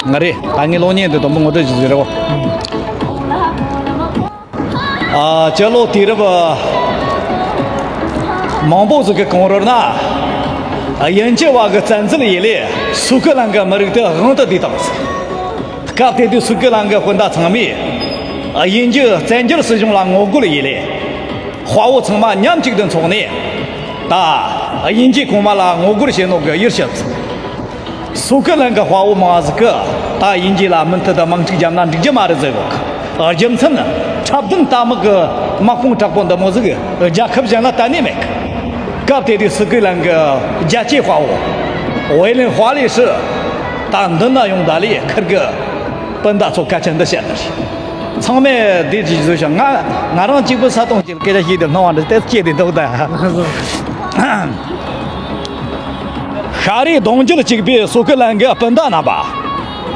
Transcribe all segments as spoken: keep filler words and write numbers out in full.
ང་རེད། ད་ངའི་གློག་བརྙན་འདི་དང་པོ་ངོ་སྤྲོད་ཞིག་བཟོས་རེད་བ། ཨ། སྤྱི་ལོ་དུས་རབས་མང་པོ་ཟིག་གི་གོང་རོལ་ན། དབྱིན་ཇི་བ་གི་བཙན་འཛུལ་ཡིན་ལས་སུའུ་ཀི་ལན་གི་མི་རིགས་དེ་དབང་དུ་བསྡུས་བཏང་ཟིག་སྐབས་དེ་དུས་སུའུ་ཀི་ལན་གི་སྤུན་ཟླ་ཚང་མས་དབྱིན་ཇི་བཙན་འགྱུར་སྲིད་གཞུང་ལ་ངོ་རྒོལ་ཡིན་ལས། དཔའ་བོ་ཚང་མ་མཉམ་གཅིག་ཏུ་འཚོགས་ནས། ད་དབྱིན་ཇིའི་གོང་མ་ལ་ངོ་རྒོལ་བྱེད་ནོ་གི་ཡིར་ཞུ། སུའུ་ཀི་ལན་གི་དཔའ་བོ་མང་ཟིག་གི་ད་དབྱིན་ཇི་ལ་མུ་མཐུད་དུ་དམག་འཁྲུག་བརྒྱབ་ན་འགྲིག་རྒྱུ་མ་རེད་ཟེར་གོ་གི། རྒྱུ་མཚན། འཁྲབ་སྟོན་རྟ་དམག་གི་དམག་དཔུང་དྲག་པོ་འདི་མོ་ཟིག་རྒྱལ་ཁབ་གཞན་ལ་གཏན་ནས་མེད་གི། སྐབས་དེ་དུས་སུའུ་ཀི་ལན་གི་རྒྱལ་གཅེས་དཔའ་བོ་ཝེ་ལིན་ཧྭ་ལེ་ཧྲི་ད་མདུན་ན་ཡོང་། ད་ལས་ཁིར་གི་སྤུན་ཟླ་ཚོ་སྐད་ཆ་འདི་བཤད་ནི་རེད། ཚང་མས་བདེ་ཅིག་བཟོས་ཤིང་། ང་ང་རང་གཅིག་པུ་ས་སྟོང་གཅིག་སྐད་ཆ་བཤད་དེ་སྣང་བ་འདི་ལྟར་སྐྱེས་ཏེ་འདུག་ད། ཤ་རུས་གདུང་རྒྱུད་གཅིག་པའི་སུའུ་ཀི་ལན་གི་སྤུན་ཟླ་རྣམ་པ།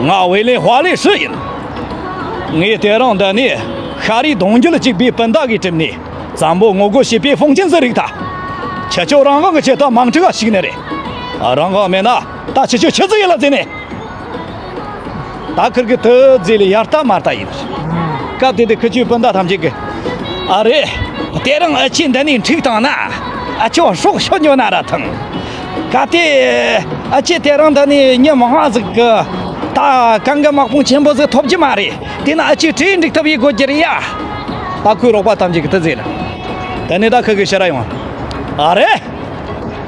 ང་ཝེ་ལིན་ཧྭ་ལེ་ཧྲི་ཡིན། ངས་དེ་རིང་འདི་ནས་ཤ་རུས་གདུང་རྒྱུད་གཅིག་པའི་སྤུན་ཟླ་གི་གྲས་ནས་བཙན་པོ་ངོ་རྒོལ་བྱེད་པའི་ཧྥུང་ཅན་ཟི་རིག་ད། ཁྱེད་ཆོ་རང་དབང་གི་ཆེད་དུ་དམག་འཁྲུག་ག་ཞུགས་ནི་རེད། རང་དབང་མེད་ན་ད་ཁྱེད་ཆོ་ཆི་ཟིག་ཡིན་ལ་ཟེར་ནས། ད་ཁིར་གི་དེ་ཟེར་ལས་ཡར་ལྟ་མར་ལྟ་ཡིན། སྐབས་དེ་དུས་ཁི་ཆོའི་སྤུན་ཟླ་ཐམས་ཅད་ཀྱིས། ཨ་རེད། དེ་རིང་ཨ་ཆེ་འདི་ནས་འཁྲུག་བཏང་ན། ཨ་ཆོ་སྲོག་ཤོར་འགྱོ་ན་ར་ཐང་། གལ་ཏེ་ཨ་ཆེ་དེ་རིང་འདི་ནས་མྱི་མང་ཟིག་གི་ད་གང་གི་དམག་དཔུང་ཆེན་པོ་ཟིག་ཐོབ་རྒྱུ་མ་རེད། དེ་ན་ཨ་ཆེ་གྲོས་འགྲིག་ཐབས་ཡེད་དགོས་རྒྱུ་རེད་ཡ། ད་ཁོའི་རོགས་པ་ཐམས་ཅད་ཀྱིས་དེ་ཟེར། དེ་ནས་ད་ཁི་གི་ཕྱིར་ར་ཡོང་། ཨ་རེད།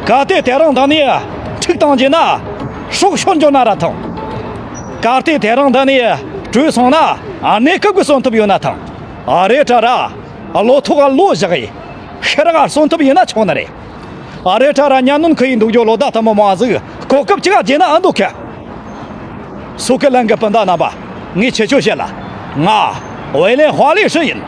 གལ་ཏེ་དེ་རིང་འདི་ནས་འཁྲུག་བཏང་རྒྱུ་ན་སྲོག་ཤོར་འགྱོ་ན་ར་ཐང་། གལ་ཏེ་དེ་རིང་འདི་ནས་བྲོས་སོང་ན་གནས་སྐབས་ཀྱི་གསོན་ཐབས་ཡོད་ན་ཐང་། ཨ་རེ་ཁྲ་ར། བློ་ཐོག་ག་བློ་བཞག་ཡིན། ཤི་རག་གསོན་ཐབས་ཡིན་ན་ཆོག་ནི་རེད། ཨ་རེ་ཁྲ་ར་གཉའ་གནོན་ཁུ་ཡིན་འདུག་རྒྱུ་ལོ་ཟླ་ཐ་མ་མང་ཟིག་གོ་སྐབས་ཅི་ག་བརྗེད་ན་ཨ་འདུག་ག་སུ་ཁི་ལན་གི་སྤུན་ཟླ་རྣམ་པ། ངས་ཁྱེད་ཆོ་བཤད་ལ། ང་ཝེ་ལེན་ཧྭ་ལེ་ཧྲི་ཡིན།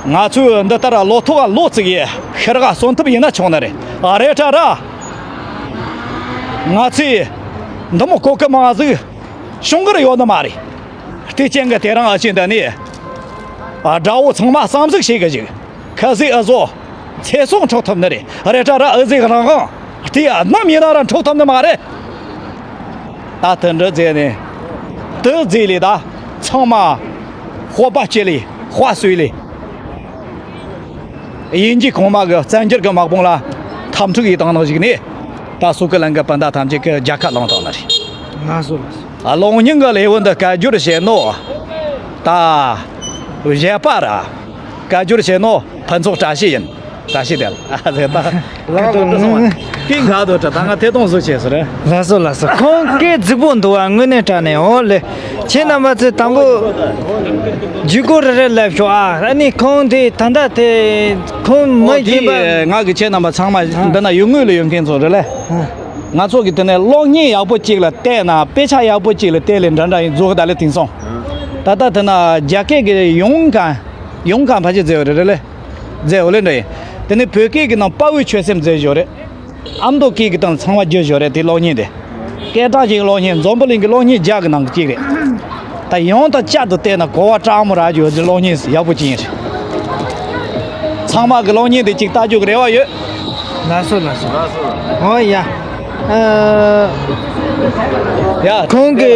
ང་ཚོས་འདི་ལྟར་ལོ་ཐོག་ལོ་བརྩིགས་ཡས་ཤི་རག་གསོན་ཐབས་ཡིན་ན་ཆོག་ནི་རེད། ཨ་རེ་ཁྲ་ར། ང་ཚོས་འདི་མོ་གོ་སྐབས་མང་ཟིག་བྱུང་གི་ཡོད་ནི་མ་རེད། དེ་རྐྱེན་གྱིས་དེ་རིང་ཨ་ཆེ་འདི་ནས་དགྲ་བོ་ཚང་མ་བསམ་གཟིགས་བྱེད་གི་ཞིག་ཁ་ཟིག་ཨ་ཟོ། ཚེ་སྲོག་འཕྲོག་ཐུབ་ནི་རེད། རེད་ད་ར་ཨ་ཟིག་རང་དབང་དེ་ནམ་ཡིན་ན་ར་འཕྲོག་ཐུབ་ནི་མ་རེད། ད་དེ་འདྲ་བྱས་ནས་དེ་བྱས་ལས་ད་ཚང་མ་སྤོབས་པ་སྐྱེ་ལས་དཔའ་སོས་ལས། དབྱིན་ཇི་གོང་མ་གི་བཙན་འགྱུར་གི་དམག་དཔུང་ལ་འཐབ་འཁྲུག་ཡེད་བཏང་ནང་ཞིག་ནས་ད་སུ་ཁི་ལན་གི་སྤུན་ཟླ་ཐམས་ཅད་ཀྱི་རྒྱལ་ཁ་བླངས་བཏང་ནི་རེད། ང་སོ་ལ་སོ། གློག་བརྙན་གི་ལེའུ་འདི་བཀའ་བསྒྱུར་བྱས་ནོ། ད་བཞད་པ་ར། བཀའ་བསྒྱུར་བྱས་ནོ་ཕུན་ཚོགས་བཀྲ་ཤིས་ཡིན། བཀྲ་ཤིས་བདེ་ལ། ཨ་ཟེར་ད། ལགས་སོ་ལགས་སོ། ཀིང་ག་དོ་ཏྲ་ད་ང་ཐད་གཏོང་བཟོ་བྱས་སོ་རེད། ལགས་སོ་ལགས་སོ། ཁོང་སྐད་རྫིག་པོ་འདུག་བ། དངོས་གནས་དྲང་གནས། འོ་ལེ། ཁྱེད་རྣམ་པ་ཚོས་དང་པོ་བརྒྱུད་སྐུར་རེ་རེ་ལབ་ཤོག་ཨ། ཨ་ནི་ཁོང་དེ་ད་ལྟ་དེ་ཁོང་མི་ཨོ་དེ་ཡིན་པ། ང་གི་ཁྱེད་རྣམ་པ་ཚང་མ་ཨ་འདི་ན་ཡུལ་དངོས་ལ་ཡོད་མཁན་ཚོ་རེད་ལེ། ཨ། ང་ཚོ་གི་དེ་ནས་གློག་བརྙན་ཡག་པོ་གཅིག་ལ་བལྟས་ན་དཔེ་ཆ་ཡག་པོ་གཅིག་ལ་བལྟས་ལེ་འདྲ་འདྲ་ཡིན་རྫོགས་ད་ལེ་དེང་སང་། ད་ལྟ་དེ་ན་རྒྱ་སྐད་ཀྱི་ཡོང་གང་ཡོང་གང་ཕ་ཆེ་མཛད་ཡོད་རེད་རེད་ལེ། མཛད་འོ་ལེ་འདྲ་ཡིན། དེ་ནས་བོད་སྐད་ཀྱི་ནང་དཔའ་བོའི་ཆོད་སེམས་མཛད་ཞོར་རེད། ཨ་མདོ་སྐད་ཀྱི་སྟེང་ཚང་མ་བསྒྱུར་ཞོར་རེད་དེ་གློག་བརྙན་དེ། སྐད་གྲགས་ཅན་གྱི་གློག་བརྙན་འཛམ་བུ་གླིང་གི་གློག་བརྙན་རྒྱ་གི་ནང་གི་གཅིག་རེད། ད་ཡང་དང་བསྐྱར་དུ་བལྟས་ན་གོ་བ་སྤྲང་མོ་རག་རྒྱུ་ཡོད་ཀྱི་གློག་བརྙན་ཡག་པོ་ཅིག་ཡིན་རེད། ཚང་མ་གི་གློག་བརྙན་དེ་གཅིག་ལྟ་རྒྱུ་གི་རེ་བ་ཡོད། ལགས་སོ་ལགས་སོ། ཨོ་ཡ། ཨ། ཡ། ཁོང་གི་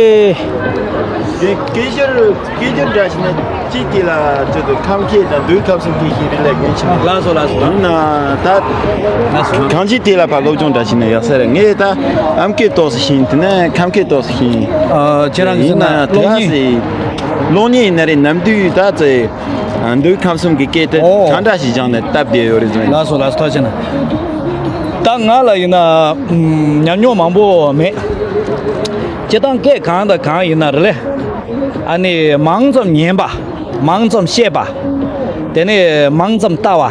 སྐད་སྐད་སྒྱུར་སྐད་སྒྱུར་འདྲ་ཞིག་ན་ཅིག་དེ་ལ་ཅིག་ཏུ་ཁམས་སྐད་དང་འདུལ་ཁམས་གསུམ་སྐད་ཞིག་རེད་ལ་ངས་ཆ། ལགས་སོ་ལགས་སོ། ཡིན་ན་ད་ལགས་སོ། གང་ཅི་དེ་ལ་ཕར་སློབ་སྦྱོང་འདྲ་ཞིག་ན་ཡག་ས་རེད། ངས་ད་ཨམ་སྐད་ཏོག་ཙམ་ཤེས། དེ་ནས་ཁམས་སྐད་ཏོག་ཙམ་ཤེས། ཨ། ཁྱེད་རང་གིས་ཟེར་ན་ཡིན་ན་གློག་དེ་ག་བརྙན། སེ་གློག་བརྙན་ཡིན་ན་རེད། ནམ་དུས་ད་ཙེ་འདུལ་ཁམས་གསུམ་གྱི་སྐད་དེ་ཨོ། གང་འདྲ་ཞིག་སྦྱངས་ནས་སྟབས་བདེ་ཡོད་རེད་ཟེར། ལགས་སོ་ལགས་སོ། ཐུགས་རྗེ་གནང་། ད་ང་ལ་ཡིན་ན་ཉམས་མྱོང་མང་པོ་མེད། སྤྱིར་བཏང་སྐད་གང་དང་གང་ཡིན་ན་རེད་ལེ། ཨ་ནི་མང་ཙམ་ཉན་པ། མང་ཙམ་བཤད་པ། དེ་ནས་མང་ཙམ་ལྟ་བ།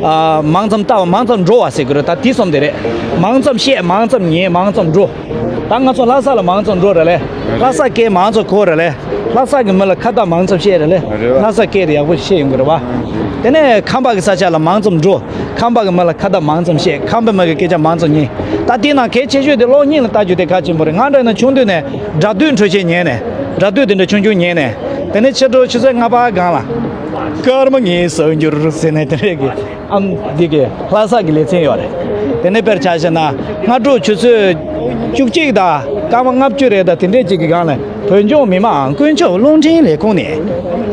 ཨ། མང་ཙམ་ལྟ་བ་མང་ཙམ་འགྲོ་བ་ཟེར་གི་རེད། ད་དེ་གསུམ་དེ་རེད། མང་ཙམ་བཤད། མང་ཙམ་ཉན། མང་ཙམ་འགྲོ། ད་ང་ཚོ་ལྷ་ས་ལ་མང་ཙམ་འགྲོ་རེད་ལེ། ལྷ་ས་སྐད་མང་ཙམ་གོ་རེད་ལེ། ལྷ་ས་གི་མི་ལ་ཁ་བརྡ་མང་ཙམ་བཤད་རེད་ལེ། རེད་བ། ལྷ་ས་སྐད་དེ་ཡག་པོ་བཤད་ཡོང་གི་རེད་བ། དེ་ནས་ཁམས་པ་གི་ས་ཆ་ལ་མང་ཙམ་འགྲོ། ཁམས་པ་གི་མི་ལ་ཁ་བརྡ་མང་ཙམ་བཤད། ཁམས་པའི་མི་གི་སྐད་ཆ་མང་ཙམ་ཉན། ད་དེའི་ནང་གལ་ཆེ་ཤོས་དེ་གློག་བརྙན་ལ་ལྟ་རྒྱུ་དེ་གལ་ཆེན་པོ་རེད། ང་འདྲ་ན་ཆུང་དུས་ནས་སྒྲ་སྡུད་འཕྲུལ་ཆས་ཉན་ནས། སྒྲ་སྡུད་དེ་འདྲ་ཆུང་ཆུང་ཉན་ནས། དེ་ནས་ཕྱི་དྲོ་ཆུ་ཚོད་ལྔ་པ་སྒང་ལ། སྐར་མ་ངའི་གསར་འགྱུར་ཟེར་ནས་དེ་འདྲས་ཀྱི། ཨམ། འདི་གི་ལྷ་ས་གི་ལེ་ཚན་ཡོད་རེད། དེ་ནས་དཔེར་ཆ་བཞག་ན་སྔ་དྲོ་ཆུ་ཚོད་བཅུ་གཅིག་དང་ སྐར་མ་ལྔ་བཅུ་རེད། ད་དེ་འདྲས་ཅིག་གི་སྒང་ལ་བོད་ལྗོངས་མི་དམངས་དཀོན་མཆོག་རླུང་འཕྲིན་ལས་ཁུངས་ནས།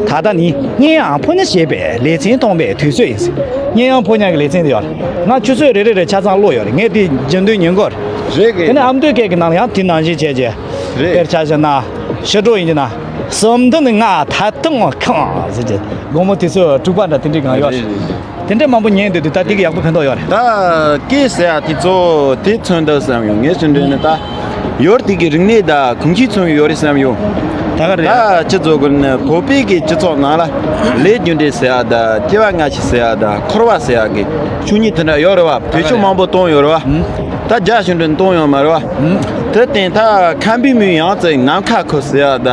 ད་ལྟ་ནི་སྙན་དབྱངས་ཕོ་ཉ་ཞེས་པའི་ལེ་ཚན་གཏོང་བའི་དུས་ཚོད་ཡིན། སྙན་དབྱངས་ཕོ་ཉ་གི་ལེ་ཚན་དེ་ཡོད་རེད། ང་ཆུ་ཚོད་རེ་རེ་རེ་ཆ་ཚང་ཀློག་ཡོད་རེད། ངས་དེ་རྒྱུན་དུ་ཉན་གོ་རེད། རེད་གི། དེ་ནས་ཨ་མདོའི་སྐད་ཀྱི་ནང་ལ་ཡང་དེ་ནང་བཞིན་བྱས་རྗེས། རེད། དཔེར་ཆ་བཞག་ན། ཕྱི་དྲོ་ཡིན་གྱི་ན། གསུམ་དུ་ནི་ང་ད་དུང་ཁང་ཟེར་གྱི། དགོང་མོ་དུས་ཚོད་དྲུག་པ་འདྲ་དེ་འདྲའི་སྒང་ཡོད་རེད། རེད་རེད། དེ་འདྲའི་མང་པོ་ཉན་འདུག་དུས་ད་དེ་གི་ཡག་པོ་ཕན་ཐོགས་ཡོད་རེད། ད་སྐད་ཟེར་ཡ་དེ་གཙོ་བོ་དེ་མཚོན་འདུག་བསམ་ཡོང་། ངས་ཞུ་འདོད་ནི་ད། ཡོད་དེ་གི་རིག་གནས་ད་གང་ཅིའི་མཚོན་ཡོད་རེད་བསམ་ཡོང་། ད་ག་རེད། ད་སྤྱི་ཚོགས་ཀྱི་ནི་བོད་པའི་གི་སྤྱི་ཚོགས་ནང་ལ་ལས་རྒྱུ་འབྲས་ཟེར་ཡ་ད་སྐྱེ་བ་སྔ་ཕྱི་ཟེར་ཡ་ད་འཁོར་བ་ཟེར་ཡ་གི་ཆོས་ཉིད་དེ་འདྲ་ཡོད་རེད་བ། བེད་སྤྱོད་མང་པོ་གཏོང་ཡོད་རེད་བ། ད་རྒྱ་ཞུ་འདྲ་གཏོང་ཡོད་མ་རེད་བ། དེ་བརྟེན་ད་ཁམས་པའི་མི་ཡང་ཙིག་ནམ་མཁའ་ཁུ་ཟེར་ཡ་ད།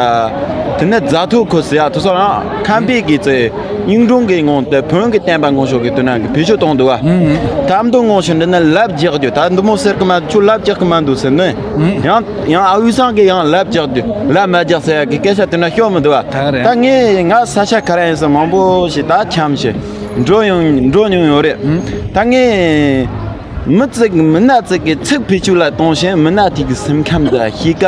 དེ་ནས་རྫ་ཐོག་ཁུ་ཟེར་ཡ་དེ་ཚོ་རང་ཁམས་པའི་གི་ཙིག་གཡུང་དྲུང་གི་ངོ་དེ་བོན་གི་བསྟན་པ་ངོ་ཤོག་གི་དོན་ན་གི་བེད་སྤྱོད་གཏོང་འདུག་བ། ད་མདོ་ངོ་ཤོག་འདི་ནི་ལབ་རྒྱག་རྒྱུ་ད་འདི་མོ་ཟེར་གི་མ་ཁྱོད་ལབ་རྒྱག་གི་མ་འདུག་ཟེར་ནས། ཡང་ཡང་ཨ་དབུས་སང་གི་ཡང་ལབ་རྒྱག་རྒྱུ་ལབ་མ་རྒྱག་ཟེར་ཡ་གི་སྐད་ཆ་དེ་འདྲ་ཤོད་མི་འདུག་བ། ད་ག་རེད། ད་ངས་ང་ས་ཆ་ག་རེ་ཡིན་ཟེར་མང་པོ་ཞིག་ད་འཁྱམས་ཤིག་འགྲོ་ཡོང་འགྲོ་མྱོང་ཡོད་རེད། ད་ངས་མི་ཙིག་མི་སྣ་ཙིག་གི་ཚིག་བེད་སྤྱོད་ལ་གཏོང་ཞིང་མི་སྣ་དེ་གི་སེམས་ཁམས་དང་གཤིས་ཀ་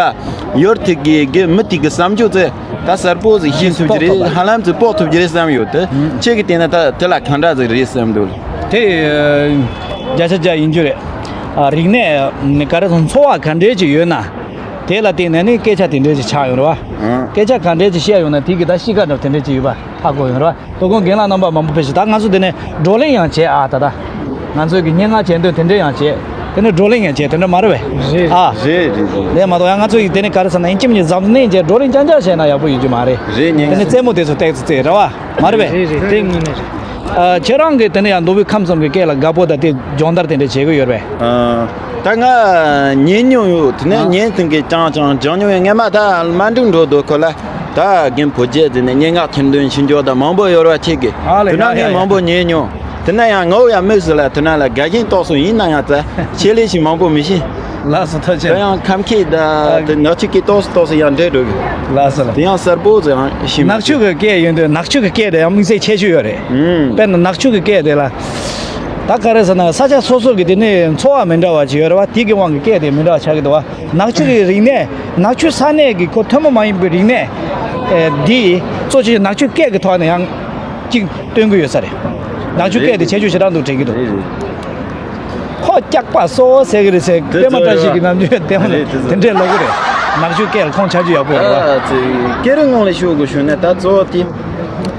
ཡོད་དེ་གི་གི་མི་དེ་གི་བསམ་སྤྱོད་ཙིག་ད་གསལ་པོ་ཟིག་ཤེས་ཐུབ་ཀྱི་རེད། ཧ་ལམ་ཙིག་དཔོག་ཐུབ་ཀྱི་རེད་བསམ་ཡོད་དེ། ཁྱེད་ཀྱི་བལྟས་ན་ད་དེ་ལ་གང་འདྲ་ཟིག་རེད་བསམ་འདུག་དེ་བརྒྱ་ཆ་བརྒྱ་ཡིན་རྒྱུ་རེད། ཨ། རིག་གནས་ག་རེ་ཟེར་འཚོ་བ་ག་འདྲས་ཅིག་ཡོད་ན། དེ་ལ་བརྟེན་ནས་ནི་སྐད་ཆ་དེ་འདྲས་ཅིག་ཆགས་ཡོང་རེད་བ། སྐད་ཆ་ག་འདྲས་ཅིག་བཤད་ཡོང་ན་དེ་གི་ད་གཤིས་ཀ་འདྲ་དེ་འདྲས་ཅིག་ཡོད་པ་ཧ་གོ་ཡོང་རེད་བ། དོ་དགོང་རྒན་ལགས་རྣམ་པ་མང་པོ་ཕེབས་ཤིང་ད་ང་ཚོ་འདི་ནས་བགྲོ་གླེང་ཡང་བྱས་ཨ་ད་ད། ང་ཚོས་ཀྱི་སྙན་ངག་བྱེད་འདོད་དེ་འདྲས་ཡང་བྱས། དེ་ནས་བགྲོ་གླེང་ཡང་བྱས་དེ་འདྲ་མ་རེད་བས། རེད། ཨ། རེད་རེད་རེད། དེ་མ་གཏོགས་ཡང་ང་ཚོ་ཡི་དེ་ནས་ག་རེ་ཟེར་ན་ཡིན་གཅིག་མིན་གཉིས་འཛམ་གླིང་བྱས་ན་ཡག་པོ་ཡོད་རྒྱུ་མ་རེད། རེད། དེ་ནས་རྩེད་མོ་དེ་ཚོ་ཏོག་ཙམ་རྩེད་རེད་བ། མ་རེད་བས། རེད་རེད། དེ་དངོས་གནས་རེད། ཨ། ཁྱེད་རང་གིས་དེ་ནས་ཡང་མདོ་དབུས་ཁམས་གསུམ་གྱི་སྐད་ལ་དགའ་པོ་དང་དེ་སྦྱོང་བརྡར་དེ་འདྲས་བྱེད་ཀྱི་ཡོད་རེད་བས། ཨ། ད་ང་ཉན་མྱོང་ཡོད། དེ་ནས་ཨ། ཉན་ཐུང་གི་ཅང་ཅང་སྦྱང་མྱོང་ཡོད། ངས་མ་ད་མ་འགྲིག་འགྲོ་འདུག་ཁོ་ལ། ད་རྒན་བོད་རྒྱལ་དེ་ནས་སྙན་ངག་ཁྱེར་འདོན་ཕྱི་འཇོག་དང་མང་པོ་ཡོད་ར་ཁྱེད་ཀྱི། ཨ་ལེ། དེ་ན་ཡ་ངས་ཡ་མང་པོ་ཡ་ཉན་མྱོང་། དེ་ན་ཡང་ངའོ་ཡ་མི་སི་ལ་དེ་ན་ལ་དགའ་ཞེན་ཏོག་སོ་ཡིན་ན་ཡང་ཙ་ཆེ་ལེ་ཞིག་མང་པོ་མི་ཤེས། ལགས་སོ་ཐུགས་རྗེ་ཆེ། ད་ཡང་ཁམས་སྐད་ད་དེ་ནག་ཆུ་སྐད་ཏོག་སོ་ཏོག་སོ་ཡང་འདྲེས་འགྲོ་གི། ལགས་སོ་ལགས། དེ་ཡང་གསལ་པོ་ཙ་ཡང་ཤེས་མི་ནག་ཆུ་གི་སྐད་ཡིན་དུས་ནག་ཆུ་གི་སྐད་དེ་ཡང་དམིགས་བསལ་ཁྱད་ཆོས་ཡོད་རེད། ཨུམ། དཔེར་ན་ནག་ཆུ་གི་སྐད་དེ་ལ། ད་ག་རེ་ཟེར་ན་ས་ཆ་སོ་སོ་གི་དེ་ནས་འཚོ་བ་མི་འདྲ་བ་ཅིག་ཡོད་རེད་བ། དེ་གི་དབང་གི་སྐད་དེ་མི་འདྲ་བ་ཆགས་ཀྱི་འདུག་བ། ནག་ཆུ་གི་རིག་གནས། ནག་ཆུ་ས་གནས་ཀྱི་ཁོ་ཐུན་མོང་མ་ཡིན་པའི་རིག་གནས། ཨེ། འདི་གཙོ་ཆེ་ནག་ཆུ་སྐད་ཀྱི་ཐོག་ནས་ཡང་གཅིག་སྟོན་གྱི་ཡོད་ས་རེད། ནག་ཆུ་སྐད་དེ་ཁྱད་ཆོས་ཞེ་དྲག་འདུག་དྲན་གྱི་འདུག་རེད་རེད། ཁོ་སྐྱག་པ་སོ་ཟེར་གི་རེད་ཟེར། དེ་པད་མ་བཀྲ་ཤིས་ཀྱི་ནམ་རྒྱུན་དེ་མོ་རེད། དེ་དེ་འདྲས་ལབ་གི་རེད། ནག་ཆུ་སྐད་ལ་ཁོང་ཆ་རྒྱུས་ཡག་པོ་ཡོད་རེད་བ། ཨ་ཙི། སྐད་རིགས་ངོ་ལ་ཤོད་དགོས་ཞུ་ན་ད་གཙོ་བོ་དེ།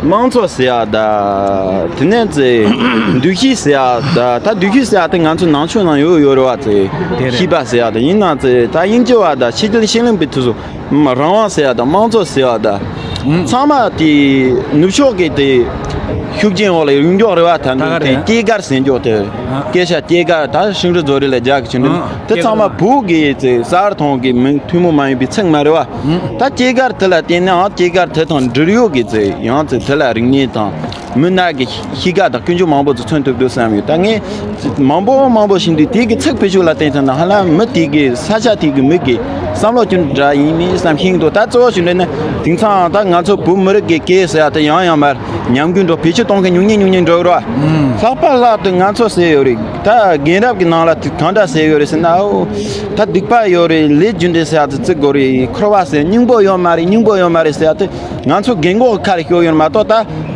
དམངས་གཙོ་ཟེར་ཡ་ད། དེ་ནས་ཙི། འདུ་ཤེས་ཟེར་ཡ་ད། ད་འདུ་ཤེས་ཟེར་ཡ་དེ་ང་ཚོ་ནང་ཆོས་ནང་ཡོད་ཡོད་རེད་བ་ཙི། དེ་རེད། ཤེས་པ་ཟེར་ཡ་ད་ཡིན་ན་ཙི་ད་དབྱིན་ཇི་བ་ད་ཕྱི་རྒྱལ་ཕྱི་གླིང་པའི་དུས་སུ། རང་དབང་ཟེར་ཡ་ད་དམངས་གཙོ་ཟེར་ཡ་ད། ཚང་མ་དེ་ནུབ་ཕྱོགས་ཀྱི་དེ་ཤུགས་རྐྱེན་འོག་ལ་ཡོང་མགྱོགས་རེད་བ། ད་ད་ག་འདི་དེ་རེད། སྐྱེས་སྐར་ཟེར་མགྱོགས་དེ་ཨ། སྐད་ཆ་སྐྱེས་སྐར་ད་ཤིང་རི་རྫོ་རི་ལ་རྒྱག་གི་ཆུ་འདི་ཨ། དེ་ཚང་མ་བོད་ཀྱི་ཙི་གསར་ཐོང་གི་མིང་ཐུན་མོང་མ་ཡིན་པའི་ཚིག་མ་རེད་བ། ད་སྐྱེས་སྐར་དེ་ལ་བརྟེན་ནའང་སྐྱེས་སྐར་དེ་དང་འབྲེལ་ཡོད་ཀྱི་ཙི་ཡང་ཙི་དེ་ལ་རིག་གནས་དང་མི་སྣ་གི་གཤིས་ཀ་དང་ཀུན་སྤྱོད་མང་པོ་ཙི་མཚོན་ཐུབ་འདུག་བསམ་ཡོད། ད་ངས་མང་པོ་མང་པོ་ཞིག་འདུག་དེ་གི་ཚིག་བེད་སྤྱོད་ལ་བརྟེན་ཐུབ་ན་ཧ་ལམ་མི་དེ་གི་ས་ཆ་དེ་གི་མི་གི་བསམ་བློ་ཅུང་འདྲ་ཡིན་མིན་བསམ་ཤེས་འདུག་ད་གཙོ་བོ་ཞིག་འདྲ་ན་དེང་སང་ད་ང་ཚོ་བོད་མི་རིགས་ཀྱི་སྐད་ཟེར་ཡ་དེ་ཡང་ཡང་མར་ཉམས་རྒུད་འགྲོ་བེད་སྤྱོད་གཏོང་མཁན་ཉུང་ཉུང་ཉུང་ཉུང་འགྲོ་གི་རེད་བ། ལྷག་པར་ལྷག་ཏུ་ང་ཚོ་ཟེར་ཡོད་རེད། ད་རྒན་རབས་ཀྱི་ནང་ལ་དེ་གང་འདྲ་ཟེར་ཡོད་རེད་ཟེར་ན། ཨོ། ད་སྡིག་པ་ཡོད་རེད། ལས་རྒྱུ་འབྲས་ཟེར་ཡ་དེ་བརྩི་དགོས་རེད། འཁོར་བ་ཟེར་སྙིང་པོ་ཡོད་མ་རེད། སྙིང་པོ་ཡོད་མ་རེད་ཟེར་ཡ་དེ་ང་ཚོ་རྒན་གོག་ཁ་ལ་ཤོར་ཡོད་མ་གཏོགས། ད་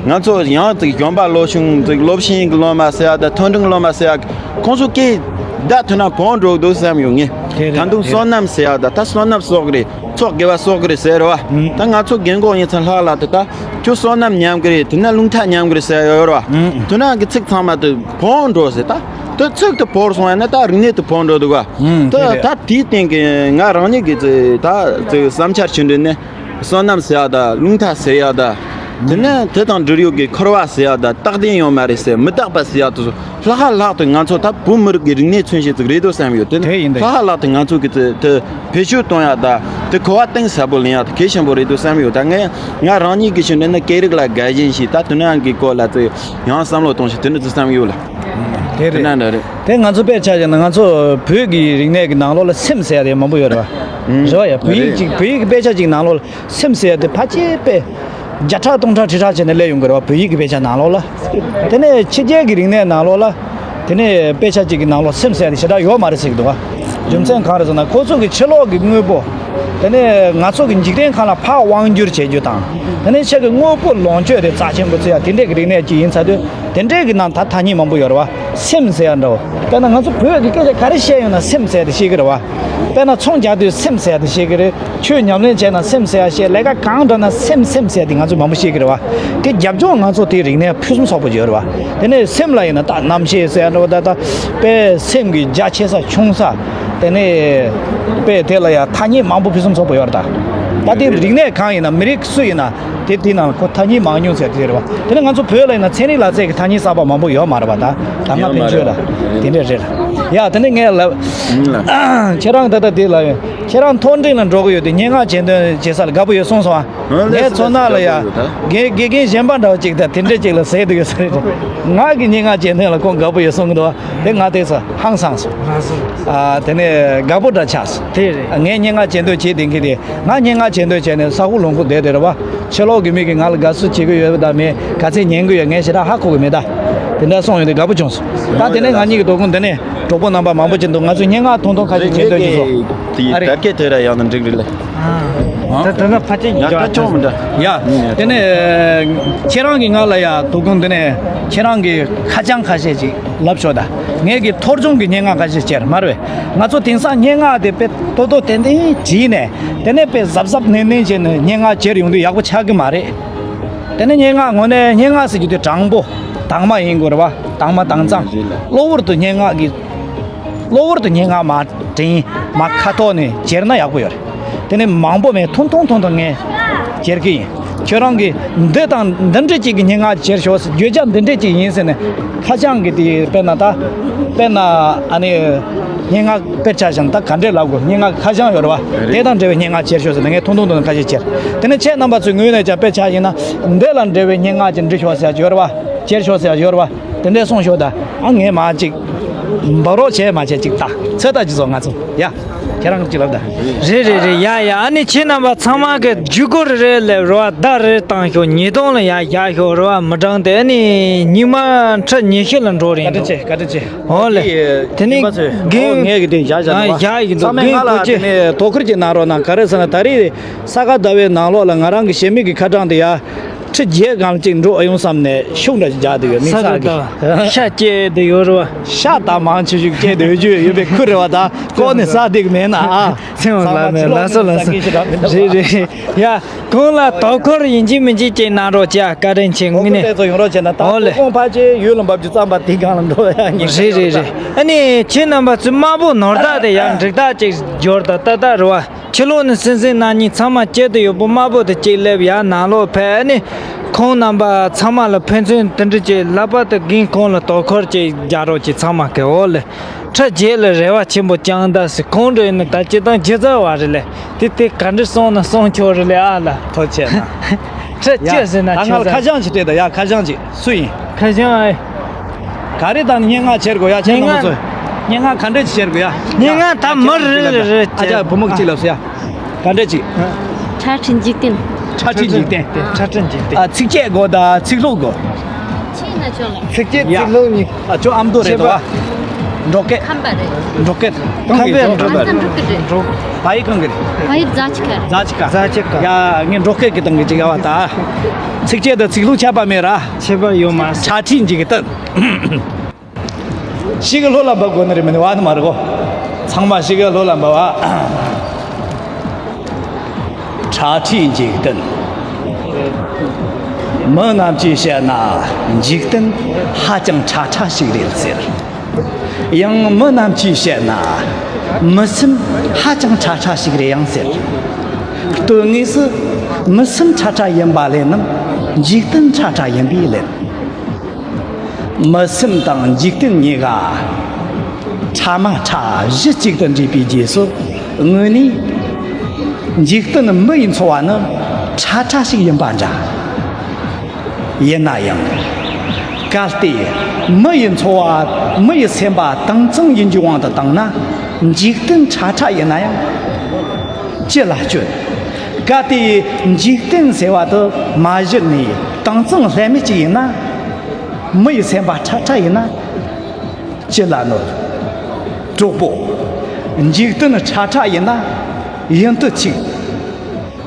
ང་ཚོ་ཡང་ཅིག་གཞོན་པ་ལོ་ཆུང་ཅིག་སློབ་ཆེན་གྱི་སློབ་མ་ཟེར་ཡ་ད་མཐོ་འབྲིང་སློབ་མ་ཟེར་ཡ་ཁོང་ཚོ་སྐད་བརྡ་ཐོས་ན་བོང་འགྲོ་འདུག་བསམ་ཡོང་ངས། དེ་རེད། ད་དུང་དེ་བསོད་རེད། ནམས་ཟེར་ཡ་ད་ད་བསོད་ནམས་གསོག་གི་རེད། ཚོགས་དགེ་བ་གསོག་གི་རེད་ཟེར་བ། ད་ང་ཚོ་རྒན་གོག་ཡིན་ཚང་ལྷག་ལ་དེ་ད་ཁྱོད་བསོད་ནམས་ཉམས་གི་རེད། དེ་ན་རླུང་རྟ་ཉམས་གི་རེད་ཟེར་ཡོད་རེད་བ། དེ་ན་གི་ཚིག་ཚང་མ་དེ་བོང་འགྲོ་ཟེར་ད། དེ་ཚིག་དེ་བོར་སོང་ཡ་ན་ད་རིག་གནས་དེ་བོང་འགྲོ་འདུག་བ། དེ་དེ་རེད། ད་དེའི་སྟེང་གི་ང་རང་ཉིད་ཀྱི་ཚེ་ད་ཚེ་བསམ་འཆར་ཞུ་འདོད་ནི་བསོད་ནམས་ཟེར་ཡ་ད་རླུང་རྟ་ཟེར་ཡ་ད། དེ་ནས་དེ་དང་འབྲེལ་ཡོད་ཀྱི་འཁོར་བ་ཟེར་ཡ་ད་རྟག་བརྟན་ཡོད་མ་རེད་ཟེར། མི་རྟག་པ་ཟེར་ཡ་དེ་ཚོ་ལྷག་ལྷག་ཏུ་ང་ཚོ་ད་བོད་མི་རིགས་ཀྱི་རིག་གནས་མཚོན་བྱེད་ཅིག་རེད་འདུག་བསམ་ཡོད། དེ་ནི་དེ་ཡིན་དེ་ལྷག་ལྷག་ཏུ་ང་ཚོ་གི་དེ་དེ་བེད་སྤྱོད་གཏོང་ཡ་ད་དེ་གོ་བ་གཏིང་ཟབ་པོ་ལེན་ཡ་དེ་གལ་ཆེན་པོ་རེད་འདུག་བསམ་ཡོད། ད་ངས་ང་རང་ཉིད་ཀྱི་ཞུ་འདོད་ནི་སྐད་རིགས་ལ་དགའ་ཞེན་ཞིག་ད་དེ་ནང་གི་སྐོར་ལ་ཚེ་ཡང་བསམ་བློ་གཏོང་ཞིག་དེ་ནི་ཅི་བསམ་ཡོད་ལ། དེ་རེད། དེ་ང་ཚོ་དཔེར་ཆ་བཞག་ན་ང་ཚོ་བོད་ཀྱི་རིག་གནས་ཀྱི་ནང་ལོགས་ལ་སེམས་ཟེར་ཡ་དེ་མང་པོ་ཡོད་རེད་བ། རེད་བ་ཡ། བོད་ཡིག་ཅིག་བོད་ཡིག་གི་དཔེ་ཆ་ཅིག་ནང་ལོགས་ལ་སེམས་ཟེར་ཡ་དེ་ཕལ་ཆེར་དཔེ་བརྒྱ་ཕྲག་སྟོང་ཕྲག་ཁྲི་ཕྲག་བྱས་ནས་སླེབས་ཡོང་གི་རེད་བ། བོད་ཡིག་གི་དཔེ་ཆ་ནང་ལོགས་ལ། དེ་ནས་ཕྱི་རྒྱལ་གྱི་རིག་གནས་ནང་ལོགས་ལ། དེ་ནས་དཔེ་ཆ་ཅིག་གི་ནང་ལོགས་སེམས་ཟེར་ཡ་དེ་ཞེ་དྲག་ཡོད་མ་རེད་ཟེར་གི་འདུག་བ། རྒྱུ་མཚན་གང་རེད་ཟེར་ན། ཁོ་ཚོ་གི་ཕྱི་ལོགས་ཀྱི་དངོས་པོ། དེ་ནས་ང་ཚོ་གི་འཇིག་རྟེན་ཁམས་ལ་ཕར་དབང་བསྒྱུར་བྱེད་རྒྱུ་དང་། དེ་ནས་ཕྱི་གི་དངོས་པོ་ལོངས་སྤྱོད་དེ་རྩ་ཆེན་པོ་བརྩི་ཡ་དེ་འདྲས་ཀྱི་རིག་གནས་ཅིག་ཡིན་ཚར་དུས། དེ་འདྲས་ཀྱི་ནང་ད་ཐ་སྙད་མང་པོ་ཡོད་རེད་བ། སེམས་ཟེར་ཡ་འདྲ་བོ། དཔེར་ན་ང་ཚོ་བོད་ཀྱི་སྐད་ཆ་ག་རེ་བཤད་ཡོང་ན་སེམས་ཟེར་ཡ་དེ་ཤེས་ཀྱི་རེད་བ། དཔེར་ན་ཚོང་རྒྱག་དུས་སེམས་ཟེར་ཡ་དེ་ཤེས་ཀྱི་རེད། ཆོས་ཉམས་ལེན་བྱས་ན་སེམས་ཟེར་ཡ་ཤེས། ལས་ཀ་གང་འགྲོ་ན་སེམས་སེམས་ཟེར་ཡ་དེ་ང་ཚོ་མང་པོ་ཤེས་ཀྱི་རེད་བ། དེ་རྒྱབ་ལྗོངས་ང་ཚོ་དེའི་རིག་གནས་ཕུན་སུམ་ཚོགས་པོ་ཡོད་རེད་བ། དེ་ནས་སེམས་ལ་ཡིན་ན་ད་རྣམ་ཤེས་ཟེར་ཡ་འདྲ་བོ། ད་ད་དཔེ་སེམས་ཀྱི་རྒྱ་ཆེ་ས་ཆུང་ས། དེ་ནས་དཔེ་དེ་ལ་ཡང་ཐ་སྙད་མང་པོ་ཕུན་སུམ་ཚོགས་པོ་ཡོད་རེད་ད། ད་དེ་རིག་གནས་གང་ཡིན་ན་མི་རིགས་སུ་ཡིན་ན་དེ་དེའི་ནང་ཁོ་ཐ་སྙད་མང་ཉུང་ཟེར་དེ་རེད་བ། དེ་ནས་ང་ཚོ་བོད་ལ་ཡིན་ན་ཚན་རིག་ལག་རྩལ་གྱི་ཐ་སྙད་གསར་པ་མང་པོ་ཡོད་མ་རེད་བ། ད་ད་ང་ཡོད་མ་ཕན་ཆོད་རེད། ལ་དེ་འདྲས་རེད། ཡ་དེ་ནས་ངས་ལབ། ཁྱེད་རང་ད་ལྟ་དེ་ལ་ཡོད། ཁྱེད་རང་མཐོ་འབྲིང་ལ་འགྲོ་གི་ཡོད་དེ་སྙན་ངག་གྱེར་འདོན་བྱེད་ས་ལ་དགའ་པོ་ཡོད་གསུངས་སོང་ཨ། ཨ་ལས་ངའི་ཚོ་ནང་ལ་ཡ། ལས་དགེ་དགེ་རྒན་གཞན་པ་འདྲ་བ་ཅིག་དང་དེ་འདྲས་ཅིག་ལ་ཟེར་འདུག་ཡོད་ས་རེད། ང་གི་སྙན་ངག་གྱེར་འདོན་ལ་ཁོང་དགའ་པོ་ཡོད་གསུང་གི་འདུག་བ། དེ་ང་དེ་ས་ཧང་སངས་སོང་། ཨ་དེ་ནས་དགའ་པོ་འདྲ་ཆགས་སོང་། དེ་རེད། ངས་སྙན་ངག་གྱེར་འདོན་བྱེད་བསྡད་མཁན་དེ། ང་སྙན་ངག་གྱེར་འདོན་བྱས་ནས་ས་ཧུ་ལུང་ཁུག་བསྡད་དེ་རེད་བ། ཕྱི་ལོགས་ཀྱི་མི་གིས་ང་ལ་དགའ་བསུ་བྱེད་ཀྱི་ཡོད་དམ་མེད། ག་ཚད་ཉན་གྱི་ཡོད་ངས་ཞེ་དྲག་ཧ་གོ་གི་མེད་ད། དེ་འདྲ་སོང་ཡོད་དེ་དགའ་པོ་བྱུང་སོང་། ད་དེ་ནས་ང་གཉིས་ཀྱི་དོ་དགོང་དེ་ནས་གྲོགས་པོ་རྣམ་པ་མང་པོ་ཅིག་འདུག་ང་ཚོས་སྙན་ངག་ཐུང་ཐུང་ཁ་ཤས་གྱེར་འདོན་གྱི་འདུག་ཨ་རེད། དར་སྐད་དེ་ར་ཡང་ན་འགྲིག་རེད་ལེ། ད་ད་ད་ཕ་ཅིག་ཡང་ཡག་ད་ཆོག་མི་འདྲ། ཡ། དེ་ནས་ཁྱེད་རང་གིས་ང་ལ་ཡ་དོ་དགོང་དེ་ནས་ཁྱེད་རང་གི་ཁ་བྱང་ཁ་ཤས་ཅིག་ལབ་ཤོག་ད། ངས་ཀྱི་ཐོར་ཅུང་གི་སྙན་ངག་ཁ་ཤས་གྱེར་མ་རེད། ང་ཚོ་དེང་སང་སྙན་ངག་དེ་དཔེ་ཏོག་ཏོག་ཏན་ཏན་བྲིས་ནས། དེ་ནས་དཔེ་གཟབ་གཟབ་ནན་ནན་བྱས་ནས་སྙན་ངག་གྱེར་ཡོང་དུས་ཡག་པོ་ཆགས་ཀྱི་མ་རེད། དེ་ནས་སྙན་ངག་དངོས་གནས་སྙན་ངག་ཟེར་རྒྱུ་དེ་དྲང་པོ་དྭངས་མ་ཡིན་དགོས་རེད་བ། དྭངས་མ་དྭངས་གཙང་། གློ་བུར་དུ་སྙན་ངག་གི་གློ་བུར་དུ་སྙན་ངག་མ་དྲན་མ་ཁ་ཐོག་ནས་གྱེར་ན་ཡག་པོ་ཡོད་རེད། དེ་ནས་མང་པོ་མེད་ཐུང་ཐུང་ཐུང་ཐུང་ངས་གྱེར་གི་ཡིན། ཁྱོད་རང་གིས་འདི་དང་འདི་འདྲ་ཅིག་གི་སྙན་ངག་གྱེར་ཤོག་ཟེར། བརྗོད་བྱ་འདི་འདྲ་ཅིག་ཡིན་ཟེར་ནས་ཁ་བྱང་གི་དེ་དཔེར་ན་ད་དཔེར་ན་ཨ་ནི་སྙན་ངག་དཔེར་ཆ་བཞག་ན་ད་ག་འདྲས་ལབ་དགོས། སྙན་ངག་ཁ་བྱང་ཡོད་རེད་བ། དེ་དང་འབྲེལ་བའི་སྙན་ངག་གྱེར་ཤོག་ཟེར་ནས་ངས་ཐུང་ཐུང་ཐུང་ཐུང་ཁ་ཤས་གྱེར། དེ་ནས་ཁྱེད་རྣམ་པ་ཚོའི་ངོས་ནས་ཀྱང་དཔེ་ཆ་ཡིན་ན་འདི་ལ་འབྲེལ་བའི་སྙན་ངག་ཅིག་འབྲི་ཤོག་ཟེར་ཡག་ཡོད་རེད་བ། གྱེར་ཤོག་ཟེར་ཡག་ཡོད་རེད་བ། དེ་འདྲས་གསུངས་ཤོག་ད། ཨ་ངས་མ་ཅིག་འབབ་རོགས་བྱས་མ་བྱས་ཅིག་ད་ཚོད་ལྟ་ཅིག་བཟོ་ང་ཚོ་ཡ། ཁྱེད་རང་ཅིག་ལབ་ད། རེད་རེད་རེད། ཡ་ཡ། ཨ་ནི་ཁྱེད་རྣམ་པ་ཚང་མ་གི་བརྒྱུད་སྐུར་རེ་ལབ་རེ་བ་ད་རེ་བཏང་ཤོག་ཉིས་སྟོང་ལ་ཡ་བཞག་ཤོག་རེ་བ་མི་གྲངས་དེ་ཨ་ནི་ཉི་མ་ཁྲི་ཉི་ཤུ་ལ་འགྲོ་རེད་འདུག་བཀའ་དྲིན་ཆེ། བཀའ་དྲིན་ཆེ། ཨོ་ལེ། དེ་ནི་ཨོ་ངས་གི་དེ་བཞག་བཞག་ཨ་ནོ་བ། བཞག་ཡིན་འདུག་ཚང་མས་ང་ལ་དེ་ནས་དོ་ཁུར་ཅིག་གནང་རོགས་གནང་། ག་རེ་ཟེར་ན་ད་རེས་ས་ག་ཟླ་བའི་ནང་ལོགས་ལ་ང་རང་གི་གཞས་མི་གི་ཁ་གྲངས་དེ་ཡ། ཁྲི་བརྒྱད་སྒང་ལ་ཅིག་འགྲོ་ཨེ་ཡོང་བསམ་ནས་ཤུགས་འདྲ་ཅིག་རྒྱག་འདུག་ཡོད་དམིགས་བསལ་གྱི། ཤ་སྐྱེས་བསྡད་ཡོད་རེད་བ། ཤ་ད་མང་ཆེ་ཤོས་སྐྱེས་བསྡད་ཡོད་རྒྱུ་ཡོད་པའི་ཁུལ་རེད་བ། ད་ཀོ་ནས་ཟ་བསྡད་གི་མེད་ན་ཨ། ཚེ་དབང་ལགས་ནས་ལགས་སོ་ལགས་སོ། རེད་རེད་རེད། ཡ། གོང་ལ་དོ་ཁུར་ཡིན་གཅིག་མིན་གཅིག་ཅིག་གནང་རོགས་བྱ། བཀའ་དྲིན་ཆེ། དངོས་གནས། དེ་ཚོ་ཡོང་རོགས་བྱས་ན་ད་ཨོ་ལེ། དོ་དགོང་ཕལ་ཆེར་ཡུལ་ལ་འབབ་རྒྱུ་ཙམ་པ་དེ་སྒང་ལ་འགྲོ་ཡ་ཉིན་རེད་རེད་རེད། ཨ་ནི་ཁྱེད་རྣམ་པ་ཚོས་དམར་པོ་ནོར་བདག་དེ་ཡང་འགྲིག་རྟགས་ཅིག་འབྱོར་ད་ལྟ་ལྟ་རེད་བ། ཕྱི་ལོགས་ནས་སེམས་སེམས་ནང་ཉིད་ཚང་མ་སྐྱིད་དུ་ཡོད་པོ་དམར་པོ་དེ་གཅིག་སླེབས་ཡར་ནང་ལོགས་ཕེབས་ནས། ཁོང་རྣམ་པ་ཚང་མ་ལ་ཕན་ཚུན་དེ་འདྲ་བྱས་ལག་པ་དང་རྒན་ཁོང་ལ་དོ་ཁུར་ཅིག་རྒྱག་རོགས་ཀྱིས་ཚང་མ་གི་འོ་ལེ། ཁྲི་བརྒྱད་ལ་རེ་བ་ཆེན་པོ་བཅངས་ད་ཟེར། ཁོང་འདྲ་ཡིན་ན་ད་སྤྱི་བཏང་སྒྱུ་རྩལ་བ་རེད་ལེ། དེ་དེ་ག་འདྲ་སོང་ན་སོང་ཆོག་རེད་ལེ་ཨ་ལ། ཐུགས་རྗེ་ཆེ་གནང་། ཁྲི་ཡ། བཅུ་ཟེར་ན་ད་ང་ལ་ཁ་བྱང་ཅིག་སྤྲད་ད་ཡ། ཁ་བྱང་ཅིག་སུ་ཡིན། ཁ་བྱང་ཨེ། ག་རེ་དང་སྙན་ངག་བྱེད་དགོས་ཡ། ཁྱེད་རྣམ་པ་ཚོས་སྙན་ངག་ག་འདྲས་ཅིག་བྱེད་དགོས་ཡ། སྙན་ངག་ད་མི་རེ་རེ་རེ་ཨ་ཅག་བུ་མོ་གཅིག་ལབ་སོང་ཡ། ག་འདྲས་ཅིག་ཁྲ་ཁྲིད་འཇིག་རྟེན། ཁྲ་ཁྲིད་འཇིག་རྟེན། ཁྲ་ཁྲིད་འཇིག་རྟེན། ཨ་ཚིགས་བཅད་དགོས་ད་ཚིག་ལྷུག་དགོས། ཚིག་ན་ཆོག་ལ། ཚིགས་བཅད་ཡ། ཚིག་ལྷུག་གཉིས། ཨ་ཅོ་ཨ་མདོ་རེད་དོ་བ། འབྲོག་སྐད། ཁམས་པ་རེད། འབྲོག་སྐད། ཁམས་པའི་གང་གི་འབྲོག་པ། ཁམས་པ་འབྲོག་སྐད་རེད། ཕ་ཡི་གང་གི་རེད། ཕ་ཡི་རྫ་ཆུ་ཁ། རྫ་ཆུ་ཁ། རྫ་ཆུ་ཁ། ཡ་ངས་འབྲོག་སྐད་ཀྱི་སྟེང་གི་ཅིག་ཡ་བ་ད། ཚིགས་བཅད་དང་ཚིག་ལྷུག་ཁྱད་པར་མེད་ར། ཁྱད་པར་ཡོད་མ་རེད། ཁྲ་ཁྲིད་འཇིག་རྟེན། ཤི་གི་ལྷོད་ལ་འབབ་དགོས་ནི་རེད་མིན་ནི་བ་ནི་མ་རེད་གོ། ཚང་མ་ཤི་གི་ལྷོད་ལ་འབབ་བ། ཁྲ་ཁྲིད་འཇིག་རྟེན། མི་རྣམས་ཀྱིས་བཤད་ན་འཇིག་རྟེན་ཧ་ཅང་ཁྲ་ཁྲ་ཞིག་རེད་ཟེར། ཡང་མི་རྣམས་ཀྱིས་བཤད་ན་མི་སེམས་ཧ་ཅང་ཁྲ་ཁྲ་ཞིག་རེད་ཡང་ཟེར། དོན་དངོས་སུ་མི་སེམས་ཁྲ་ཁྲ་ཡིན་པ་ལས་ནམ་འཇིག་རྟེན་ཁྲ་ཁྲ་ཡིན་པས་ལན། མི་སེམས་དང་འཇིག་རྟེན་གཉིས་ཀ་ཕྲ་མ་ཕྲ་གཞི་གཅིག་ཏུ་འདྲེས་པའི་རྗེས་སུ། དངོས་གནས་འཇིག་རྟེན་མི་ཡི་འཚོ་བ་ནི་ཕྲ་ཕྲ་ཞིག་ཡིན་པ་འདྲ། ཡིན་ན་ཡང་། གལ་ཏེ་མི་ཡི་འཚོ་བ་མི་ཡི་སེམས་པ་དྭངས་གཙང་ཡིན་རྒྱུའི་དབང་དུ་བཏང་ན། འཇིག་རྟེན་ཕྲ་ཕྲ་ཡིན་ན་ཡང་ཅི་ལ་སྐྱོན། གལ་ཏེ་འཇིག་རྟེན་ཟེར་བ་དེ་མ་གཞི་ནས་དྭངས་གཙང་ལྷད་མེད་ཅིག་ཡིན་ན། མི་ཡི་སེམས་པ་ཁྲ་ཁྲ་ཡིན་ན་ཅི་ལ་གནོད། གྲོགས་པོ། འཇིག་རྟེན་ཁྲ་ཁྲ་ཡིན་ན་ཡུན་དུ་ཆིག་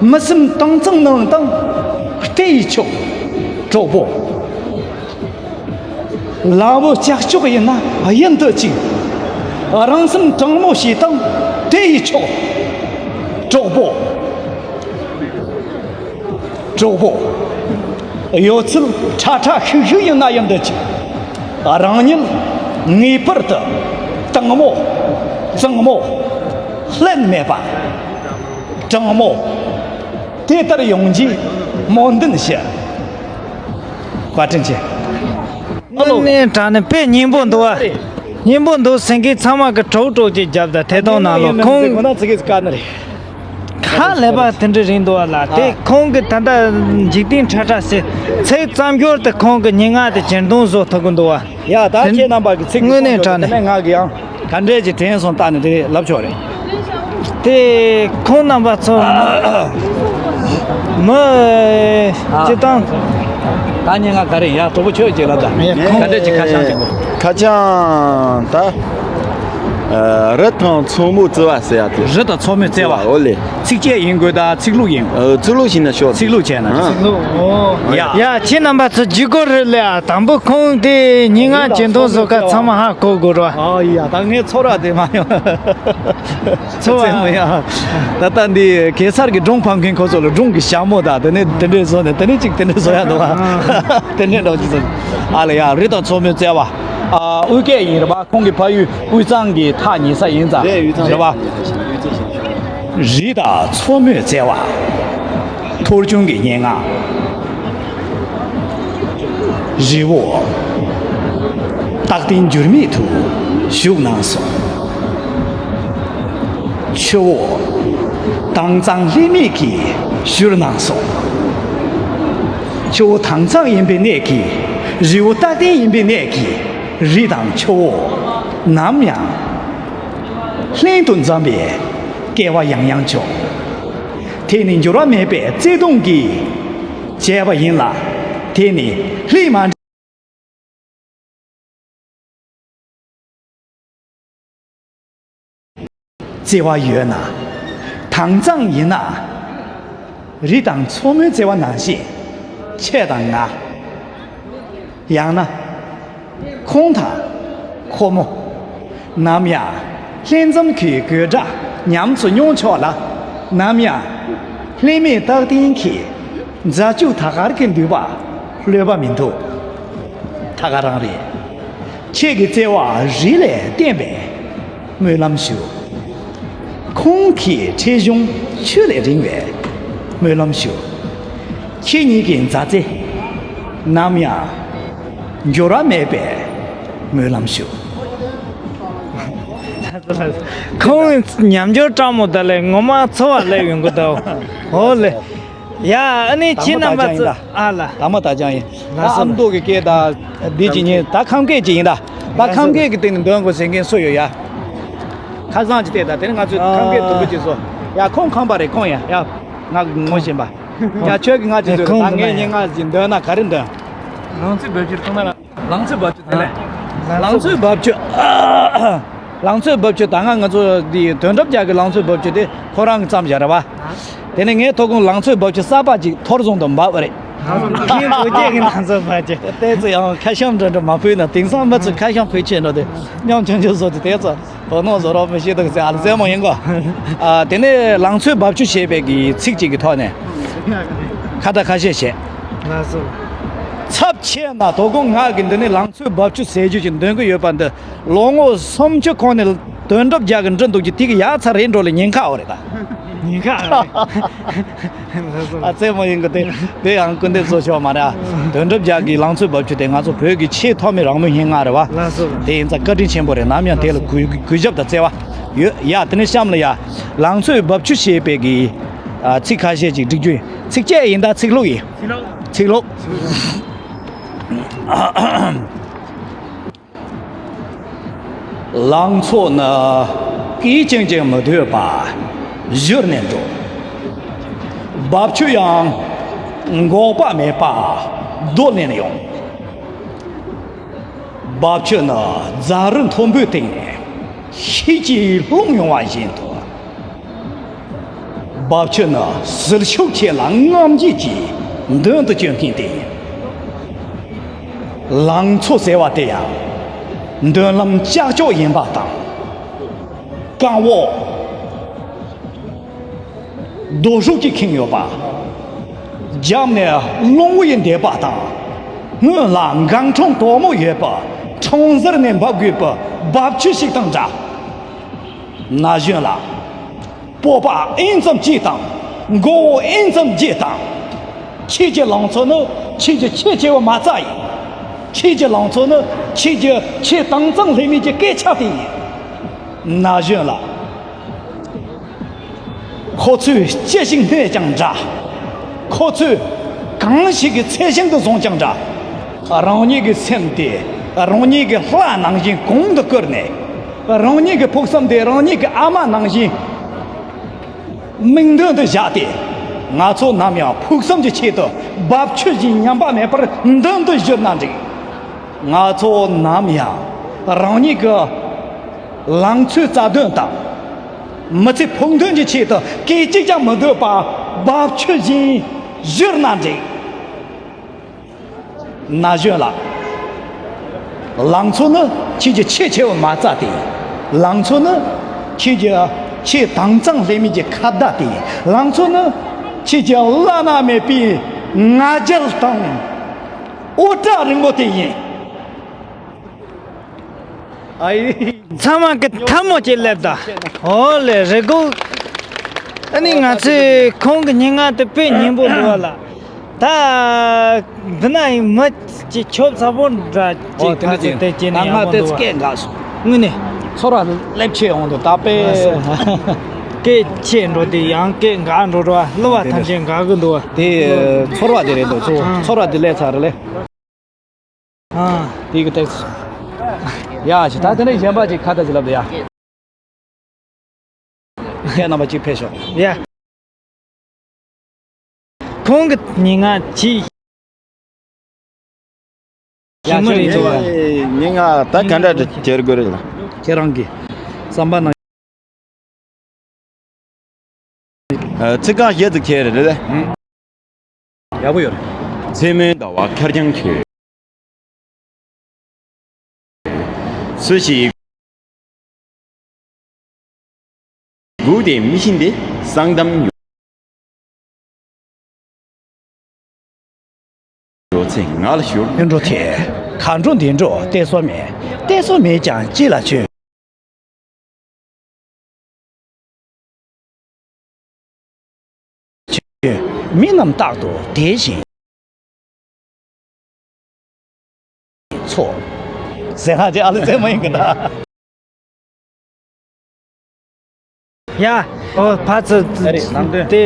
མི་སེམས་དྭངས་གཙང་ནང་དང་བལྟས་ཡིས་ཆོག་གྲོགས་པོ། ལ་བུ་ལྕགས་ཀྱོག་ཡིན་ན་ཡུན་དུ་ཆིག་རང་སེམས་དྲང་མོ་ཞིག་དང་བལྟས་ཡིས་ཆོག་གྲོགས་པོ། གྲོགས་པོ། ཡོད་ཚད་ཁྲ་ཁྲ་ཤིག་ཤིག་ཡིན་ན་ཡང་འདི་ཅི། རང་ཉིད་ངེས་པར་དུ་དྭངས་མོ། གཙང་མོ། ལྷད་མེད་པ། དྲང་མོ། དེ་ལྟར་ཡོང་རྒྱུའི་སྨོན་འདུན་ཞུ། བཀའ་དྲིན་ཆེ། དངོས་གནས་དྲང་གནས་དཔེ་སྙན་པོ་འདུག་བ། སྙན་པོ་འདུག་ཟེར་མཁན་ཚང་མ་གི་གྲོགས་གྲོགས་ཅིག་རྒྱབ་དང་ཐད་གཏོང་གནང་ལོ། ཁོང་ཁོ་ན་ཚིག་གི་བཀའ་ནི་རེད། ཧ་ལས་པ་དེ་འདྲ་རིང་འདུག་བ་ལ། དེ་ཁོང་གི་ད་ལྟ་འཇིག་རྟེན་ཁྲ་ཁྲ་ཟེར་ཚིག་ཙམ་སྦྱོར་དེ་ཁོང་གི་སྙན་ངག་དེ་ཇེ་མཐོང་བཟོ་ཐུབ་གི་འདུག་བ། ཡ་ད་དེ་ཁྱེད་རྣམ་པ་གི་ཚིག་དངོས་གནས་དྲང་གནས། དེ་ནས་ང་གི་ཡང་ག་འདྲས་ཀྱི་དྲན་སོང་ལྟ་ནས་དེ་ལབ་ཆོག་རེད། དེ་ཁོང་རྣམ་པ་ཚོ་མི་སྤྱི་བཏང་། ད་སྙན་ངག་ག་རེ་ཡ་གྲོགས་པོ་ཁྱོད་ཀྱིས་ལབ་ད་ག་འདྲས་ཀྱི་ཁ་བྱང་ཅིག་འདུག་ཁ་བྱང་ད། ཨ། རི་དང་མཚོ་མོའི་བརྩེ་བ་ཟེར་ཡ་དེ། རི་དང་མཚོ་མོའི་བརྩེ་བ། འོ་ལེ། ཚིགས་བཅད་ཡིན་དགོས་ད་ཚིག་ལྷུག་ཡིན་དགོས། ཨ། ཚིག་ལྷུག་བྱས་ན་ཤོག་ཚིག་ལྷུག་བྱས་ན། ཨ། ཚིག་ལྷུག་འོ། ཡ། ཡ་ཁྱེད་རྣམ་པ་ཚོ་བརྒྱུད་སྐུར་རེད་ལེ། ཨ། དང་པོ་ཁོང་དེ་སྙན་ངག་ཇེ་མཐོང་བཟོ་ཁ་ཚང་མ་ཧ་གོ་དགོས་རོ། ཨ་ཡ་ད་ངས་ཚོར་བ་དེ་མ་ཡོང་། ཚོར་བ་མ་ཡོང་། ད་ལྟ་འདི་གེ་སར་གྱི་སྒྲུང་ཕམ་མཁན་ཁོ་ཚོ་ལ་སྒྲུང་གི་ཞྭ་མོ་དང་དེ་ནས་དེ་འདྲས་བཟོ་ནས་དེ་ནས་ཅིག་དེ་འདྲས་བཟོ་ཡ་འདུག་ཨ། དེ་འདྲས་འདྲ་ཅིག་བཟོ། ཨ་ལ་ཡ་རི་དང་མཚོ་མོའི་བརྩེ་བ། ཨ། དབུས་སྐད་ཡིན་རེད་པ། ཁོང་གི་ཕ་ཡུལ་དབུས་གཙང་གི་ཐག་ཉེ་ས་ཡིན་ཙང་རེད་པ། རི་དང་མཚོ་མོའི་བརྩེ་བ། ཐོར་ཅུང་གི་སྙན་ངག་རི་བོ་རྟག་བརྟན་འགྱུར་མེད་དུ་བཞུགས་གནང་སོང་། ཆུ་བོ་དྭངས་གཙང་ལྷད་མེད་ཀྱིས་བཞུར་གནང་སོང་། ཆུ་བོ་དྭངས་གཙང་ཡིན་པའི་གནད་ཀྱིས་རི་བོ་རྟག་བརྟན་ཡིན་པའི་གནད་ཀྱིས་རི་དང་ཆུ་བོ་ནམ་ཡང་ལྷན་དུ་འཛོམས་པའི་སྐལ་བ་ཡང་ཡང་བྱུང་། དེ་ནི་འགྱུར་བ་མེད་པའི་བརྩེ་དུང་གི་བྱས་པ་ཡིན་ལ། དེ་ནི་ལྷད་མ་འདྲེས། བརྩེ་བ་ཡོད་ན། དྭངས་གཙང་ཡིན་ན། རི་དང་མཚོ་མོའི་བརྩེ་བ་ནང་བཞིན་ཁྱེད་དང་ང་། ཡང་ན། ཁོང་དང་ཁོ་མོ། ནམ་ཡང་ལྷན་འཛོམས་ཀྱི་དགོད་སྒྲ་ཉམས་སུ་མྱོང་ཆོག་ལ། ནམ་ཡང་ལྷད་མེད་རྟག་བརྟན་གྱི་མཛའ་གཅུགས་ཐ་སྐར་གྱི་མདུད་པ་ལྷོད་པ་མི་འདུག་ད་ག་རང་རེད། ཁྱེད་ཀྱི་བརྩེ་བ་རི་ལས་བརྟན་པའི་སྨོན་ལམ་ཞུ། ཁོང་གི་ཁྲེལ་གཞུང་ཆུ་ལས་རིང་བའི་སྨོན་ལམ་ཞུ། ཁྱེད་གཉིས་ཀྱི་མཛའ་བརྩེ་ནམ་ཡང་འགྱུར་བ་མེད་པའི་སྨོན་ལམ་ཞུ། ཁོང་ཉམས་འགྱུར་སྤྲང་མོ་ད་ལས་ངོ་མ་འཚོ་བ་ལས་ཡོང་གི་འདུག་འོ་ལེ། ཡ། ཨ་ནི་ཁྱེད་རྣམ་པ་ཚོ་ཨ་ལ། དྭངས་མ་དག་ཅང་ཡིན། ད་ཨ་མདོ་གི་སྐད་དང་འདི་ཅི་ཉན་ད་ཁམས་སྐད་ཅིག་ཡིན་ད། ད་ཁམས་སྐད་ཀྱི་སྟེང་ནས་འདོན་དགོས་ཟེར་མཁན་སུ་ཡོད་ཡ། ཁ་སང་ཅིག་བལྟས་ད་དེ་ནི་ང་ཚོའི་ཁམས་སྐད་དུམ་བུ་ཅིག་བཟོ། ཡ་ཁོང་ཁམས་པ་རེད་ཁོང་ཡ་ཡ། ང་ངོ་ཤེས་པ། ཡ་ཁྱོད་ཀྱིས་ང་ཅིག་བཟོས་ད་ངས་སྙན་ངག་ཅིག་འདོན་ན་ག་རེ་འདོན། ལང་ཚོའི་རྦབ་ཆུ་ཁོང་ན་ལ། ལང་ཚོའི་རྦབ་ཆུ་དེ་ལས། ལང་ཚོའི་རྦབ་ཆུ། ལང་ཚོའི་རྦབ་ཆུ་ད་སྔ་ང་ཚོ་འདི་དོན་གྲུབ་རྒྱལ་གྱི་ལང་ཚོའི་རྦབ་ཆུ་དེ་ཁོ་རང་གིས་བརྩམས་བཞག་རེད་པ། དེ་ནས་ངས་ཐོག་ཁོང་ལང་ཚོའི་རྦབ་ཆུ་གསར་པ་ཅིག་ཐོར་བཟུང་དུ་འབབ་པ་རེད། ཁྱེད་བོད་རྒྱལ་གྱི་ལང་ཚོའི་རྦབ་ཆུ། དེ་ཚོ་ཡང་ཁ་ཤམ་འདྲ་འདྲ་མ་ཕུལ་ན། དེང་སང་མི་ཚོས་ཁ་ཤམ་ཕུལ་ཆེད་འགྲོ་དེ་སྙོམ་ཆུང་ཆུང་བཟོ་དེ་དེ་ཚོ་དོ་སྣང་བཟོ་རོགས་མི་ཤེས་འདུག་ཟེར། ཨ་ལ་རྩེད་མོ་ཡིན་གོ། ཨ་དེ་ནས་ལང་ཚོའི་རྦབ་ཆུ་ཞེས་པའི་གི་ཚིག་ཅིག་གི་ཐོག་ནས་ཁ་བརྡ་ཁ་ཤས་བྱས། ལགས་སོ། ཚབས་ཆེ་ན་དོ་དགོང་ང་གི་འདི་ནས་ལང་ཚོའི་རྦབ་ཆུ་ཟེར་རྒྱུ་ཞིག་འདོན་གི་ཡོད་པ་འདི་ལོ་ངོ་སུམ་ཅུ་གོང་ནས་དོན་གྲུབ་རྒྱལ་གྱིས་འབྲི་འདུག་རྒྱུ་དེ་གི་ཡག་ཚ་རེད་འགྲོ་ལ་ཉེན་ཁ་ཡོད་རེད་ད། ཉེན་ཁ་ཡོད་རེད། ལགས་སོ། ཨ་རྩེད་མོ་ཡིན་གི་དེ་དེ་ཡང་སྐུར་འདེབས་བཟོ་ཆོག་མ་རེད། དོན་གྲུབ་རྒྱལ་གྱི་ལང་ཚོའི་རྦབ་ཆུ་དེ་ང་ཚོ་བོད་ཀྱི་ཆེས་ཐོག་མའི་རང་མོས་སྙན་ངག་རེད་པ། ལགས་སོ། དེ་ཡིན་ཙང་བཀའ་དྲིན་ཆེན་པོ་རེད། ནམ་ཡང་དེ་ལ་གུས་གུས་ཞབས་དང་བརྩེ་བ་ཡོད་ཡ། དེ་ནས་གཤམ་ལ་ཡ་ལང་ཚོའི་རྦབ་ཆུ་ཞེས་པའི་གི་ཨ་ཚིག་ཁ་ཤས་ཅིག་བསྒྲིག་རྒྱུ་ཡིན། ཚིགས་བཅད་ཡིན་ད་ཚིག་ལྷུག་ཡིན། ཚིག་ལྷུག་ལང་ཚོ་ནི་སྐད་ཅིག་ཀྱང་མི་སྡོད་པར་བཞུར་ནས་འགྲོ། རྦབ་ཆུ་ཡང་འགོག་པ་མེད་པར་རྡོལ་ནས་ཡོང་། རྦབ་ཆུ་ནི་རྫ་རི་མཐོན་པོའི་སྟེང་ནས་ ཤེད་ཀྱིས་སློང་ཡོང་བ་བཞིན་དུ། རྦབ་ཆུ་ནི་ཟིལ་ཤུགས་ཆེ་ལ་རྔམ་བརྗིད་ཀྱིས་མདུན་དུ་སྐྱོད་མཁན་དེ་ཡིན། ལང་ཚོ་ཟེར་བ་དེ་ཡང་མདུན་ལམ་ཀྱག་ཀྱོག་ཡིན་པ་དང་། རྐང་འོག་རྡོ་ཧྲུག་གིས་ཁེངས་ཡོད་པ། རྒྱབ་ནས་རླུང་བུ་ཡིས་འདེད་པ་དང་། སྔོན་ལ་འགག་འཕྲང་དོག་མོ་ཡོད་པ། འཕྲང་ཟུར་ནས་འབབ་དགོས་པའི་རྦབ་ཆུ་ཞིག་དང་འདྲ། ན་གཞོན་ལགས། སྤོབས་པ་ཨེན་ཙམ་གཅིག་དང་། མགོ་བོ་ཨེན་ཙམ་རྒྱས་དང་། ཁྱེད་ཀྱི་ལང་ཚོ་ནི་ཁྱེད་ཀྱི་ཁྱད་ཆེ་བའི་མ་རྩ་ཡིན། ཁྱེད་ཀྱི་ལང་ཚོ་ནི་ཁྱེད་ཀྱི་ཆེས་དྭངས་གཙང་ལྷད་མེད་ཀྱི་སྐད་ཆ་དེ་ཡིན། ན་གཞོན་ལགས། ཁོ་ཚོས་ཅི་ཞིག་སྨྲས་ཀྱང་འདྲ། ཁོ་ཚོས་གང་ཞིག་གི་ཚད་ཞེན་དུ་བཟུང་ཀྱང་འདྲ། རང་ཉིད་ཀྱི་སེམས་དེ་རང་ཉིད་ཀྱི་ལྷ་ནང་བཞིན་གོང་དུ་བཀུར་ནས། རང་ཉིད་ཀྱི་ཕུགས་བསམ་དེ་རང་ཉིད་ཀྱི་ཨ་མ་ནང་བཞིན་མིག་མདུན་དུ་བཞག་སྟེ། ང་ཚོ་ནམ་ཡང་ཕུགས་བསམ་གྱི་ཆེད་དུ་རྦབ་ཆུ་བཞིན་ཉམས་པ་མེད་པར་མདུན་དུ་བཞུར་ན་འགྲིག། ང་ཚོ་ནམ་ཡང་རང་ཉིད་ཀྱི་ལང་ཚོའི་རྩ་དོན་དང་། མི་ཚེ་ཕུགས་འདུན་གྱི་ཆེད་དུ་སྐད་ཅིག་ཀྱང་མི་སྡོད་པར་རྦབ་ཆུ་བཞིན་བཞུར་ན་འགྲིག། ན་གཞོན་ལགས། ལང་ཚོ་ནི་ཁྱེད་ཀྱི་ཆེས་ཆེ་བའི་མ་རྩ་དེ་ཡིན། ལང་ཚོ་ནི་ཁྱེད་ཀྱི་ཆེས་དྭངས་གཙང་ལྷད་མེད་ཀྱི་ཁ་བརྡ་དེ་ཡིན། ལང་ཚོ་ནི་ཁྱེད་ཀྱི་བླ་ན་མེད་པའི་ང་རྒྱལ་དང་འུར་སྒྲ་རིང་པོ་དེ་ཡིན། ཨའི། ཚང་མ་གི་ཐལ་མོ་ཅིག་སླེབས་ད། ཨོ་ལེ་རེ་སྒུག་ཨ་ནི་ང་ཚོས་ཁོང་གི་སྙན་ངག་དེ་དཔེ་སྙན་པོ་འདུག་བ་ལ། ད་འདི་ན་ཡིན་མི་ཅིག་ཆོབ་ཚ་པོ་འདྲ་ཅིག་ཨོ་དེ་འདྲ་ཕ་ཚོ་ཅིག་དེ་ཅི་ནས་ཡག་པོ་འདུག་བ། སྐད་འགག་སོང་། དངོས་གནས། ཚོར་བ་སླེབས་ཆེ་འོང་འདུག་ད་དཔེ། སྐད་ཆེ་འགྲོ་དེ་ཡང་སྐད་འགག་འགྲོ་འགྲོ་བ་གླུ་བ་ཐམས་ཅད་འགག་གི་འདུག་བ། དེ་ཚོར་བ་དེ་རེད་འདུག་ཚོར་ཚོར་བ་དེ་སླེབས་ཚར་རེད་ལེ། ཨ། དེ་གི་ཏེགས། ཡ་ཞི་ད་དེ་ནས་གཞན་པ་ཅིག་ཁ་བརྡ་ཅིག་ལབ་དེ་ཡ། ཁྱེད་རྣམ་པ་ཅིག་ཕེབས་ཤོག་ཡ། ཁོང་གི་སྙན་ངག་ཅིག་ཡ་ཞི་མོ་རེད་ཁྱེད་འདུག་བ། སྙན་ངག་ད་ག་འདྲ་འདྲ་བྱེད་དགོས་རེད་ལ། ཁྱེད་རང་གི་བསམ་པ་ནང་། ཚིག་རྐང་བཞི་ཙམ་བྱས་རེད་ལེ། ཡག་པོ་ཡོད་རེད། མཚན་མོའི་ཟླ་བ་ཁེར་རྐྱང་ཁྱོད། སུ་ཞིག་སྒུག་སྟེ་མི་ཤིན་ཏེ་གསང་གཏམ་ཡོད། ཡོད་ཚེ་ང་ལ་ཞུ། ཡོད་འགྲོ་དེ། ག་འགྲོ་འདི་འགྲོ་བལྟས་སོ་མེད། བལྟས་སོ་མེད་ཀྱང་ཅི་ལ་བྱོས། མི་རྣམས་རྟག་ཏུ་དེ་བཞིན། ཚོ། ཟེར་ཧ་ཅེ་ཨ་ལི་ཙེ་མ་ཡིན་གི་ད། ཡ། ཨོ་ཕ་ཚུ་ཨ་རེད་ནང་དོན། དེ་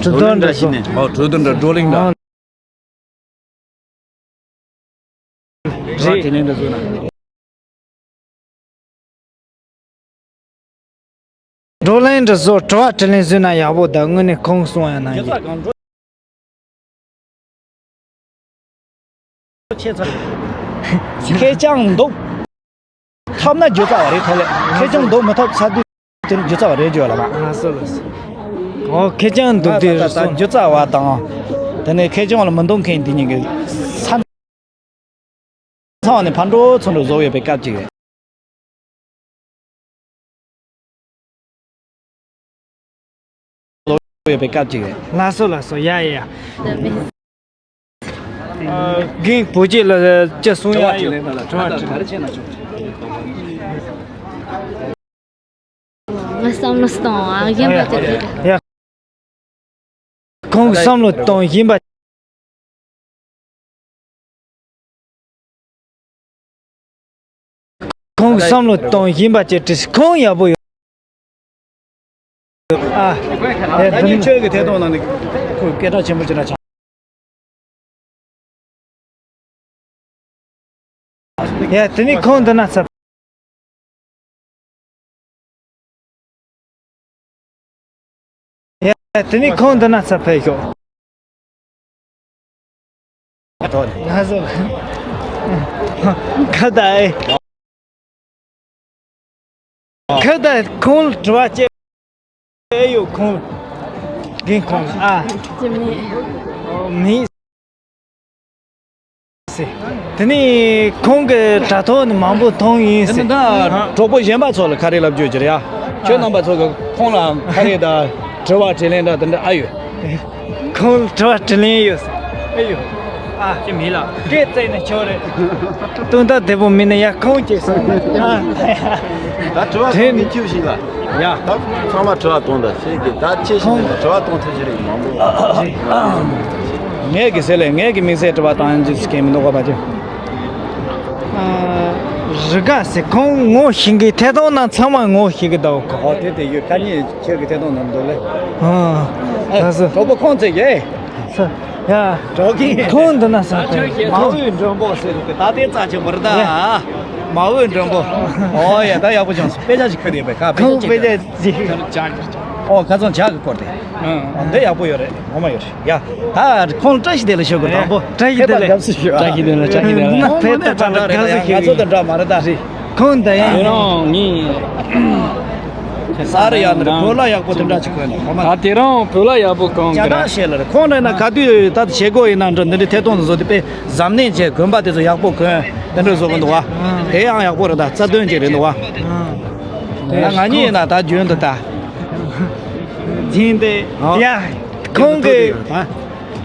གྲུ་དོན་འདྲ་ཞིག་ནས། ཨོ་གྲུ་དོན་འདྲ་བགྲོ་གླེང་འདྲ། རེད། དྲི་བ་དྲིས་ལན་འདྲ་བཟོས་ན། བགྲོ་གླེང་འདྲ་བཟོ་དྲི་བ་དྲིས་ལན་བཟོས་ན་ཡག་པོ་ད་དངོས་གནས་ཁོང་གསུང་ཡ་ན་ཡིན། ཁེ་ཅང་འདུག་ཐབས་ན་རྒྱུ་རྩ་བ་རེད་ཐོ་ལེ། ཁེ་ཅང་འདུག་མི་ཐབས་ཚ་དུས་དེར་རྒྱུ་རྩ་བ་རེད་རྒྱུ་ལ་མ། ལགས་སོ་ལགས་སོ། ཨོ་ཁེ་ཅང་འདུག་དེ་ད་ད་ད་སོང་། རྒྱུ་རྩ་བ་དང་། དེ་ནས་ཁེ་ཅང་ལ་མི་འདུག་མཁན་འདི་གཉིས་ཀྱི་ས། ཚང་བ་ནས་ཕར་འགྲོ་ཚུར་འགྲོ་བཟོ་ཡོད་པའི་སྐབས་ཅིག་རེད། བཟོ་ཡོད་པའི་སྐབས་ཅིག་རེད། ལགས་སོ་ལགས་སོ་ཡ་ཡ་ཡ། རྒན་བོད་སྐད་ལ་ཅི་གསུང་ཡ་ཡོད། དྲི་བ་དྲིས་ལན་ལ་ཅོ། ང་བསམ་བློ་གཏོང་ཨ་གཞན་པ་དེ་རེད། ཡ། ཁོང་གི་བསམ་བློ་གཏོང་བཞིན་པ། ཁོང་གི་བསམ་བློ་གཏོང་བཞིན་པ་ཅེས་དྲིས་ཁོང་ཡག་པོ་ཡོད། ཨ། ད་ངས་ཆོས་ཀྱི་ཐད་གཏོང་ནང་ནས་ཁོས་སྐད་གྲགས་ཆེན་པོ་ཅིག་ར་ཆགས། ཡ་དེ་ནི་ཁོང་འདི་ན་ཚ། ཡ་དེ་ནི་ཁོང་འདི་ན་ཚ་ཕེབས་ཤོག་ང་ཚོ་ཁ་བརྡ་ཨེ། ཁ་ད་ཁོང་ལ་དྲི་བ་བྱེད་ཨེ་ཡོད་ཁོང་ལ། རྒན་ཁོང་ལ་ཨ། ཅི་མེད། མེད་ཟེར། དེ་ནས་ཁོང་གི་དྲ་ཐོག་ནས་མང་པོ་མཐོང་ཡིན་དེ་ནི་ཟེར། ད་གྲོགས་པོ་གཞན་པ་ཚོ་ལ་ཁ་རེ་ལབ་རྒྱུ་ཅི་རེད་ཡ། ཁྱོད་རྣམ་པ་ཚོ་གི་ཁོང་ལ་ཁ་རེ་དང་དྲི་བ་དྲིས་ལན་དང་དེ་འདྲ་ཨ་ཡོད། ཁོང་ལ་དྲི་བ་དྲིས་ལན་ཡོད་ཟེར། ཨེ་ཡོད། ཨ། ཅི་མེད་ལ། སྐད་བཙལ་ནས་ཆོག་རེད། དོན་དག་བདེ་པོ་མིན་ན་ཡ་ཁོང་སྐྱེས་སོང་། ཨ། ད་དྲི་བ་དྲིས་མི་ཁྱབ་ཞིག་ལ། ཡ། ད་ཚང་མ་དྲི་བ་གཏོང་ད་ཤེས་ཀྱི་ད་ཅི་ཞིག་མིན་ན་དྲི་བ་གཏོང་ཐུབ་ཀྱི་རེད་མང་པོ། ངས་ཀྱི་ཟེར་ལས་ངས་ཀྱི་དམིགས་བསལ་དྲི་བ་བཏང་རྒྱུ་ཞིག་མི་འདུག་གོ་བ་ཅི། ཨ། རི་དགའ་ཟེར་ཁོང་ངོ་ཤེས་ཀྱི་ཐད་གཏོང་ནང་ཚང་མ་ངོ་ཤེས་ཀྱི་འདུག་གོ། ཨོ་དེ་དེ་ཡོད་ཁ་ཉིན་ཁྱེད་ཀྱི་ཐད་གཏོང་ནང་འདུག་ལེ། ཨ། ད་སོ། གྲོགས་པོ་ཁོང་ཚེ་གེ། ཡ། གྲོགས་ཀྱི། ཁོང་འདི་ན་ས་དེ། མ་འོས་མགྲོན་པོ་ཟེར་གི་ད་ལྟའི་རྩ་ཆེན་པོ་རེད་ད། ཡ། མ་འོས་མགྲོན་པོ། ཨོ་ཡ་ད་ཡག་པོ་བྱུང་སོང་དཔེ་ཆ་ཞིག་ཁྱོད་དེ་ཡོད་པས་ཁ་དཔེ་ཁོང་ཆ་དཔེ་ཆ་ཅིག་ཨོ་ཁ་ཚོན་ཇག་གི་སྐོར་དེ། ཨོ་འདི་ཡག་པོ་ཡོད་རེད་ངོ་མ་ཡོད་རེད་ཡ། ད་ཁོང་བཀྲ་ཤིས་བདེ་ལེགས་ཞུ་དགོས་དང་པོ། བཀྲ་ཤིས་བདེ་ལེགས། ཕེབས་བསུ་ཞུ་ཨ། བཀྲ་ཤིས་བདེ་ལེགས་བཀྲ་ཤིས་བདེ་ལེགས། ཁོང་ནི་ཕེབས་ད་ད་ལ་ག་ཟེར་ང་ཚོ་དང་འདྲ་མ་རེད་ད། ཁོང་ད་ཡང་དེ་རང་ངས། ས་རི་ཡ་འདིར་བོད་ལྭ་ཡག་པོ་དེ་འདྲ་ཅིག་གོན་ནས་ཁོ་མ། ད་དེ་རང་བོད་ལྭ་ཡག་པོ་གོན་གི་ར། ཇ་ནག་བཤད་ལ་རེད་ཁོང་རེད་ན་ག་དུས་ད་བྱེད་སྒོ་ཡིན་ན་འགྲོ་འདི་འདྲའི་ཐད་གཏོང་བཟོ་དེ་དཔེ་གཟབ་ནན་བྱས་གོན་པ་དེ་ཚོ་ཡག་པོ་གོན་དེ་འདྲ་བཟོ་གི་འདུག་བ། དེ་ཡང་ཡག་པོ་རེད་ད་རྩ་དོན་ཅིག་རེད་འདུག་བ། ད་ང་གཉིས་ཡིན་ན་ད་རྒྱུན་དུ་ད། རྒྱུན་དུ་ཡ་ཁོང་གི་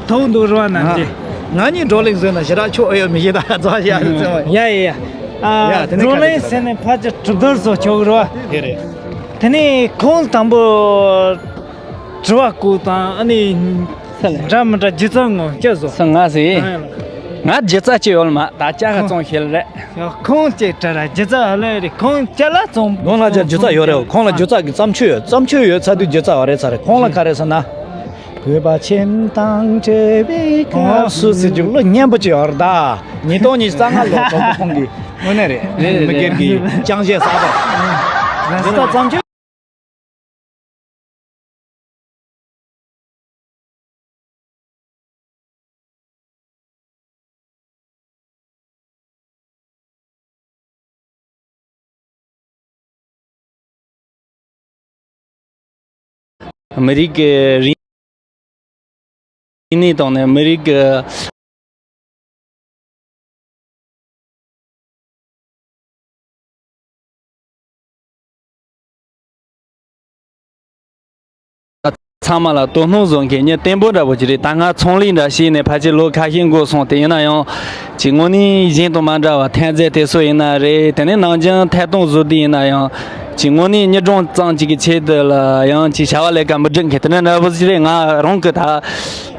ཐོག་འདུག་རོགས་གནང་རྗེས། ང་གཉིས་བགྲོ་གླེང་བཟོས་ན་ཞེ་དྲག་ཆོག་ཨེ་ཡོད་མི་ཤེས་ད་རྩ་བ་ཡ་རེད་ཚོད་མ་ཡ། ཡ་ཡ་ཡ། ཡ་དེ་ནས་བགྲོ་གླེང་ཟེར་ནས་ཕལ་ཆེར་གྲུབ་རྡོར་བཟོ་ཆོག་གི་རེད་བ། དེ་རེད། དེ་ནས་ཁོང་དང་པོ་དྲི་བ་བཀོད་དང་ཨ་ནི་འདྲ་མི་འདྲ་སྒྱུ་རྩལ་ངོ་སྤྲོད་བཟོ། སུ་ང་ཟེར། ང་སྒྱུ་རྩལ་ཅི་ཡོད་མ་ད་ཅག་ག་ཙོང་ཤེས་རེད། ཡ་ཁོང་ཅེས་དྲ་ར་སྒྱུ་རྩལ་ཨ་ལེ་རེད་ཁོང་ཅ་ལག་ཙོང་། ཁོང་ལ་ཅག་སྒྱུ་རྩལ་ཡོད་རེད་ཁོང་ལ་སྒྱུ་རྩལ་གི་བརྩམས་ཆོས་ཡོད་བརྩམས་ཆོས་ཡོད་ཚ་དུས་སྒྱུ་རྩལ་བ་རེད་ཚ་རེད་ཁོང་ལ་ག་རེ་ཟེར་ན། བོད་པ་ཁྱིམ་དང་བཅས་པའི་སྐབས་སུ་ཟེར་རྒྱུ་བློ་སྙན་པོ་ཅིག་ཡོད་རེད་ད། ཉིས་སྟོང་ཉི་ཤུ་རྩ་ལྔ་ལོ་གྲོགས་པོ་ཁོང་གི་དངོས་གནས་རེད། རེད་མི་རེད་སྒེར་གྱི་ཅང་ཤེས་གསར་པ། འདི་ལ་བརྩམས་ཆོས། མི་རིགས་ཀྱི་རིག་གནས་དང་ནི་མི་རིགས་ཀྱི་ཚང་མ་ལ་དོ་སྣང་བཟོ་མཁན་ཉིད་བརྟན་པོ་འདྲ་པོ་ཅིག་རེད། ད་ང་ཚོང་ལས་འདྲ་བྱས་ནས་ཕལ་ཆེར་ལོ་ཁ་ཤས་འགོར་སོང་། དེ་ཡིན་ན་ཡང་ཅིག་དངོས་གནས་གཞན་དང་མ་འདྲ་བ་ཐོན་རྫས་དེ་ཚོ་ཡིན་ན་རེད། དེ་ནས་ནང་ཆེན་ཐད་གཏོང་བཟོ་དུས་ཡིན་ན་ཡང་ཅིག་དངོས་གནས་གཉིས་སྒྲོན་ཙམ་ཅིག་གི་ཆེད་དུ་ལ་ཡང་ཅིག་བྱ་བ་ལས་ཀ་མི་སྒྲུབ་མཁན་དེ་འདྲ་འདྲ་པོ་ཅིག་རེད། ང་རང་གི་ད་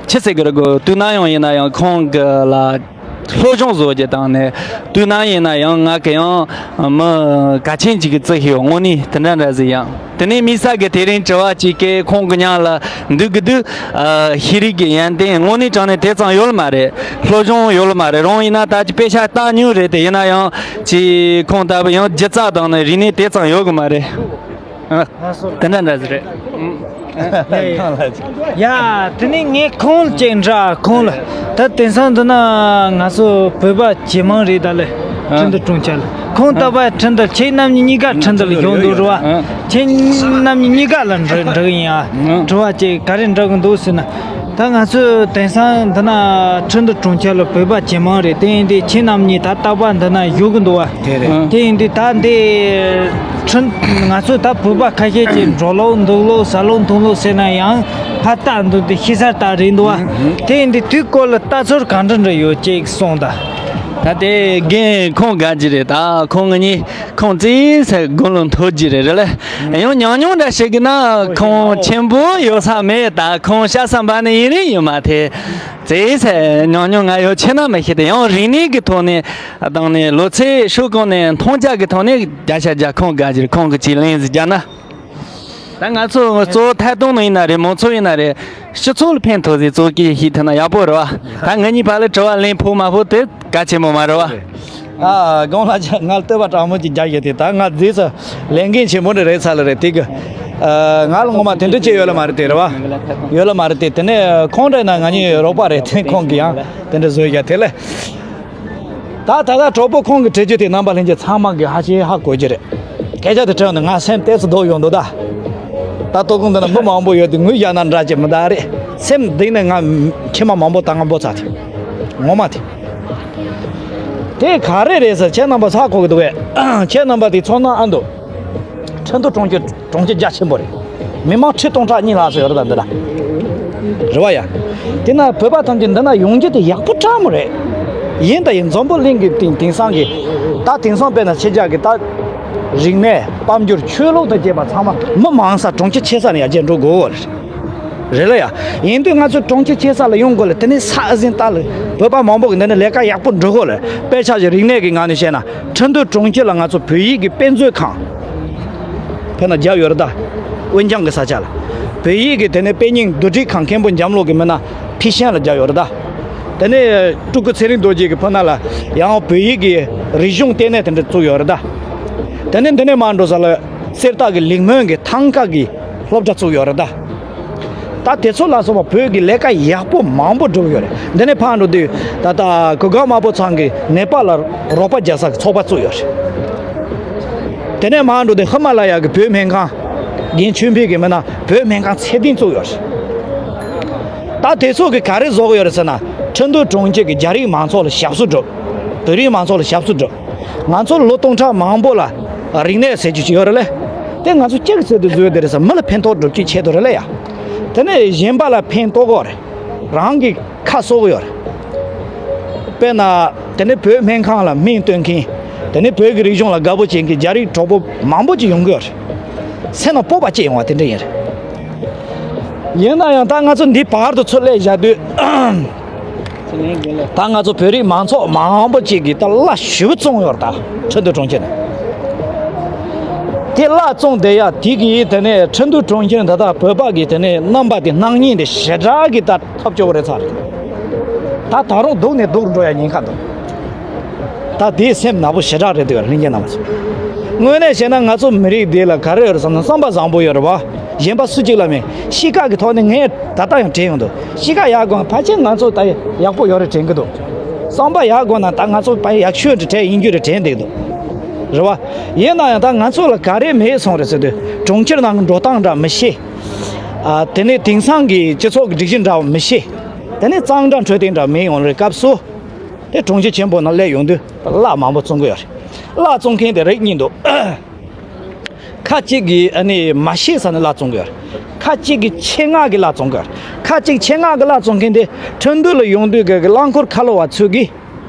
ཆི་ཟེར་གི་རེད་གོ་དུས་ན་ཡང་ཡིན་ན་ཡང་ཁོང་གི་ལ། སློབ་སྦྱོང་བཟོ་རྒྱུ་དང་ནས་དུས་ན་ཡིན་ན་ཡང་ང་གི་ཡང་མི་གལ་ཆེན་ཅིག་གི་རྩི་ཤེས་དངོས་གནས་དེ་འདྲ་འདྲ་ཟིག་ཡང་དེ་ནས་དམིགས་བསལ་གི་དེ་རིང་དྲི་བ་ཅིག་གི་ཁོང་གི་མཉམ་ལ་འདུག་གི་འདུག་ཤེས་རིག་གི་ཡོན་ཏན་དངོས་གནས་དྲང་གནས་དེ་ཙམ་ཡོད་མ་རེད། སློབ་སྦྱོང་ཡོད་མ་རེད། རང་ཡིན་ན་ད་ཅི་དཔེ་ཆ་ལྟ་མྱོང་རེད། དེ་ཡིན་ན་ཡང་ཅི་ཁོང་ལྟ་བུ་ཡང་སྒྱུ་རྩལ་དང་ནས་རིག་གནས་དེ་ཙམ་ཡོད་གི་མ་རེད། དེ་འདྲ་འདྲ་ཟིག་རེད། ཡ་དེ་ནས་ངས་ཁོང་ལ་ཅིག་འདྲ་ཁོང་ལ་ད་དེང་སང་འདི་ན་ང་ཚོ་བོད་པ་ཇེ་མང་རེད་ད་ལེ། ཁྲིན་ཏུ་གྲོང་ཁྱེར་ལ་ཁོང་ལྟ་བ་ཁྲིན་ཏུ་ཁྱེད་རྣམ་གཉིས་གཉིས་ཀ་ཁྲིན་ཏུ་ལ་ཡོང་འདུག་རེད་བ། ཁྱེད་རྣམ་གཉིས་གཉིས་ཀ་ལ་འདྲི་འདྲི་གི་ཡིན་ཨ། དྲི་བ་ཅིག་ག་རེ་འདྲི་གི་འདུག་ཟེར་ན། ད་ང་ཚོས་དེང་སང་འདི་ན་ཁྲིན་ཏུ་གྲོང་ཁྱེར་ལ་བོད་པ་ཇེ་མང་རེད། དེ་ཡིན་དུས་ཁྱེད་རྣམ་གཉིས་ད་རྟག་པར་འདི་ན་བཞུགས་གི་འདུག་བ། དེ་རེད། དེ་ཡིན་དུས་ད་འདི་ཁྲིན་ང་ཚོས་ད་བོད་པ་ཁ་ཤས་ཀྱིས་འགྲོ་ལོག་འདུག་ལོག་ཟ་ལོག་འཐུང་ལོག་ཟེར་ན་ཡང་ཕར་ལྟ་འདུག་དེ་ཤི་ས་ལྟ་རེད་འདུག་བ། དེ་ཡིན་དུས་དེའི་སྐོར་ལ་ལྟ་ཚུལ་གང་འདྲ་འདྲ་ཡོད་ཅེས་གསུངས་ད། ད་དེ་རྒན་ཁོང་དགའ་གི་རེད། ད་ཁོང་ང་གཉིས་ཁོང་རྩིས་ཟེར་དགུང་ལོ་མཐོ་གི་རེད་རེད་ལེ། ཡང་ཉུང་ཉུང་འདྲ་ཞིག་གི་ན་ཁོང་ཆེན་པོ་ཡོད་ས་མེད། ད་ཁོང་ཤ་ས་འབའ་ནི་ཡིན་རིགས་ཡོད་མ་ཐེ། རྩིས་ཟེར་ཉུང་ཉུང་ང་ཡོད་ཆེ་ན་མི་ཤེས་ཏེ་ཡང་རིག་གནས་ཀྱི་ཐོག་ནས་དང་ནས་ལོ་ཚད་ཤོག་གོང་ནས་མཐོང་རྒྱ་གི་ཐོག་ནས་བརྒྱ་ཆ་བརྒྱ་ཁོང་དགའ་གི་རེད། ཁོང་གི་ཅིག་ལན་ཟིག་རྒྱག་ན། ད་ང་ཚོ་གཙོ་བོ་ཐད་གཏོང་ནང་ཡིན་ན་རེད། མང་ཚོགས་ཡིན་ན་རེད། སྤྱི་ཚོགས་ལ་ཕན་ཐོགས་ཟིག་གཙོ་སྐྱེས་ཤིག་ཐུབ་ན་ཡག་པོ་རེད་བ། ད་ངེད་གཉིས་བར་ལ་དྲི་བ་ལན་ཕོག་མ་ཕོག་དེ་གལ་ཆེན་པོ་མ་རེད་བ། ཨ་དགོང་ལ་ང་ལ་བསྟོད་པ་དྲང་མོ་ཅིག་རྒྱག་ཡོད་དེ་ད་ང་རྗེས་སུ་ལས་འགན་ཆེན་པོ་འདྲ་རེད་ཚ་ལ་རེད་དེ་གི། ང་ལ་ངོ་མ་དེ་འདྲ་ཅིག་ཡོད་ལ་མ་རེད་དེ་རེད་བ། ཡོད་ལ་མ་རེད་དེ་དེ་ནས་ཁོང་འདྲ་ན་ང་གཉིས་རོགས་པ་རེད་དེ་ཁོང་གི་ཡང་དེ་འདྲ་བཟོས་ཡ་དེ་ལས། ད་ད་ལྟ་གྲོགས་པོ་ཁོང་གི་འབྲེལ་རྒྱུ་དེ་རྣམ་པ་ལྷན་རྒྱས་ཚང་མ་གི་ཧ་ཅང་ཧ་གོ་རྒྱུ་རེད། སྐད་ཆ་དེ་དྲན་ནས་ང་སེམས་ཏོག་ཙམ་སྡུག་ཡོང་འདུག་ད། ད་ལྟ་གོང་དུ་ན་མི་མང་པོ་ཡོད་དེ་ངུས་བཞག་ན་འདྲ་ཅིག་མི་འདུག་རེད། སེམས་གཏིང་ནས་ང་མཆི་མ་མང་པོ་བཏང་ང་འབོད་ཚར་ཐལ། ངོ་མ་དེ། དེ་ག་རེ་རེད་ཟེར་ཁྱེད་རྣམ་པ་ཚ་གོ་གི་འདུག་གས། ཁྱེད་རྣམ་པ་དེ་ཚོ་ན་ཨ་འདུག་ཁྲིན་ཏུའུ་གྲོང་ཁྱེར་གྲོང་ཁྱེར་རྒྱ་ཆེན་པོ་རེད། མི་མང་ཁྲི་སྟོང་ཕྲག་གཉིས་ལྷག་ཙམ་ཡོད་རེད་ད་འདི་ལ། རེད་བ་ཡ། དེ་ན་བོད་པ་ཐམས་ཅད་འདི་ན་ཡོང་རྒྱུ་དེ་ཡག་པོ་དྲག་མོ་རེད། ཡིན་ད་ཡིན་འཛམ་བུ་གླིང་གི་སྟེང་དེང་སང་གི། ད་དེང་སང་དཔེར་ན་ཕྱི་རྒྱལ་གི་ད། རིག་གནས་དཔལ་འབྱོར་ཆོས་ལུགས་དང་བཅས་པ་ཚང་མ་མི་མང་ས་གྲོང་ཁྱེར་ཆེ་ས་ནས་ཡར་རྒྱས་འགྲོ་དགོས་རེད། རེད་ལ་ཡ། ཡིན་དུས་ང་ཚོ་གྲོང་ཁྱེར་ཆེ་ས་ལ་ཡོང་དགོས་ལ་དེ་ནས་ས་ཨ་ཟིན་ལྟ་ལ་བོད་པ་མང་པོ་གི་འདི་ནས་ལས་ཀ་ཡག་པོ་འགྲོ་དགོས་ལ། དཔེ་ཆ་ཞིག་རིག་གནས་ཀྱི་ངང་ནས་བཤད་ན་ཁྲིན་ཏུའུ་གྲོང་ཁྱེར་ལ་ང་ཚོ་བོད་ཡིག་གི་དཔེ་མཛོད་ཁང་། དཔེར་ན་རྒྱ་ཡོད་རེད་ད། ཝེན་ཅང་གི་ས་ཆ་ལ། བོད་ཡིག་གི་དེ་ནས་དཔེ་རྙིང་བསྡུ་སྒྲིག་ཁང་མཁན་པོ་འཇམ་ལོ་གི་མི་ན་ཕི་ཤན་ལ་རྒྱ་ཡོད་རེད་ད། དེ་ནས་སྤྲུལ་སྐུ་ཚེ་རིང་རྡོ་རྗེ་གི་ཕུ་ན་ལ་ཡང་བོད་ཡིག་གི་རིག་གཞུང་ལྟེ་གནས་དེ་འདྲ་བཙུགས་ཡོད་རེད་ད། དེ་ནས་འདི་ནས་མར་འགྲོ་ས་ལ་གསེར་རྟ་གི་ལིང་མོན་གྱི་ཐང་ཀ་གི་སློབ་གྲྭ་བཙུགས་ཡོད་རེད་ད། ད་དེ་ཚོ་ལ་སོགས་པ་བོད་ཀྱི་ལས་ཀ་ཡག་པོ་མང་པོ་བསྒྲུབས་ཡོད་རེད། འདི་ནས་ཕར་འགྲོ་དུས་ད་ལྟ་གོ་སྒང་དམར་པོ་ཚང་གི་ནེ་པཱལ་ལ་རོགས་པ་རྒྱག་ས་གི་ཚོགས་པ་བཙུགས་ཡོད་རེད། དེ་ནས་མར་འགྲོ་དུས་ཧི་མ་ལ་ཡ་གི་བོད་སྨན་ཁང་། རྒན་ཆོས་འཕེལ་གི་མི་ན་བོད་སྨན་ཁང་ཚད་ལྡན་བཙུགས་ཡོད་རེད། ད་དེ་ཚོ་གི་ག་རེ་བཟོ་གི་ཡོད་རེད་ཟེར་ན་ཁྲིན་ཏུའུ་གྲོང་ཁྱེར་གི་རྒྱ་རིགས་མང་ཚོགས་ལ་ཞབས་སུ་སྒྲུབ། བོད་རིགས་མང་ཚོགས་ལ་ཞབས་སུ་སྒྲུབ། ང་ཚོ་ལོ་སྟོང་ཕྲག་མང་པོ་ལ་རིག་གནས་ཟེར་རྒྱུ་ཅིག་ཡོད་རེད་ལེ། དེ་ང་ཚོ་གཅིག་ཟེར་དུ་བཟོས་དེ་རེད་ཟེར་མི་ལ་ཕན་ཐོགས་སྒྲུབ་རྒྱུའི་ཆེད་དུ་རེད་ལེ་ཡ། དེ་ནས་གཞན་པ་ལ་ཕན་ཐོགས་གོ་རེད། རང་གི་ཁ་གསོ་གི་ཡོད་རེད། དཔེར་ན་དེ་ནས་བོད་སྨན་ཁང་ལ་སྨན་སྟོན་མཁན། དེ་ནས་བོད་ཀྱི་རིག་གཞུང་ལ་དགའ་པོ་བྱེད་མཁན་རྒྱ་རིགས་གྲོགས་པོ་མང་པོ་ཅིག་ཡོང་གི་ཡོད་རེད། སེམས་ནང་སྤོབས་པ་སྐྱེ་ཡོང་བ་དེ་འདྲ་ཡིན་རེད། ཡིན་ན་ཡང་ད་ང་ཚོ་འདི་བར་དུ་ཚུར་སླེབས་བཞག་དུས། ད་ང་ཚོ་བོད་རིགས་མང་ཚོགས་མང་པོ་ཅིག་གིས་ད་གླ་ཞེ་པོ་བཙོངས་ཡོད་རེད་ད་ཁྲིན་ཏུའུ་གྲོང་ཁྱེར་ནས། དེ་གླ་བཙོངས་བསྡད་ཡ་དེ་གིས་དེ་ནས་ཁྲིན་ཏུའུ་གྲོང་ཁྱེར་ད་ལྟ་བོད་པ་གི་དེ་ནས་རྣམ་པ་དེ་སྣང་བརྙན་དེ་ཞེ་དྲག་གི་ད་ཐོབ་ཆོག་རེད་ཚར། ད་ད་རུང་སྡུག་ནས་སྡུག་རུ་འགྲོ་ཡ་ཉེན་ཁ་འདུག་ད་དེའི་སེམས་ནག་པོ་ཞེ་དྲག་རེད་འདུག་ལྷན་རྒྱས་རྣམ་པ་ཚོ། དངོས་གནས་བཤད་ན་ང་ཚོ་མི་རིགས་འདི་ལ་ག་རེ་ཡོད་རེད་བསམ་ན་བསམ་པ་བཟང་པོ་ཡོད་རེད་བ། གཞན་པ་སུ་གཅིག་ལ་མེད། གཤིས་ཀ་གི་ཐོག་ནས་ངས་ད་ལྟ་ཡང་དྲན་ཡོང་འདུག་གཤིས་ཀ་ཡག་དགོས་ན་ཕལ་ཆེར་ང་ཚོ་ད་ཡག་པོ་ཡོད་རེད་དྲན་གི་འདུག་བསམ་པ་ཡག་དགོས་ན་ད་ང་ཚོ་ཕ་ཡག་ཤོས་རེད་དྲན་ཡིན་རྒྱུ་རེད་དྲན་བསྡད་འདུག་རེད་བ། ཡིན་ན་ཡང་ད་ང་ཚོ་ལ་ག་རེ་མེད་སོང་རེད་ཟེར་དུས་གྲོང་ཁྱེར་ནང་གི་འགྲོ་སྟངས་འདྲ་མི་ཤེས། ཨ། དེ་ནས་དེང་སང་གི་སྤྱི་ཚོགས་ཀྱི་སྒྲིག་གཞི་འདྲ་བ་མི་ཤེས། དེ་ནས་གཙང་སྦྲ་འཕྲོད་བསྟེན་འདྲ་མེད་ཡོང་རེད་སྐབས་སུ། དེ་གྲོང་ཁྱེར་ཆེན་པོ་ནང་སླེབས་ཡོང་དུས་གླ་མང་པོ་བཙོང་གི་ཡོད་རེད། གླ་བཙོང་མཁན་དེ་རིགས་གཉིས་འདུག་ཁ་གཅིག་གིས་ཨ་ནི་མ་ཤེས་ས་ནས་གླ་བཙོང་གི་ཡོད་རེད། ཁ་གཅིག་གིས་ཆེད་མངགས་ཀྱིས་གླ་བཙོང་གི་ཡོད་རེད། ཁ་གཅིག་ཆེད་མངགས་ཀྱིས་གླ་བཙོང་མཁན་དེ་ཁྲིན་ཏུའུ་ལ་ཡོང་དུས་ཀྱི་རླངས་འཁོར་ཁ་ལོ་བ་ཚོས་ཀྱིས།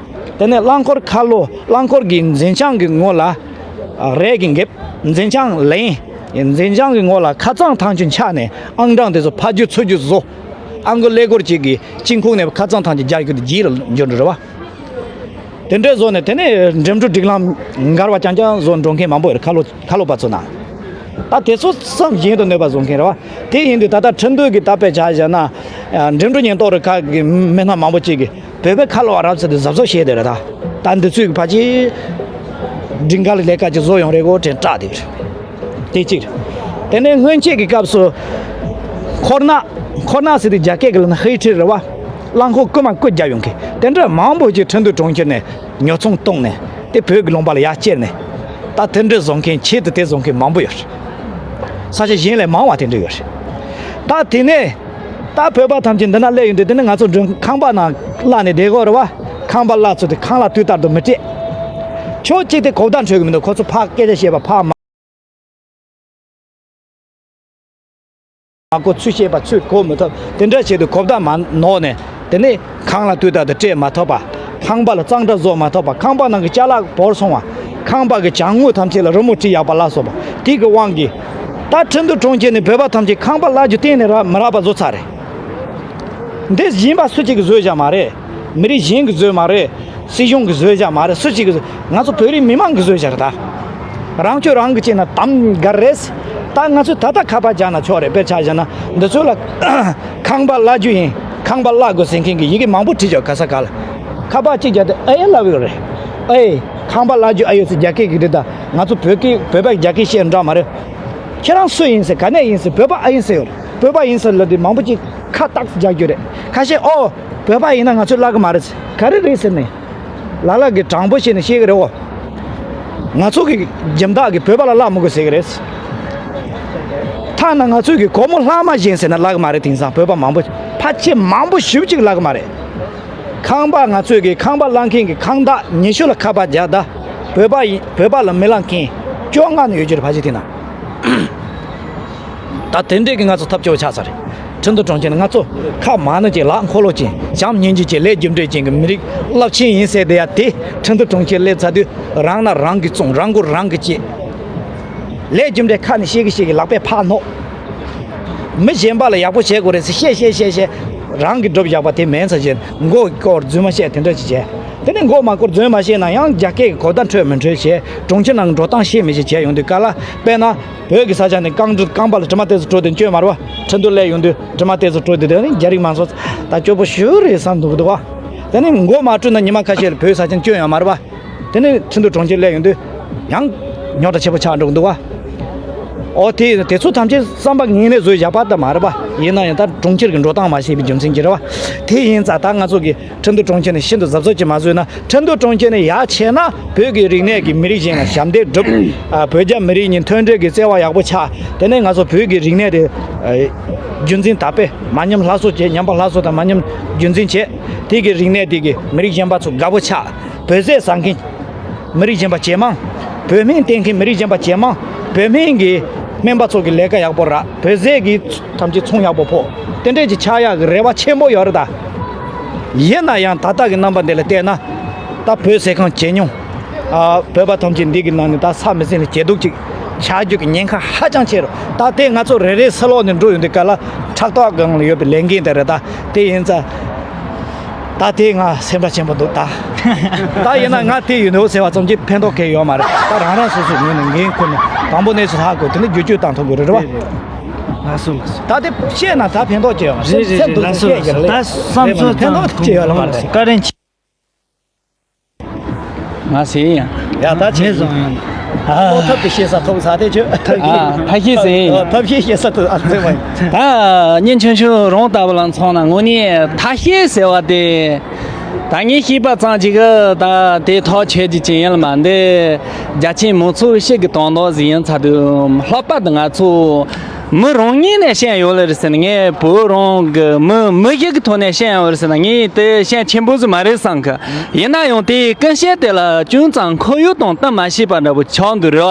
དེ་ནས་རླངས་འཁོར་ཁ་ལོ་རླངས་འཁོར་གྱི་འཛིན་བྱང་གི་ངོ་ལ་རས་ཀྱིས་འགེབས། འཛིན་བྱང་ལེན། འཛིན་བྱང་གི་ངོ་ལ་ཁ་རྩང་ཐང་ཆེན་ཆགས་ནས་ཨང་གྲངས་དེ་ཚོ་ཕར་རྒྱུག་ཚུར་རྒྱུག་བཟོ། ཨང་ཀི་ཀླད་ཀོར་གཅིག་གིས་དཀྱིལ་ཁུག་ནས་ཁ་རྩང་ཐང་ཆེན་རྒྱག་རྒྱུ་དེ་རྗེས་ལ་འགྱུར་འགྲོ་རེད་བ། དེ་འདྲའི་བཟོ་ནས་དེ་ནས་འགྲིམ་འགྲུལ་སྒྲིག་ལམ་འགལ་བ་རྐྱང་རྐྱང་བཟོ་འགྲོ་མཁན་མང་པོ་ཡོད་རེད། ཁ་ལོ་ཁ་ལོ་བ་ཚོ་ནང་། ད་དེ་ཚོ་བསམ་བཞིན་དུ་གནོད་པ་བཟོ་མཁན་རེད་བ། དེ་ཡིན་དུས་ད་ལྟ་ཁྲིན་ཏུའུ་གི་ད་དཔེ་ཆ་བཞག་ན། འགྲིམ་འགྲུལ་ཉེན་རྟོག་རུ་ཁག་གི་མི་སྣ་མང་པོ་ཅིག་གིས་བོད་པའི་ཁ་ལོ་བ་རབས་ཚ་དེ་གཟབ་གཟབ་བྱས་བསྡད་རེད་ད། ད་འདི་ཚོས་ཕལ་ཆེར་སྒྲིག་འགལ་ལས་ཀ་ཅིག་བཟོ་ཡོང་རེད་གོ་དྲན་སྐྲག་བསྡད་རེད། དེ་གཅིག་རེད། དེ་ནས་སྔོན་ཆད་ཀྱི་སྐབས་སུ་འཁོར་ནག་འཁོར་ནག་ཟེར་དུས་རྒྱ་སྐད་ཀྱི་ལ་ན་ཧེ་ཁྲི་རེད་བ། རླངས་འཁོར་རྐུ་མ་རྐུ་རྒྱག་ཡོང་མཁན་དེ་འདྲ་མང་པོ་ཅིག་ཁྲིན་ཏུའུ་གྲོང་ཁྱེར་ནས་ཉོ་ཚོང་བཏང་ནས་དེ་བོད་ཀྱི་ལུང་པ་ལ་ཡར་བསྐྱལ་ནས། ད་དེ་འདྲ་བཟོ་མཁན་ཆེད་དུ་དེ་བཟོ་མཁན་མང་པོ་ཡོད་རེད། ས་ཆ་གཞན་ལས་མང་བ་དེ་འདྲ་ཡོད་རེད། ད་དེ་ནས་ད་བོད་པ་ཐམས་ཅད་འདི་ན་སླེབས་ཡོང་དུས་དེ་ནས་ང་ཚོ་མགྲོན་ཁང་པ་ནང་གླ་ནས་བསྡད་དགོས་རེད་བ། ཁང་པ་གླ་ཚུལ་དེ་ཁང་གླ་དུས་ལྟར་དུ་མི་སྤྲད། ཕྱོགས་གཅིག་དེ་གོ་བརྡ་འཕྲོད་ཀྱི་མི་འདུག་ཁོ་ཚོ་ཕར་སྐད་ཆ་བཤད་པ་ཕར་མ། མ་གོ་ཚུལ་བཤད་པ་ཚུར་གོ་མི་ཐུབ། དེ་འདྲ་བྱས་དུས་གོ་བརྡ་མ་ནོར་ནས་དེ་ནས་ཁང་གླ་དུས་ལྟར་དུ་སྤྲད་མ་ཐུབ་པ། ཁང་པ་ལ་གཙང་སྦྲ་བཟོ་མ་ཐུབ་པ། ཁང་པ་ནང་གི་ཅ་ལག་བོར་སོང་བ། ཁང་པ་གི་བྱང་ངོས་ཐམས་ཅད་ལ་རི་མོ་བྲིས་ཡག་པ་ལ་སོགས་པ་དེ་གི་དབང་གིས། ད་ཁྲིན་ཏུའུ་གྲོང་ཁྱེར་ནས་བོད་པ་ཐམས་ཅད་ཁང་པ་གླ་རྒྱུ་གཏན་ནས་རག་མི་རག་པ་བཟོ་ཚར་རེད། འདི་གཞན་པ་སུ་གཅིག་གིས་བཟོས་བཞག་མ་རེད། མི་རིགས་གཞན་གྱིས་བཟོས་མ་རེད། སྲིད་གཞུང་གིས་བཟོས་བཞག་མ་རེད། སུ་གཅིག་གིས་བཟོས། ང་ཚོ་བོད་རིགས་མི་མང་གིས་བཟོས་བཞག་རེད་ད། རང་སྐྱོན་རང་གིས་བྱས་ན་དམ་དགའ་རེད། ད་ང་ཚོས་ད་ལྟ་ཁ་པར་རྒྱག་ན་ཆོག་རེད། དཔེར་ཆ་བཞག་ན་འདི་ཚོ་ལ་ཁང་པ་གླ་རྒྱུ་ཡིན། ཁང་པ་གླ་དགོས་ཟེར་མཁན་གྱི་ཡི་གེ་མང་པོ་བྲིས་བཞག་ག་ས་ག་ལ། ཁ་པར་གཅིག་རྒྱག་དུས་ཨེ་ལབ་ཡོད་རེད། ཨེ། ཁང་པ་གླ་རྒྱུ་ཨ་ཡོད་ཟེར་རྒྱ་སྐད་ཀྱི་རེད་ད། ང་ཚོ་བོད་སྐད་བོད་པ་རྒྱ་སྐད་བཤད་འདྲ་མ་རེད། ཁྱེད་རང་སུ་ཡིན་ཟེར་ག་ནས་ཡིན་ཟེར་བོད་པ་ཨ་ཡིན་ཟེར་ཡོད་རེད། བོད་པ་ཡིན་ཟེར་ལབ་དུས་མང་པོ་ཅིག་ཁ་ཏག་རྒྱག་རྒྱུ་རེད། ཁ་ཤས་ཨོ། བོད་པ་ཡིན་ན་ང་ཚོས་གླ་གི་མ་རེད་ཟེར། ག་རེ་རེད་ཟེར་ནས། ལ་ལ་གི་དྲང་པོ་བཤད་ནས་བཤད་གི་རེད་འོ། ང་ཚོ་གི་སྦྱིན་བདག་གི་བོད་པ་ལ་བརླག་མི་དགོས་ཟེར་གི་རེད། ཐ་ན་ང་ཚོའི་གི་སྒོར་མོ་ལྷག་མ་བཞེངས་ཟེར་ན་བརླག་གི་མ་རེད། དེང་སང་བོད་པ་མང་པོ་ཕལ་ཆེར་མང་པོ་ཞེ་པོ་ཅིག་བརླག་གི་མ་རེད། ཁང་པ་ང་ཚོའི་གི་ཁང་པ་བརླག་མཁན་གི་ཁང་བདག་ཉི་ཤུ་ལ་ཁ་པར་རྒྱག་ད་བོད་པ་ཡིན་བོད་པ་ལ་མི་བརླག་མཁན་བཅོ་ལྔ་ནས་ཡོད་རྒྱུ་རེད། ཕལ་ཆེར་དེ་ན། ད་དེ་འདྲས་ཀྱི་ང་ཚོ་ཐབས་སྐྱོ་བོ་ཆགས་ཚར་རེད། ཁྲིན་ཏུ་གྲོང་ཁྱེར་ནི་ང་ཚོ་ཁ་མང་ན་ཅིག་ལག་འཁོར་ལོ་ཅན་བྱམས་སྙིང་རྗེ་ཅན་ལས་རྒྱུ་འབྲས་ཅན་གྱི་མི་རིགས་རླབས་ཆེན་ཡིན་ཟེར་བསྡད་ཡ་དེ་ཁྲིན་ཏུ་གྲོང་ཁྱེར་སླེབས་ཚར་དུས་རང་ན་རང་གིས་བཙོང་རང་མགོ་རང་གིས་བཅད། ལས་རྒྱུ་འབྲས་ཁ་ནས་བཤད་གི་བཤད་གི་ལག་པས་ཕར་སྣོག་མི་གཞན་པ་ལ་ཡག་པོ་བྱེད་དགོས་རེད་ཟེར་བཤད་བཤད་བཤད་བཤད་རང་གིས་སྒྲུབ་བཞག་པ་དེ་མིན་ཚར་བཞིན་མགོ་སྐོར་རྫུན་མ་བཤད་དེ་འདྲ་ཅིག་བྱས། དེ་ནས་མགོ་མ་སྐོར་རྫུན་མ་བཤད་ན་ཡང་རྒྱ་སྐད་ཀྱི་གོ་བརྡ་འཕྲོད་མི་འཕྲོད་བྱས་གྲོང་ཁྱེར་ནང་གི་འགྲོ་སྟངས་ཤེས་མི་ཤེས་བྱས་ཡོང་དུས་ག་ལ་དཔེར་ན། བོད་ཀྱི་ས་ཆ་ནས་རྐང་འདྲུད་རྐང་པ་ལ་དྲི་མ་དེ་ཚོ་བྲོ་དེ་བཅོས་མ་རེད་བ། ཁྲིན་ཏུ་སླེབས་ཡོང་དུས་དྲི་མ་དེ་ཚོ་བྲོ་དེ་དེ་ནི་རྒྱ་རིགས་མང་ཚོགས་ད་སྐྱོ་པོ་ཞེ་པོ་རེད་བསམ་འདུག་འདུག་བ། དེ་ནི་མགོ་མ་བཀྲུས་ན་ཉི་མ་ཁ་ཤས་ལ་བོད་ས་ཆ་བཅོས་ཡོང་མ་རེད་བ། དེ་ནི་ཁྲིན་ཏུ་གྲོང་ཁྱེར་སླེབས་ཡོང་དུས་ཡང་རྙོག་དྲ་ཆེ་པོ་ཆགས་འགྲོ་གི་འདུག་བ། ཨོ་དེ་དེ་ཚོ་ཐམས་ཅད་བསམ་པ་ངན་ལས་བཟོས་བཞག་པ་ད་མ་རེད་བ། ཡིན་ན་ཡང་ད་གྲོང་ཁྱེར་གྱི་འགྲོ་སྟངས་མ་ཤེས་པའི་རྒྱུ་མཚན་གྱིས་རེད་བ། དེ་ཡིན་ཙང་ད་ང་ཚོ་གི་ཁྲིན་ཏུ་གྲོང་ཁྱེར་ནས་ཤིན་ཏུ་གཟབ་གཟབ་ཅིག་མ་བཟོས་ན། ཁྲིན་ཏུ་གྲོང་ཁྱེར་ནས་ཡར་ཆད་ན་བོད་ཀྱི་རིག་གནས་ཀྱི་མི་རིགས་གཞན་ལ་ཞབས་འདེགས་སྒྲུབ། ཨ། བོད་རྒྱ་མི་རིགས་གཉིས་མཐུན་འབྲེལ་གྱི་བརྩེ་བ་ཡག་པོ་ཆགས། དེ་ནས་ང་ཚོ་བོད་ཀྱི་རིག་གནས་དེ། ཨ། རྒྱུན་འཛིན་དར་སྤེལ་མ་ཉམས་སླར་གསོ་བྱེད། ཉམས་པ་སླར་གསོ་དང་མ་ཉམས་རྒྱུན་འཛིན་བྱེད། དེ་གི་རིག་གནས་དེ་གི་མི་རིགས་གཞན་པ་ཚོ་དགའ་པོ་ཆགས། བོད་ཟས་ཟ་མཁན་མི་རིགས་གཞན་པ་ཇེ་མང་། བོད་སྨན་བསྟེན་མཁན་མི་རིགས་གཞན་པ་ཇེ་མང་། བོད་སྨན་གྱི་སྨན་པ་ཚོ་གི་ལས་ཀ་ཡག་པོ་རག་བོད་ཟས་ཀྱི་ཐམས་ཅད་ཚོང་ཡག་པོ་ཕོག་དེ་འདྲས་ཀྱི་ཆགས་ཡག་གི་རེ་བ་ཆེན་པོ་ཡོད་རེད་ད། ཡིན་ན་ཡང་ད་ལྟ་གི་རྣམ་པ་འདི་ལ་བལྟས་ན། ད་བོད་ཟས་ཁང་ཇེ་ཉུང་། ཨ། བོད་པ་ཐམས་ཅད་འདི་གི་ནང་ནས་ད་ས་མི་ཟིན་ལ་ཇེ་སྡུག་ཅིག་ཆགས་རྒྱུ་གི་ཉེན་ཁ་ཧ་ཅང་ཆེ་རུ། ད་དེ་ང་ཚོ་རེ་རེ་སི་ལོག་ནས་འགྲོ་ཡོང་དུས་ག་ལ་ཕྲག་ཐོག་སྒང་ལ་ཡོད་པའི་ལས་འགན་དེ་རེད་ད། དེ་ཡིན་ཙང་། ད་དེ་ང་སེམས་ཁྲལ་ཆེན་པོ་འདུག་ད། ད་ཡིན་ན་ང་དེ་ཡོད་འདུག་ཟེར་བ་ཙམ་གྱིས་ཕན་ཐོགས་གང་ཡོད་མ་རེད། ད་རང་རང་སོ་སོའི་ངོས་ནས་འགན་ཁུར་ནས་དང་པོ་གནས་ཚུལ་ཧ་གོ་དེ་ནས་བསྒྱུར་བཅོས་བཏང་ཐུབ་དགོས་རེད་བ། ལགས་སོ་ལགས་སོ། ད་དེ་བཤད་ན་ད་ཕན་ཐོགས་ཅི་ཡོད་མ་རེད། རེད་རེད་རེད། ལགས་སོ་ལགས་སོ། ད་བསམ་ཚུལ་ཕན་ཐོགས་ཅི་ཡོད་ལ་མ་རེད། བཀའ་དྲིན་ཆེ། ང་ཟེར་ཡང་། ཡ་ད་ཆེ་ངས་བཟང་ཡང་། ཨ། ཐབས་ཀྱི་ཤེས་ས་ཐོབ་ས་དེ་ཆོས། ཐབས་ཀྱི། ཨ། ཐབས་ཤེས་ཟེར། ཨ། ཐབས་ཤེས་ཤེས་ས་ཐོབ་ཨ་ཟེར་བ་ཡིན། ད་སྙིང་ཆུང་ཆུང་རང་ལྟ་བུ་ལ་མཚོན་ན་དངོས་གནས་ཐབས་ཤེས་ཟེར་བ་དེ། ད་ངས་ཤེས་པ་ཙམ་ཅིག་གི་ད་དེ་ཐག་ཆོད་ཀྱི་ཅི་ཡིན་ལ་མ་འདི། རྒྱ་ཆེན་མང་ཚོགས་ཤིག་གི་དོན་དག་ཟིག་ཡིན་ཚར་དུས་ལྷག་པར་དུ་ང་ཚོ། མི་རང་ཉིད་ནས་བཤད་ཡོད་ལེ་རེད་ཟེར་ན་ངས་བོད་རང་གི་མི་མི་ཞིག་གི་ཐོག་ནས་བཤད་ཡོད་རེད་ཟེར་ན་ངས་དེ་བཤད་ཆེན་པོ་ཟིག་མ་རེད་བསམ་གི། ཡིན་ན་ཡང་དེའི་ཀུན་གཤིས་དེ་ལ་ཅུང་ཙམ་ཁོར་ཡུག་དང་བསྟུན་མ་ཤེས་པ་འདྲ་པོ་ཆགས་འདུག་རེད་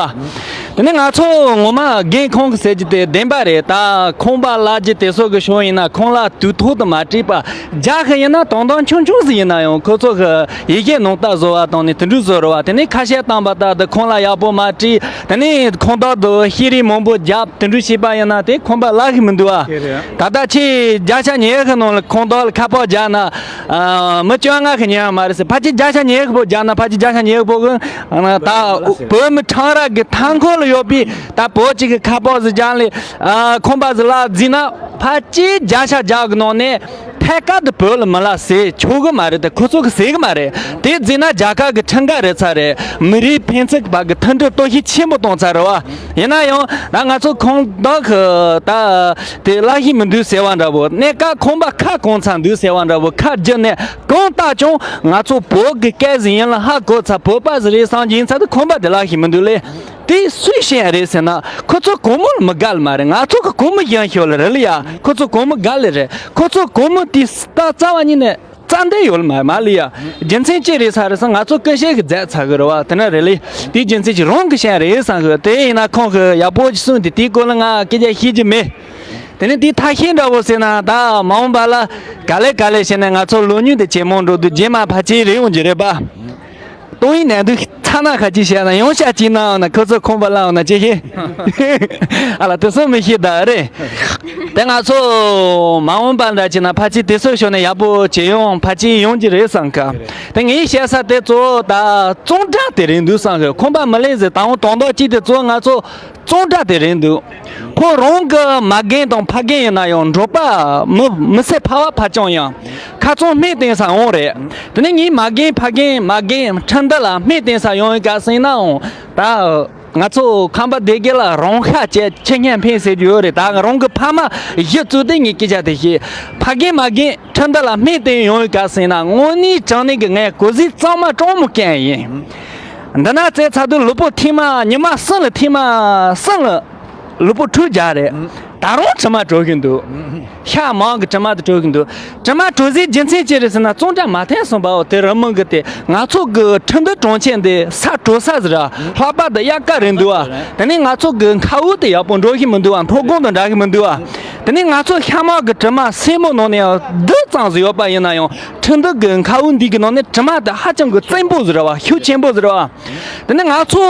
བ། དེ་ནས་ང་ཚོ་ངོ་མ་རྒན་ཁོང་གི་ཟེར་རྒྱུ་དེ་བདེན་པ་རེད། ད་ཁང་པ་གླ་རྒྱུ་དེ་སོགས་ཀྱི་ཕྱོགས་ཡིན་ན་ཁོང་ལ་དུས་ཐོག་ཏུ་མ་སྤྲད་པ་རྒྱག་གི་ཡིན་ན་དོན་དག་ཆུང་ཆུང་ཟིག་ཡིན་ན་ཡང་ཁོ་ཚོ་གི་ཡི་གེ་ནང་ལྟར་བཟོ་བ་དང་ནི་དེ་འདྲ་བཟོ་རེད་བ། དེ་ནས་ཁ་ཤས་བཏང་པ་ལྟར་དུ་ཁང་གླ་ཡག་པོ་མ་སྤྲད། དེ་ནས་ཁང་བདག་དུ་ཤེས་རིག་མང་པོ་བརྒྱབ་དེ་འདྲ་བྱས་པ་ཡིན་ན་དེ་ཁང་པ་གླ་གི་མི་འདུག་ཨ། ཤེས་རེད། ད་ལྟ་ཁྱེད་བརྒྱ་ཆ་ཉི་ཤུ་ནང་ལ་ཁང་བདག་ལ་ཁ་པར་བརྒྱབ་ན། ཨ། མི་བཅོ་ལྔ་གི་ཉན་ཡ་མ་རེད་ཟེར། ཕལ་ཆེར་བརྒྱ་ཆ་ཉི་ཤུ་པོ་བརྒྱབ་ན་ཕལ་ཆེར་བརྒྱ་ཆ་ཉི་ཤུ་པོ་གི། ཨ། ད་བོད་མི་ཁྲང་ར་གི་མཐའ་འཁོར་ལ་ཡོད་པའི་ད་བོད་ཅིག་གི་ཁ་པར་ཟིག་བརྒྱབ་ལས། ཨ། ཁང་པ་ཟིག་གླ་བརྩིས་ན་ཕལ་ཆེར་བརྒྱ་ཆ་བརྒྱ་གི་ནང་ནས། ཐད་ཀར་དུ་བོད་ལ་མི་ལ་ཟེར་ཆོག་གི་མ་རེད་དེ་ཁོ་ཚོ་གི་ཟེར་གི་མ་རེད། དེ་བརྩིས་ན་རྒྱལ་ཁབ་ཀྱི་ཁྲིམས་འགལ་རེད་ཚར་རེད། མི་རིགས་ཕན་ཚུན་བར་གྱི་མཐུན་སྒྲིལ་གཏོར་བཤིག་ཆེན་པོ་བཏང་ཚར་རེད་བ། ཡིན་ན་ཡང་ད་ང་ཚོ་ཁང་བདག་གི་ད་དེ་གླ་ཤེས་མི་འདུག་ཟེར་བ་འདྲ་པོ་གནས་སྐབས་ཁང་པ་ཁ་གང་ཚ་འདུག་ཟེར་བ་འདྲ་པོ་ཁ་བསྒྱུར་ནས་གང་ལྟ་ཀྱང་ང་ཚོ་བོད་ཀྱི་སྐད་ཟིག་ཡིན་ལ་ཧ་གོ་ཚར་བོད་པ་ཟིག་རེད་བསམ་གྱི་ཡིན་ཚར་དུས་ཁང་པ་དེ་གླ་ཤེས་མི་འདུག་ལེ། དེ་སུས་བཤད་ཡ་རེད་ཟེར་ན་ཁོ་ཚོ་གོང་མོ་ལ་མི་དགའ་ལ་མ་རེད། ང་ཚོ་གི་གོང་མོ་ཡང་ཤོད་ལ་རེད་ལ་ཡ། ཁོ་ཚོ་གོང་མོ་དགའ་ལེ་རེད། ཁོ་ཚོ་གོང་མོ་དེ་ད་རྩ་བ་ཉིད་ནས་རྩ་འདི་ཡོད་ལ་མ་མ་ལ་ཡ། རྒྱུ་མཚན་ཅི་རེད་ས་རེད་ཟེར་ང་ཚོ་ཀུན་ཤེས་གི་མཛད་ཚར་གི་རེད་བ། དེ་ན་རེད་ལེ། དེའི་རྒྱུ་མཚན་ཅི་རང་གི་བཤད་ཡ་རེད་བསམ་གི། དེ་ཡིན་ན་ཁོང་གི་ཡག་པོ་ཅིག་གསུངས་དེ་དེའི་སྐོར་ལ་ང་སྐད་ཆ་བཤད་རྒྱུ་མེད། དེ་ནས་དེའི་ཐ་ཤལ་འདྲ་བོ་ཟེར་ན་ད་མ་འོངས་པ་ལ་ག་ལེ་ག་ལེ་བྱས་ནས་ང་ཚོ་ལོ་ཉུང་དེ་ཇེ་མང་འགྲོ་དུས་རྗེས་མ་ཕལ་ཆེར་རེད་འོང་གི་རེད་པ། ཏོང་ཡིན་ནས་འདུག་ཚ་ན་ཁ་ཅིག་བཤད་ན་ཡང་ཤ་ཅིག་ན་འོང་ན་ཁོ་ཚོ་ཁོང་པ་ལ་འོང་ན་ཅི་ཤེས། ཨ་ལ་དེ་སོ་མི་ཤེས་ད་རེད། དེ་ང་ཚོ་མ་འོངས་པ་འདྲ་ཅིག་ན་ཕལ་ཆེར་དེ་སོ་ཤོར་ནས་ཡག་པོ་བྱེད་ཡོང་ཕལ་ཆེར་ཡོང་གི་རེད་བསམ་གི། དེ་ངས་བཤད་ས་དེ་གཙོ་བོ་ད་གཙང་སྦྲ་དེ་རེད་འདུག་བསམ་གི། ཁོང་པ་མི་ལེན་ཟེར་ད་འོང་དོན་དག་གཅིག་དེ་གཙོ་བོ་ང་ཚོ། གཙང་སྦྲ་དེ་རེད་འདུག་ཁོ་རང་གི་མ་རྒན་དང་ཕ་རྒན་ཡིན་ན་ཡང་འབྲོག་པ་མི་མི་སེར་ཕལ་བ་ཕལ་རྐྱང་ཡང་ཁ་ཚང་སྨན་བསྟེན་ས་ཡོང་རེད། དེ་ནས་ངའི་མ་རྒན་ཕ་རྒན་མ་རྒན་ཁྲིན་ཏུ་ལ་སྨན་བསྟེན་ས་ཡོང་ཡོད་ག་ཟེར་ནའང་ད་ང་ཚོ་ཁམས་པ་སྡེ་དགེ་ལ་རང་ཤ་བཅད་ཁྱི་སྨན་ཕན་ཟེར་རྒྱུ་ཡོད་རེད། ད་རང་གི་ཕ་མ་གཞི་བཙུགས་ཏེ་ངས་སྐད་ཆ་དེ་བཤད། ཕ་རྒན་མ་རྒན་ཁྲིན་ཏུ་ལ་སྨན་བསྟེན་ཡོང་ཡོད་ག་ཟེར་ན་དངོས་གནས་དྲང་གནས་ཀྱི་ངས་གོ་ཟིག་གཙང་མ་དྲང་མོ་བསྐྱལ་ཡིན། འདི་ན་བཙལ་ཚར་དུས་ལུས་པོ་ཐེངས་མ་ཉི་མ་གསུམ་ལ་ཐེངས་མ་གསུམ་ལ་ལུས་པོ་འཁྲུད་རྒྱག་རེད། ད་རུང་དྲི་མ་བྲོ་གི་འདུག་ཤ་མང་གི་དྲི་མ་དེ་བྲོ་གི་འདུག་དྲི་མ་བྲོ་སའི་རྒྱུ་མཚན་ཅི་རེད་ཟེར་ན། གཙང་སྦྲ་མ་ཐེངས་སོང་པའོ། དེ་རི་མོ་གི་དེ་ང་ཚོ་གི་ཁྲིན་ཏུའུ་གྲོང་ཁྱེར་འདི་ས་དྲོ་ས་ཟིག་ར། ལྷགས་པ་དང་དབྱར་ཁ་རེད་འདུག་ཨ། དེ་ནས་ང་ཚོ་གི་མཁའ་དབུགས་དེ་ཡག་པོ་འགྲོ་གི་མི་འདུག་ཨ། མཐོ་སྒང་དང་འདྲ་གི་མི་འདུག་ཨ། དེ་ནས་ང་ཚོ་ཤ་མང་གི་དྲི་མ་སེན་མོ་ནང་ནས་རྡུལ་ཙམ་ཟིག་ཡོད་པ་ཡིན་ན་ཡང་། ཁྲིན་ཏུའུ་གི་མཁའ་དབུགས་འདི་གི་ནང་ནས་དྲི་མ་དེ་ཧ་ཅང་གི་བཙན་པོ་ཟིག་རེད་བ། ཤུགས་ཆེན་པོ་ཟིག་རེད་བ། དེ་ནས་ང་ཚོ་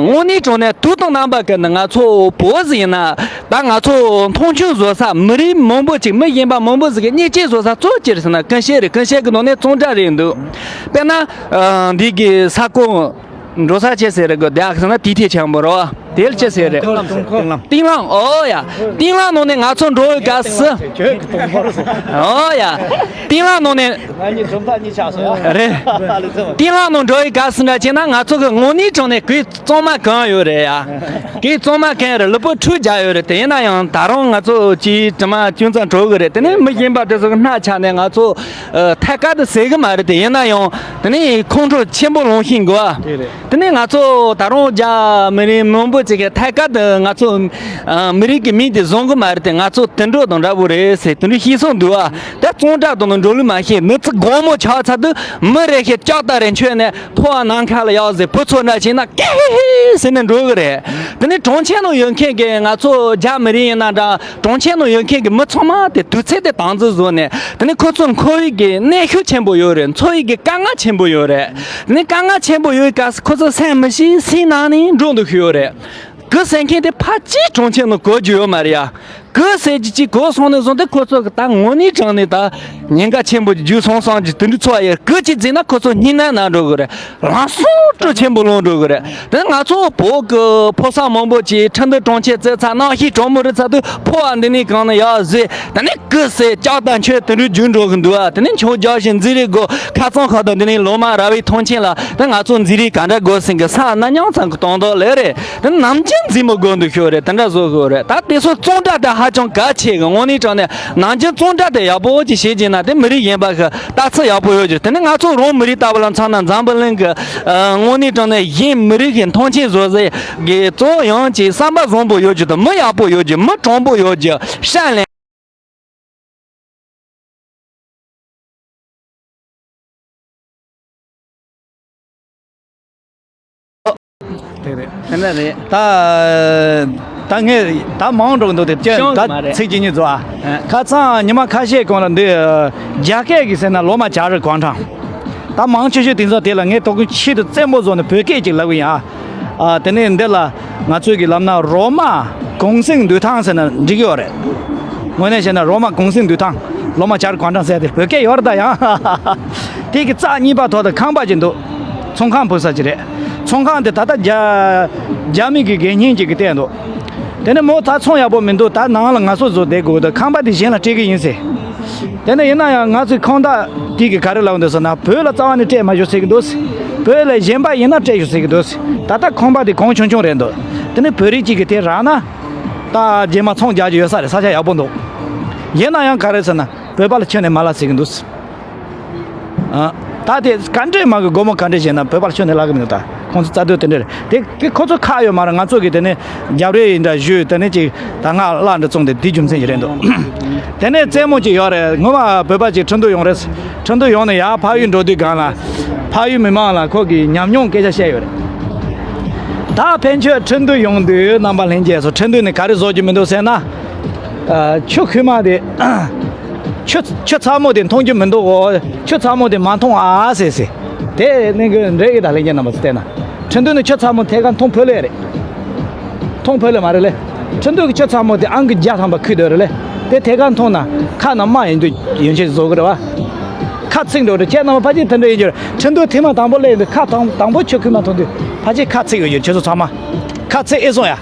དངོས་གནས་དྲང་གནས་དུས་དང་རྣམ་པ་ཀུན་ནས་ང་ཚོ་བོད་ཟིག་ཡིན་ན། ད་ང་ཚོ་མཐོང་ཆུང་བཟོ་ས། མི་རིགས་མང་པོ་ཅིག་མི་གཞན་པ་མང་པོ་ཟིག་གི་བརྙས་བཅོས་བཟོ་ས་གཙོ་བོ་ཅི་རེད་ཟེར་ན། ཀུན་ཤེད་རེད། ཀུན་ཤེད་གི་ནང་ནས་གཙང་སྦྲ་རེད་འདུག་དཔེར་ན། ཨ། འདི་གི་ས་ཁོངས་འགྲོ་ས་ཅི་ཟེར་རེད་གི། དེ་ཨ་ཟེར་ན་དེའི་ཐད་ཆེན་པོ་རེད་བ། དེ་ལ་ཅི་ཟེར་རེད། གཏིང་ལམ། གཏིང་ལམ། གཏིང་ལམ། ཨོ་ཡ། གཏིང་ལམ་ནང་ནས་ང་ཚོ་འགྲོ་བའི་སྐབས་སུ། ཨོ་ཡ། གཏིང་ལམ་ནང་ནས། ང་གཉིས་གྲུབ་མཐའ་གཉིས་ཆགས་སོང་ཡ། རེད། གཏིང་ལམ་ནང་འགྲོ་བའི་སྐབས་སུ་འདྲ་བྱས་ན། ང་ཚོ་གི་དངོས་གནས་དྲང་གནས་གོས་གཙང་མ་གང་ཡོད་རེད་ཡ། གོས་གཙང་མ་གང་ཡོད་རེད། ལུས་པོ་འཁྲུད་རྒྱག་ཡོད་རེད། དེ་ཡིན་ན་ཡང་ད་རུང་ང་ཚོ་གི་དྲི་མ་ཅུང་ཙམ་བྲོ་གི་རེད། དེ་ནས་མི་གཞན་པ་དེ་ཚོ་གི་སྣ་ཆགས་ནས་ང་ཚོ་ཨ། ཐད་ཀར་དུ་ཟེར་གི་མ་རེད། དེ་ཡིན་ན་ཡང་དེ་ནས་ཁོང་ཁྲོ་ཆེན་པོ་ལངས་ཤིང་གོ། དེ་རེད། དེ་ནས་ང་ཚོ་ད་རུང་རྒྱ་མི་རིགས་མང་པོ་ཅིག་གིས་ཐད་ཀར་དུ་ང་ཚོ་ཨ། མི་རིགས་ཀྱི་མིང་དེ་བཟང་གི་མ་རེད། དེ་ང་ཚོ་དུད་འགྲོ་དང་འདྲ་བོ་རེད་ཟེར་དེ་འདྲ་བཤད་སོང་འདུག་ཨ། ད་གཙང་སྦྲ་དང་འགྲོ་ལུགས་མ་ཤེས། མི་ཚེ་དགོང་མོ་ཆགས་ཚར་དུས་མི་རེ་ཞིག་ལྕགས་རྟ་རེ་མཆོད་ནས་ཕོ་བ་ནམ་མཁའ་ལ་གཡག་ཟིག་བུ་ཚོ་འདྲ་བྱས་ན་ཀེ་ཧི་ཧི་ཟེར་ནས་འགྲོ་གི་རེད། དེ་ནས་གྲོང་ཁྱེར་ནང་ཡོད་མཁན་གྱི་ང་ཚོ་རྒྱ་མི་རིགས་ཡིན་ན་འདྲ། གྲོང་ཁྱེར་ནང་ཡོད་མཁན་གྱི་མི་ཚང་མ་དེ་དུས་ཚོད་དེ་དང་འཛིན་བཟོས་ནས། དེ་ནས་ཁོ་ཚོ་འཚོ་བའི་གི་གནོན་ཤུགས་ཆེན་པོ་ཡོད་རེད། འཚོ་བའི་གི་དཀའ་ངལ་ཆེན་པོ་ཡོད་རེད། དེ་ནས་དཀའ་ངལ་ཆེན་པོ་ཡོད་སྐབས་སུ་ཁོ་ཚོ་སེམས་མི་ཤེས། སེམས་ནང་ནས་འགྲོ་འདུག་ཤི་ཡོད་རེད། གི་ཟེར་མཁན་དེ་ཕལ་ཆེར་གྲོང་ཁྱེར་ནང་གོ་རྒྱུ་ཡོད་མ་རེད་ཡ། གི་ཟེར་གྱི་ཅིག་གོ་སོང་ནས་བཟུང་སྟེ་ཁོ་ཚོ་གི་ད་དངོས་གནས་དྲང་གནས་ད་ཉེན་ཁ་ཆེན་པོ་རྒྱུགས་སོང་སོང་གི་དེ་འདྲ་ཚོར་བ་ཡོད། གི་ཅིག་བརྫིས་ན་ཁོ་ཚོ་སྙིང་ནད་ན་འགྲོ་གི་རེད། ལམ་སང་སྤྲོ་ཆེན་པོ་ལངས་འགྲོ་གི་རེད། དེ་ང་ཚོ་བོད་ཀྱི་ཕོ་གསར་མང་པོ་ཅིག་ཁྲིན་ཏུའུ་གྲོང་ཁྱེར་བཙལ་ཚར། གནམ་གཤིས་གྲང་མོ་རེད་ཚར་དུས་ཕོ་བ་འདི་ནས་གང་ནས་ཡར་བཟོས། དེ་ནས་གི་ཟེར་ལྕགས་རྟ་མཆོད་དེ་འདྲ་རྒྱུགས་འགྲོ་གི་འདུག་ཨ། དེ་ནས་མཆོང་རྒྱག་བཞིན་འཛིང་རེས་དགོས། ཁ་སང་ཁ་ཐོག་འདི་ནས་ལོ་མ་ར་བའི་ཐང་ཆེན་ལ་དེ་ང་ཚོ་འཛིང་རེས་ག་འདྲ་དགོས་ཟིན་གི་ས་ན་མྱང་ཚང་གི་སྟོང་ཐོག་ལས་རེད། དེ་ནམ་རྒྱུན་འཛིང་མི་དགོས་འདུག་ཤོད་རེད། དེ་འདྲ་བཟོ་དགོས་རེད། ད་དེ་ཚོ་གཙང་སྦྲ་དེ་ཧ་ཅང་གལ་ཆེ་གི། དངོས་གནས་དྲང་གནས་ནམ་རྒྱུན་གཙང་སྦྲ་དེ་ཡག་པོ་ཅིག་བྱེད་ཀྱིན་ན་དེ་མི་རིགས་གཞན་པ་གི་ལྟ་ཚུལ་ཡག་པོ་ཡོད་ཀྱི། དེ་ནས་ང་ཚོ་རང་མི་རིགས་ལྟ་བུ་ལ་མཚོན་ན་འཛམ་བུ་གླིང་གི་ཨ། དངོས་གནས་དྲང་གནས་གཞན་མི་རིགས་ཀྱི་མཐོང་ཆེན་བཟོ་ཟེར་གི་གཙོ་བོ་ཡང་ཅིག་བསམ་པ་བཟང་པོ་ཡོད་ཀྱི་དང་། མི་ཡག་པོ་ཡོད་ཀྱི། མི་དྲང་པོ་ཡོད་ཀྱི། ཧྲན་ལེན། དེ་རེད། དེ་འདྲ་རེད། ད་ད་ངས་ད་མང་འགྲོ་གི་འདུག་དེ་ཅི་ཤོང་ད་མ་རེད། ཚིག་གཅིག་གཉིས་རྫོགས་ཨ། ཨ། ཁ་སང་ཉི་མ་ཁ་ཤས་གོང་ལ་འདི་རྒྱ་སྐད་ཀྱི་ཟེར་ན་ལོ་མ་བྱ་རི་གོང་ཁྲང་། ད་མང་ཆེ་ཤོས་དེ་ཚོ་དེ་ལ་ངས་དོ་དགོང་ཆེད་དུ་རྩེད་མོ་བཟོ་ནས་བོད་སྐད་ཅིག་ལབ་གི་ཡིན་ཨ། ཨ། དེ་ནས་འདི་ལ་ང་ཚོས་ཀྱི་ལབ་ན་རོ་མ་གུང་སེང་འདུས་ཐང་ཟེར་ན་འགྲིག་གི་ཡོད་རེད། དངོས་གནས་བཤད་ན་རོ་མ་གུང་སེང་འདུས་ཐང་། ལོ་མ་བྱ་རི་གོང་ཁྲང་ཟེར་དེ་བོད་སྐད་ཡོད་རེད་ད་ཡང་། དེ་གི་རྩ་གཉིས་པ་ཐོག་ཏུ་ཁང་པ་ཅིག་འདུག་ཚོང་ཁང་ཕུབ་ས་ཅིག་རེད། ཚོང་ཁང་དེ་ད་ལྟ་རྒྱ་རྒྱ་མི་གི་དགེ་བསྙེན་ཅིག་གིས་བལྟས་འདུག་དེ་ནས་མོ་ད་ཚོང་ཡག་པོ་མི་འདུག་ད་ནང་ལ་ངལ་གསོ་བཟོ་བསྡད་དགོས་འདུག་ཁང་པ་དེ་གཞན་ལ་སྤྲད་གི་ཡིན་ཟེར། དེ་ནས་ཡིན་ན་ཡང་ང་ཚོའི་ཁང་བདག་དེ་གིས་ག་རེ་ལབ་འདུག་ཟེར་ན། བོད་ལ་རྩ་བ་ནས་སྤྲད་མ་ཤོག་ཟེར་གི་འདུག་བོད་ལ་གཞན་པ་ཡིན་ན་སྤྲད་ཤོག་ཟེར་གི་འདུག་ད་ལྟ་ཁང་པ་དེ་གང་བྱུང་བྱུང་རེད་འདུག་དེ་ནས་བོད་རིགས་གཅིག་གིས་དེ་རག་ན་ད་རྗེས་མ་ཚོང་རྒྱག་རྒྱུ་ཡོད་ས་རེད། ས་ཆ་ཡག་པོ་འདུག་ཡིན་ན་ཡང་ག་རེ་ཟེར་ན་བོད་པ་ལ་ཁྱོན་ནས་མ་ལབ་ཟེར་གི་འདུག་ཨ། ད་དེ་ག་འདྲས་མ་གི་སྒོར་མོ་ག་འདྲས་བྱས་ན་བོད་པར་ཁྱོན་ནས་ལབ་གི་མི་འདུག་ད་ཁོང་ཚོ་རྩ་དོན་དེ་འདྲས་རེད། དེ་དེ་ཁོ་ཚོ་ཁག་ཡོད་མ་རེད། ང་ཚོ་གི་དེ་ནས་རྒྱབ་རེས་ཡིན་འདྲ་ཞུས། དེ་ནས་ཅིག་ད་ང་བརླག་འདྲ་བཙོང་དེ་དེའི་རྒྱུ་མཚན་ཞིག་རེད་འདུག་དེ་ནས་རྩེད་མོ་ཅིག་ཡོད་རེད། ངོ་མ་བོད་པ་ཅིག་ཁྲིན་ཏུའུ་ཡོང་རེད། ཁྲིན་ཏུའུ་ཡོང་ནས་ཡར་ཕ་ཡུལ་འགྲོ་དུས་སྒང་ལ་ཕ་ཡུལ་མི་མང་ལ་ཁོ་གི་ཉམས་མྱོང་སྐད་ཆ་བཤད་ཡོད་རེད། ད་ཕན་ཆོད་ཁྲིན་ཏུའུ་ཡོང་དུས་རྣམ་པ་ལྷན་རྒྱས་ཚོ་ཁྲིན་ཏུའུ་ནས་ག་རེ་བཟོ་རྒྱུ་མི་འདུག་ཟེར་ན། ཨ། ཆུ་ཁོལ་མ་དེ། ཆུ་ཆུ་ཚ་མོ་དེ་འཐུང་རྒྱུ་མི་འདུག་གོ། ཆུ་ཚ་མོ་དེ་མ་འཐུང་ཨ་ཟེར་ཟེར། དེ་ནི་གི་འདྲེ་གི་ད་ལྷན་རྒྱས་རྣམ་པ་ཚོ་བལྟས་ན། ཁྲིན་ཏུའུ་ནི་ཆུ་ཚ་མོ་ཐད་ཀར་འཐུང་ཕོད་ལེ་རེད། འཐུང་ཕོད་ལེ་མ་རེད་ལེ། ཁྲིན་ཏུའུ་གི་ཆུ་ཚ་མོ་དེ་ཨང་ཀི་བརྒྱ་ཐམ་པ་ཁོལ་སྡོད་རེད་ལེ། དེ་ཐད་ཀར་འཐུང་ན་ཁ་ནང་རྨ་ཡིན་དུས་ཡོན་ཆེ་བཟོ་གི་རེད་བ། ཁ་ཚིག་འགྲོ་རེད། ཁྱེད་རྣམ་པ་ཕལ་ཆེར་དེ་འདྲ་ཡིན་རྒྱུ་རེད། ཁྲིན་ཏུའུ་ཐེངས་མ་དང་པོ་སླེབས་དུས་ཁ་དང་དང་པོ་ཆུ་ཁོལ་མ་འཐུང་དུས་ཕལ་ཆེར་ཁ་ཚིག་ཡོད་རྒྱུ་རེད། ཁྱེད་ཚོ་ཚང་མ་ཁ་ཚིག་ཨེ་སོང་ཡ།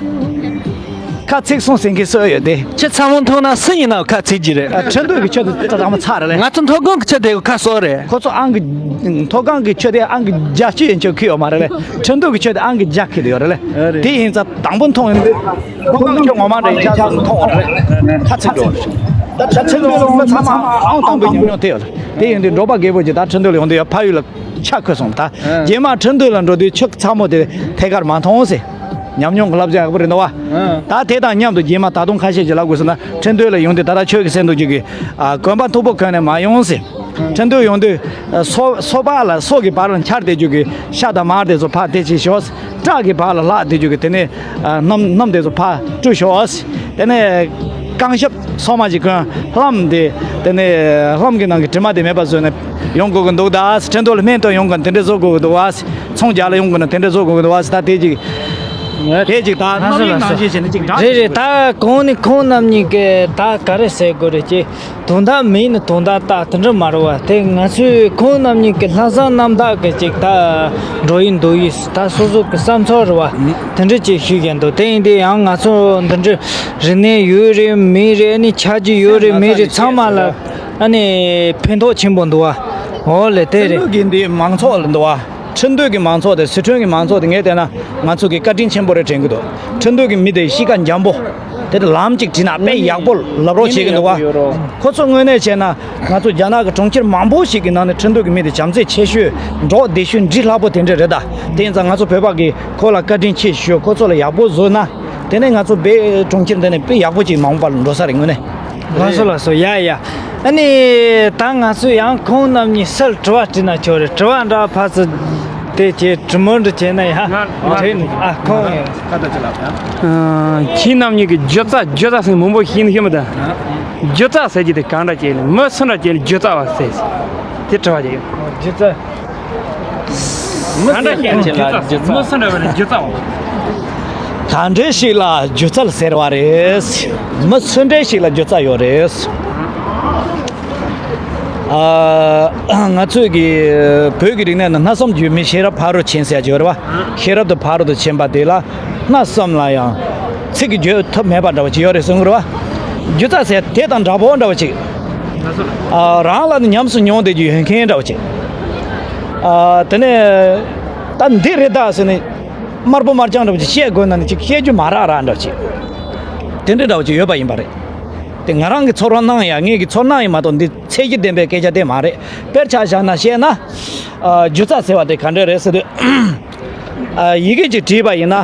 ཁ་ཚིག་སོང་ཟེར་མཁན་སུ་ཡོད་དེ། ཁྱི་ཚ་མོ་འཐུང་ན་སུ་ཡིན་ནའང་ཁ་ཚིག་གི་རེད། ཨ། ཁྲིན་ཏུའུ་གི་ཆུ་དེ་ཚ་མོ་ཚ་རེད་ལེ། ང་ཚོ་མཐོ་སྒང་གི་ཆུ་དེ་ཁ་སོ་རེད། ཁོ་ཚོ་ཨང་གི་མཐོ་སྒང་གི་ཆུ་དེ་ཨང་གི་བརྒྱད་ཅུ་ཡན་ཆོད་ཁོལ་ཡོད་མ་རེད་ལེ། ཁྲིན་ཏུའུ་གི་ཆུ་དེ་ཨང་གི་བརྒྱ་ཁོལ་ཡོད་རེད་ལེ། ཨ་རེད། དེ་ཡིན་ཙང་དང་པོ་འཐུང་ཡིན་དུས་མཐོ་སྒང་གི་ཆུ་ངོ་མ་འདྲ་ཡིན་ཙང་འཐུང་བ་རེད་ལེ། ཁ་ཚིག་འགྲོ་བ་རེད། ད་ཁྲི་འདུས་ལ་ཡོང་ན་ཚང་མ་ཨང་དང་པོའི་ཉམས་མྱོང་དེ་ཡོད་རེད། དེ་ཡིན་དུས་འབྲོག་པ་རྒད་པོ་ཅིག་ད་ཁྲི་འདུས་ལ་ཡོང་དུས་ཡ་ཕ་ཡུལ་ལ་ཆ་ཁོལ་སོང་། ད་ཨ། རྗེས་མ་ཁྲི་འདུས་ལ་འགྲོ་དུས་ཁྱི་ཚ་མོ་དེ་ཐད་ཀར་མ་མཐོང་ཟེར། ཉམས་མྱོང་གི་བསླབ་བྱ་ཡག་པོ་རེད་འདུག་བ། ཨ། ད་དེ་དང་མཉམ་དུ་རྗེས་མ་ད་དུང་ཁ་ཤས་ཅིག་ལབ་དགོས་སོང་ན། ཁྲི་འདུས་ལ་ཡོང་དུས་ད་ལྟ་ཁྱོད་ཀྱིས་གསན་འདུག་རྒྱུ་གི་ཨ་གོན་པ་མཐུག་པོ་གོན་ནས་མ་ཡོང་ཟེར། ཁྲི་འདུས་ཡོང་དུས་ཨ་སོ་སོ་པ་ལ་སོ་གི་བར་ལ་འཕྱར་བསྡད་རྒྱུ་གི་ཤ་དང་མར་དེ་ཚོ་ཕར་དེ་བྱེད་ཤོག། སྐྲ་གི་བར་ལ་ལྷག་བསྡད་རྒྱུ་གི་དེ་ནས་ཨ་སྣུམ་སྣུམ་དེ་ཚོ་ཕར་བཀྲུ་ཤོག། དེ་ནས་རྐང་ཞབས་སོ་མ་ཅིག་གོན། ལྷམ་དེ་དེ་ནས་ལྷམ་གྱི་ནང་གི་དྲི་མ་དེ་མེད་པ་བཟོས་ནས་ཡོང་དགོས་ཀྱི་འདུག། ད་ཁྲི་འདུས་ལ་སྨན་བཏོན་ཡོང་དགོས་ན་དེ་འདྲ་བཟོ་དགོས་ཀྱི་འདུག་བ། ཚོང་རྒྱག་ལ་ཡོང་དགོས་ན་དེ་འདྲ་བཟོ་དགོས་ཀྱི་འདུག་བ། ད་དེ་ཅིག་དེ་ཅིག་ད་ལྷམ་ཡིག་ནང་བཞིན་བྱས་ནས་ཅིག་འདྲ་རེད་རེད། ཅིག་ད་གོང་ནས་ཁོང་རྣམ་གཉིས་ཀྱིས་ད་ག་རེ་ཟེར་དགོས་རེད། ཀྱི་དོན་དག་མེད་ན་དོན་དག་ལྟ་དེ་འདྲ་མ་རེད་བ། དེ་ང་ཚོས་ཁོང་རྣམ་གཉིས་ཀྱི་ལྷག་བསམ་རྣམ་དག་གི་ཅིག་ད་འགྲོ་ཡི་འདུག་ཡིས། ད་སོ་སོ་གི་བསམ་ཚོར་རེད་བ། དེ་འདྲ་ཅིག་ཞུས་ཀྱི་འདུག། དེ་ཡིན་དུས་ཡང་ང་ཚོ་འདི་འདྲ་རིག་གནས་ཡོད་རེད་མེད་རེད། ཨ་ནི་ཆ་རྒྱུས་ཡོད་རེད་མེད་རེད། ཚང་མ་ལ་ཨ་ནི་ཕན་ཐོགས་ཆེན་པོ་འདུག་བ། འོ་ལེ་དེ་རེད། ཁྲི་འདུས་ཀྱི་འདི་མང་ཚོགས་ལ་འདུག་བ། ཁྲི་འདུས་ཀྱི་མང་ཚོགས་དེ་སི་ཁྲོན་གྱི་མང་ཚོགས་དེ་ངས་བལྟས་ན་ང་ཚོ་གི་བཀའ་དྲིན་ཆེན་པོ་རེད་དྲན་གྱི་འདུག། ཁྲི་འདུས་ཀྱི་མི་དེ་གཤིས་ཀ་འཇམ་པོ། དེ་དེ་ལམ་གཅིག་བྲིས་ན་དཔེ་ཡག་པོ་ལབ་རོགས་བྱེད་ཀྱི་འདུག་བ། ཁོ་ཚོ་དངོས་གནས་བྱས་ན་ང་ཚོ་རྒྱ་ནག་གི་གྲོང་ཁྱེར་མང་པོ་ཞིག་གི་ནང་ནས་ཁྲི་འདུས་ཀྱི་མི་དེ་བྱམས་བརྩེ་ཆེ་ཤོས། འགྲོ་བདེ་ཤོས། འདྲིས་ལྷག་པོ་དེ་འདྲ་རེད་ད། དེ་ཡིན་ཙང་ང་ཚོ་བོད་པ་གིས་ཁོ་ལ་བཀའ་དྲིན་ཆེ་ཞུ། ཁོ་ཚོ་ལ་ཡག་པོ་བཟོས་ན། དེ་ནས་ང་ཚོ་བོད་གྲོང་ཁྱེར་འདི་ནས་དཔེ་ཡག་པོ་ཅིག་མ་འོངས་པ་ལ་འགྲོ་ས་རེད་དངོས་གནས། ལགས་སོ་ལགས་སོ། ཡ་ཡ། ཨ་ནི་ད་ང་ཚོས་ཡང་ཁོང་རྣམ་གཉིས་སུ་ལ་དྲི་བ་དྲིས་ན་ཆོག་རེད། དྲི་བ་འདྲ་ཕར་ཚུར་དེ་བྱས་དྲི་མོ་འདྲ་བྱས་ན་ཡ། ང་དྲན་ནས་ཨ་ཁོང་ཡ། ཁྱེད་རྣམ་གཉིས་ཀྱིས་སྒྱུ་རྩལ་སྒྱུ་རྩལ་ཟེར་མང་པོ་ཤེས་ནི་ཤེས་མི་འདུག། སྒྱུ་རྩལ་ཟེར་རྒྱུ་དེ་གང་འདྲ་ཅིག་ལ་མི་སུ་འདྲ་ཅིག་ལ་སྒྱུ་རྩལ་བ་ཟེར། དེ་དྲི་བ་ཅིག་ཡོད། སྒྱུ་རྩལ། མི་ག་འདྲ་ཞིག་ལ་སྒྱུ་རྩལ། མི་སུ་འདྲ་བ་ལ་སྒྱུ་རྩལ་བ། ག་འདྲ་ཞིག་ལ་སྒྱུ་རྩལ་ཟེར་བ་རེད། མི་སུ་འདྲ་ཞིག་ལ་སྒྱུ་རྩལ་ཡོད་རེད། ཨ། ང་ཚོས་ཀྱི་བོད་ཀྱི་རིག་གནས་ནང་སྣ་ཚོགས་རྒྱུད་མི་ཤེས་རབ་ཕ་རོལ་ཕྱིན་ཟེར་གྱི་ཡོད་རེད་བ། ཤེས་རབ་དང་ཕ་རོལ་ཏུ་ཕྱིན་པ་དེ་ལ། སྣ་གསུམ་ལ་ཡང་ཚིག་གིས་བརྗོད་ཐབས་མེད་པ་འདྲ་བ་ཅིག་ཡོད་རེད་གསུང་གི་རེད་བ། སྒྱུ་རྩལ་ཟེར་དེ་དང་འདྲ་པོ་འདྲ་བ་ཅིག། ཨ། རང་ལ་ནི་ཉམས་སུ་མྱོང་བསྡད་རྒྱུ་ཡོད་མཁན་འདྲ་བ་ཅིག། ཨ། དེ་ནས་ད་འདི་རེད་ད་ཟེར་ནས་དམར་པོ་དམར་རྐྱང་འདྲ་བ་ཅིག་བཤད་དགོས་ན་ནི་ཅིག་བཤད་རྒྱུ་མ་རག་རག་འདྲ་བ་ཅིག། དེ་འདྲ་འདྲ་བ་ཅིག་ཡོད་པ་ཡིན་པ་རེད། དེ་ང་རང་གི་ཚོར་སྣང་ཡང་ངེད་ཀྱི་ཚོར་སྣང་ཡིན་མ་གཏོགས་འདི་ཚད་གཞི་ལྡན་པའི་སྐད་ཆ་དེ་མ་རེད། དཔེར་ཆ་བཞག་ན་བཤད་ན། ཨ། སྒྱུ་རྩལ་ཟེར་བ་དེ་ག་འདྲ་རེད་ཟེར་དུས། ཨ། ཡི་གེ་ཅིག་བྲིས་པ་ཡིན་ན།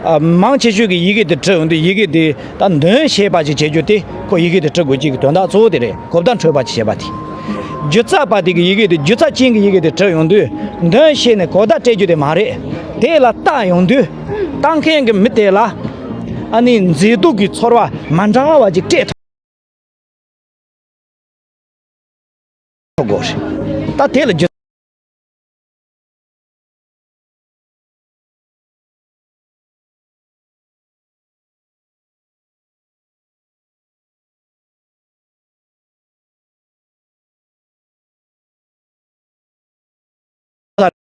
ཨ། མང་ཆེ་ཤོས་ཀྱི་ཡི་གེ་དེ་བྲིས་ཡོང་དུས་ཡི་གེ་དེ་ད་འདོན་ཤེས་པ་ཅིག་བྱེད་རྒྱུ་དེ་ཁོ་ཡི་གེ་དེ་བྲིས་དགོས་ཀྱི་དོན་དག་གཙོ་བོ་དེ་རེད། གོ་བརྡ་འཕྲོད་པ་ཅིག་བྱེད་པ་དེ། སྒྱུ་རྩལ་པ་དེ་གི་ཡི་གེ་དེ་སྒྱུ་རྩལ་ཅན་གྱི་ཡི་གེ་དེ་བྲིས་ཡོང་དུས་འདོན་ཤེས་ནས་གོ་བརྡ་སྤྲད་རྒྱུ་དེ་མ་རེད། དེ་ལ་ལྟ་ཡོང་དུས་ལྟ་མཁན་གྱི་མི་དེ་ལ་ཨ་ནི་མཛེས་སྡུག་གི་ཚོར་བ་མ་འདྲ་བ་ཅིག་སྤྲད་ཐུབ། དགོས་རེད། ད་དེ་ལ་རྒྱུ།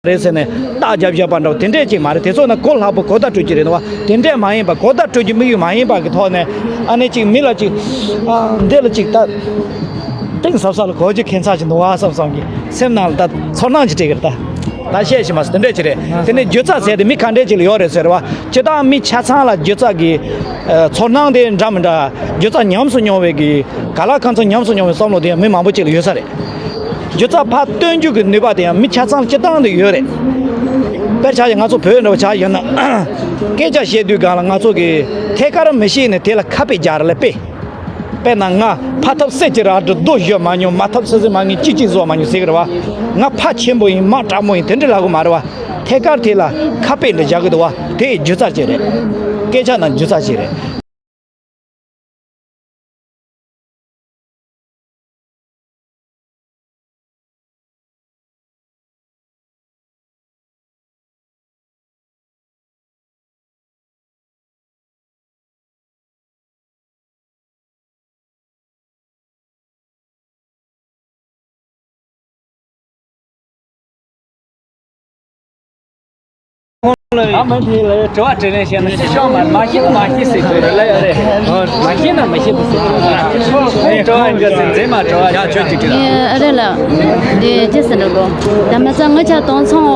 རེད་ཟེར་ནས་རྟགས་རྒྱབ་བཞག་པ་འདྲ་བོ་དེ་འདྲས་ཅིག་མ་རེད། དེ་ཚོ་ནི་གོ་སླ་པོ་གོ་བརྡ་སྤྲོད་རྒྱུ་རེད་འདུག་བ། དེ་འདྲས་མ་ཡིན་པ། གོ་བརྡ་སྤྲོད་རྒྱུ་དམིགས་ཡུལ་མ་ཡིན་པ་གི་ཐོག་ནས་ཨ་ནི་ཅིག་མི་ལ་ཅིག་ཨ། འདི་ལ་ཅིག་ད་གཏིང་ཟབ་ས་ལ་གོ་རྒྱུ་ཁྱད་མཚར་ཞིག་འདུག་བ་བསམ་བསམ་གི་སེམས་ནང་ལ་ད་ཚོར་སྣང་ཅིག་སྤྲད་ཀྱི་རེད་ད། ད་བཤད་ཤེས་མ་སོང་། དེ་འདྲས་ཅིག་རེད། དེ་ནས་སྒྱུ་རྩལ་ཟེར་དེ་མི་ག་འདྲས་ཅིག་ལ་ཡོད་རེད་ཟེར་བ། སྤྱིར་བཏང་མི་ཆ་ཚང་ལ་སྒྱུ་རྩལ་གི་ཨ། ཚོར་སྣང་དེ་འདྲ་མི་འདྲ། སྒྱུ་རྩལ་ཉམས་སུ་མྱོང་བའི་གི་ག་ལ་གང་འཚམ་ཉམས་སུ་མྱོང་བའི་བསམ་བློ་དེ་ཡང་མི་མང་པོ་ཅིག་ལ་ཡོད་ས་རེད། སྒྱུ་རྩལ་ཕར་སྟོན་རྒྱུ་གི་ནུས་པ་དེ་ཡང་མི་ཆ་ཚང་སྤྱིར་བཏང་དུ་ཡོད་རེད། དཔེར་ཆ་བཞག་ང་ཚོ་བོད་འདྲ་བོ་ཆ་ཡིན་ན། སྐད་ཆ་བཤད་དུས་སྒང་ལ་ང་ཚོ་གི་ཐད་ཀར་མི་ཤེས་ནས་དེ་ལ་ཁ་དཔེ་རྒྱག་རེ་ལ་དཔེ། དཔེར་ན་ང་ཕ་ཐབས་སད་ཀྱི་ར་འདྲི་རྡོ་གཞུ་མ་མྱོང་། མ་ཐབས་སི་སི་མ་ངན་ཅི་ཅི་བཟོ་མ་མྱོང་ཟེར་གི་རེད་བ། ང་ཕ་ཆེན་པོ་ཡིན། མ་དྲག་མོ་ཡིན། དེ་འདྲ་ལབ་གི་མ་རེད་བ། ཐད་ཀར་དེ་ལ་ཁ་དཔེ་འདྲ་རྒྱག་གི་འདུག་བ། དེ་སྒྱུ་རྩལ་ཅིག་རེད། སྐད་ཆ་ནང་སྒྱུ་རྩལ་ཅིག་རེད། ཨ་མ་དེ་ལ་དྲི་བ་དྲིས་ལན་བྱས་ན་ཤི་ཤོག་མ་མ་ཤི་ན་མ་ཤི་ཟེར་གྱི་རེད་ལ་ཡ་རེད། མ་ཤི་ན་མ་ཤི་ཟེར་གྱི་རེད། དྲི་བ་འདྲ་ཟེར་མཛད་མ་དྲི་བ་ཡ་ཁྱོད་ཅིག་དྲིས་ལ། ཨ་རེད་ལ། འདི་ཅི་ཟེར་འགྲོ་གོ། ད་མ་ཚད་ང་ཆ་དོང་ཚོང་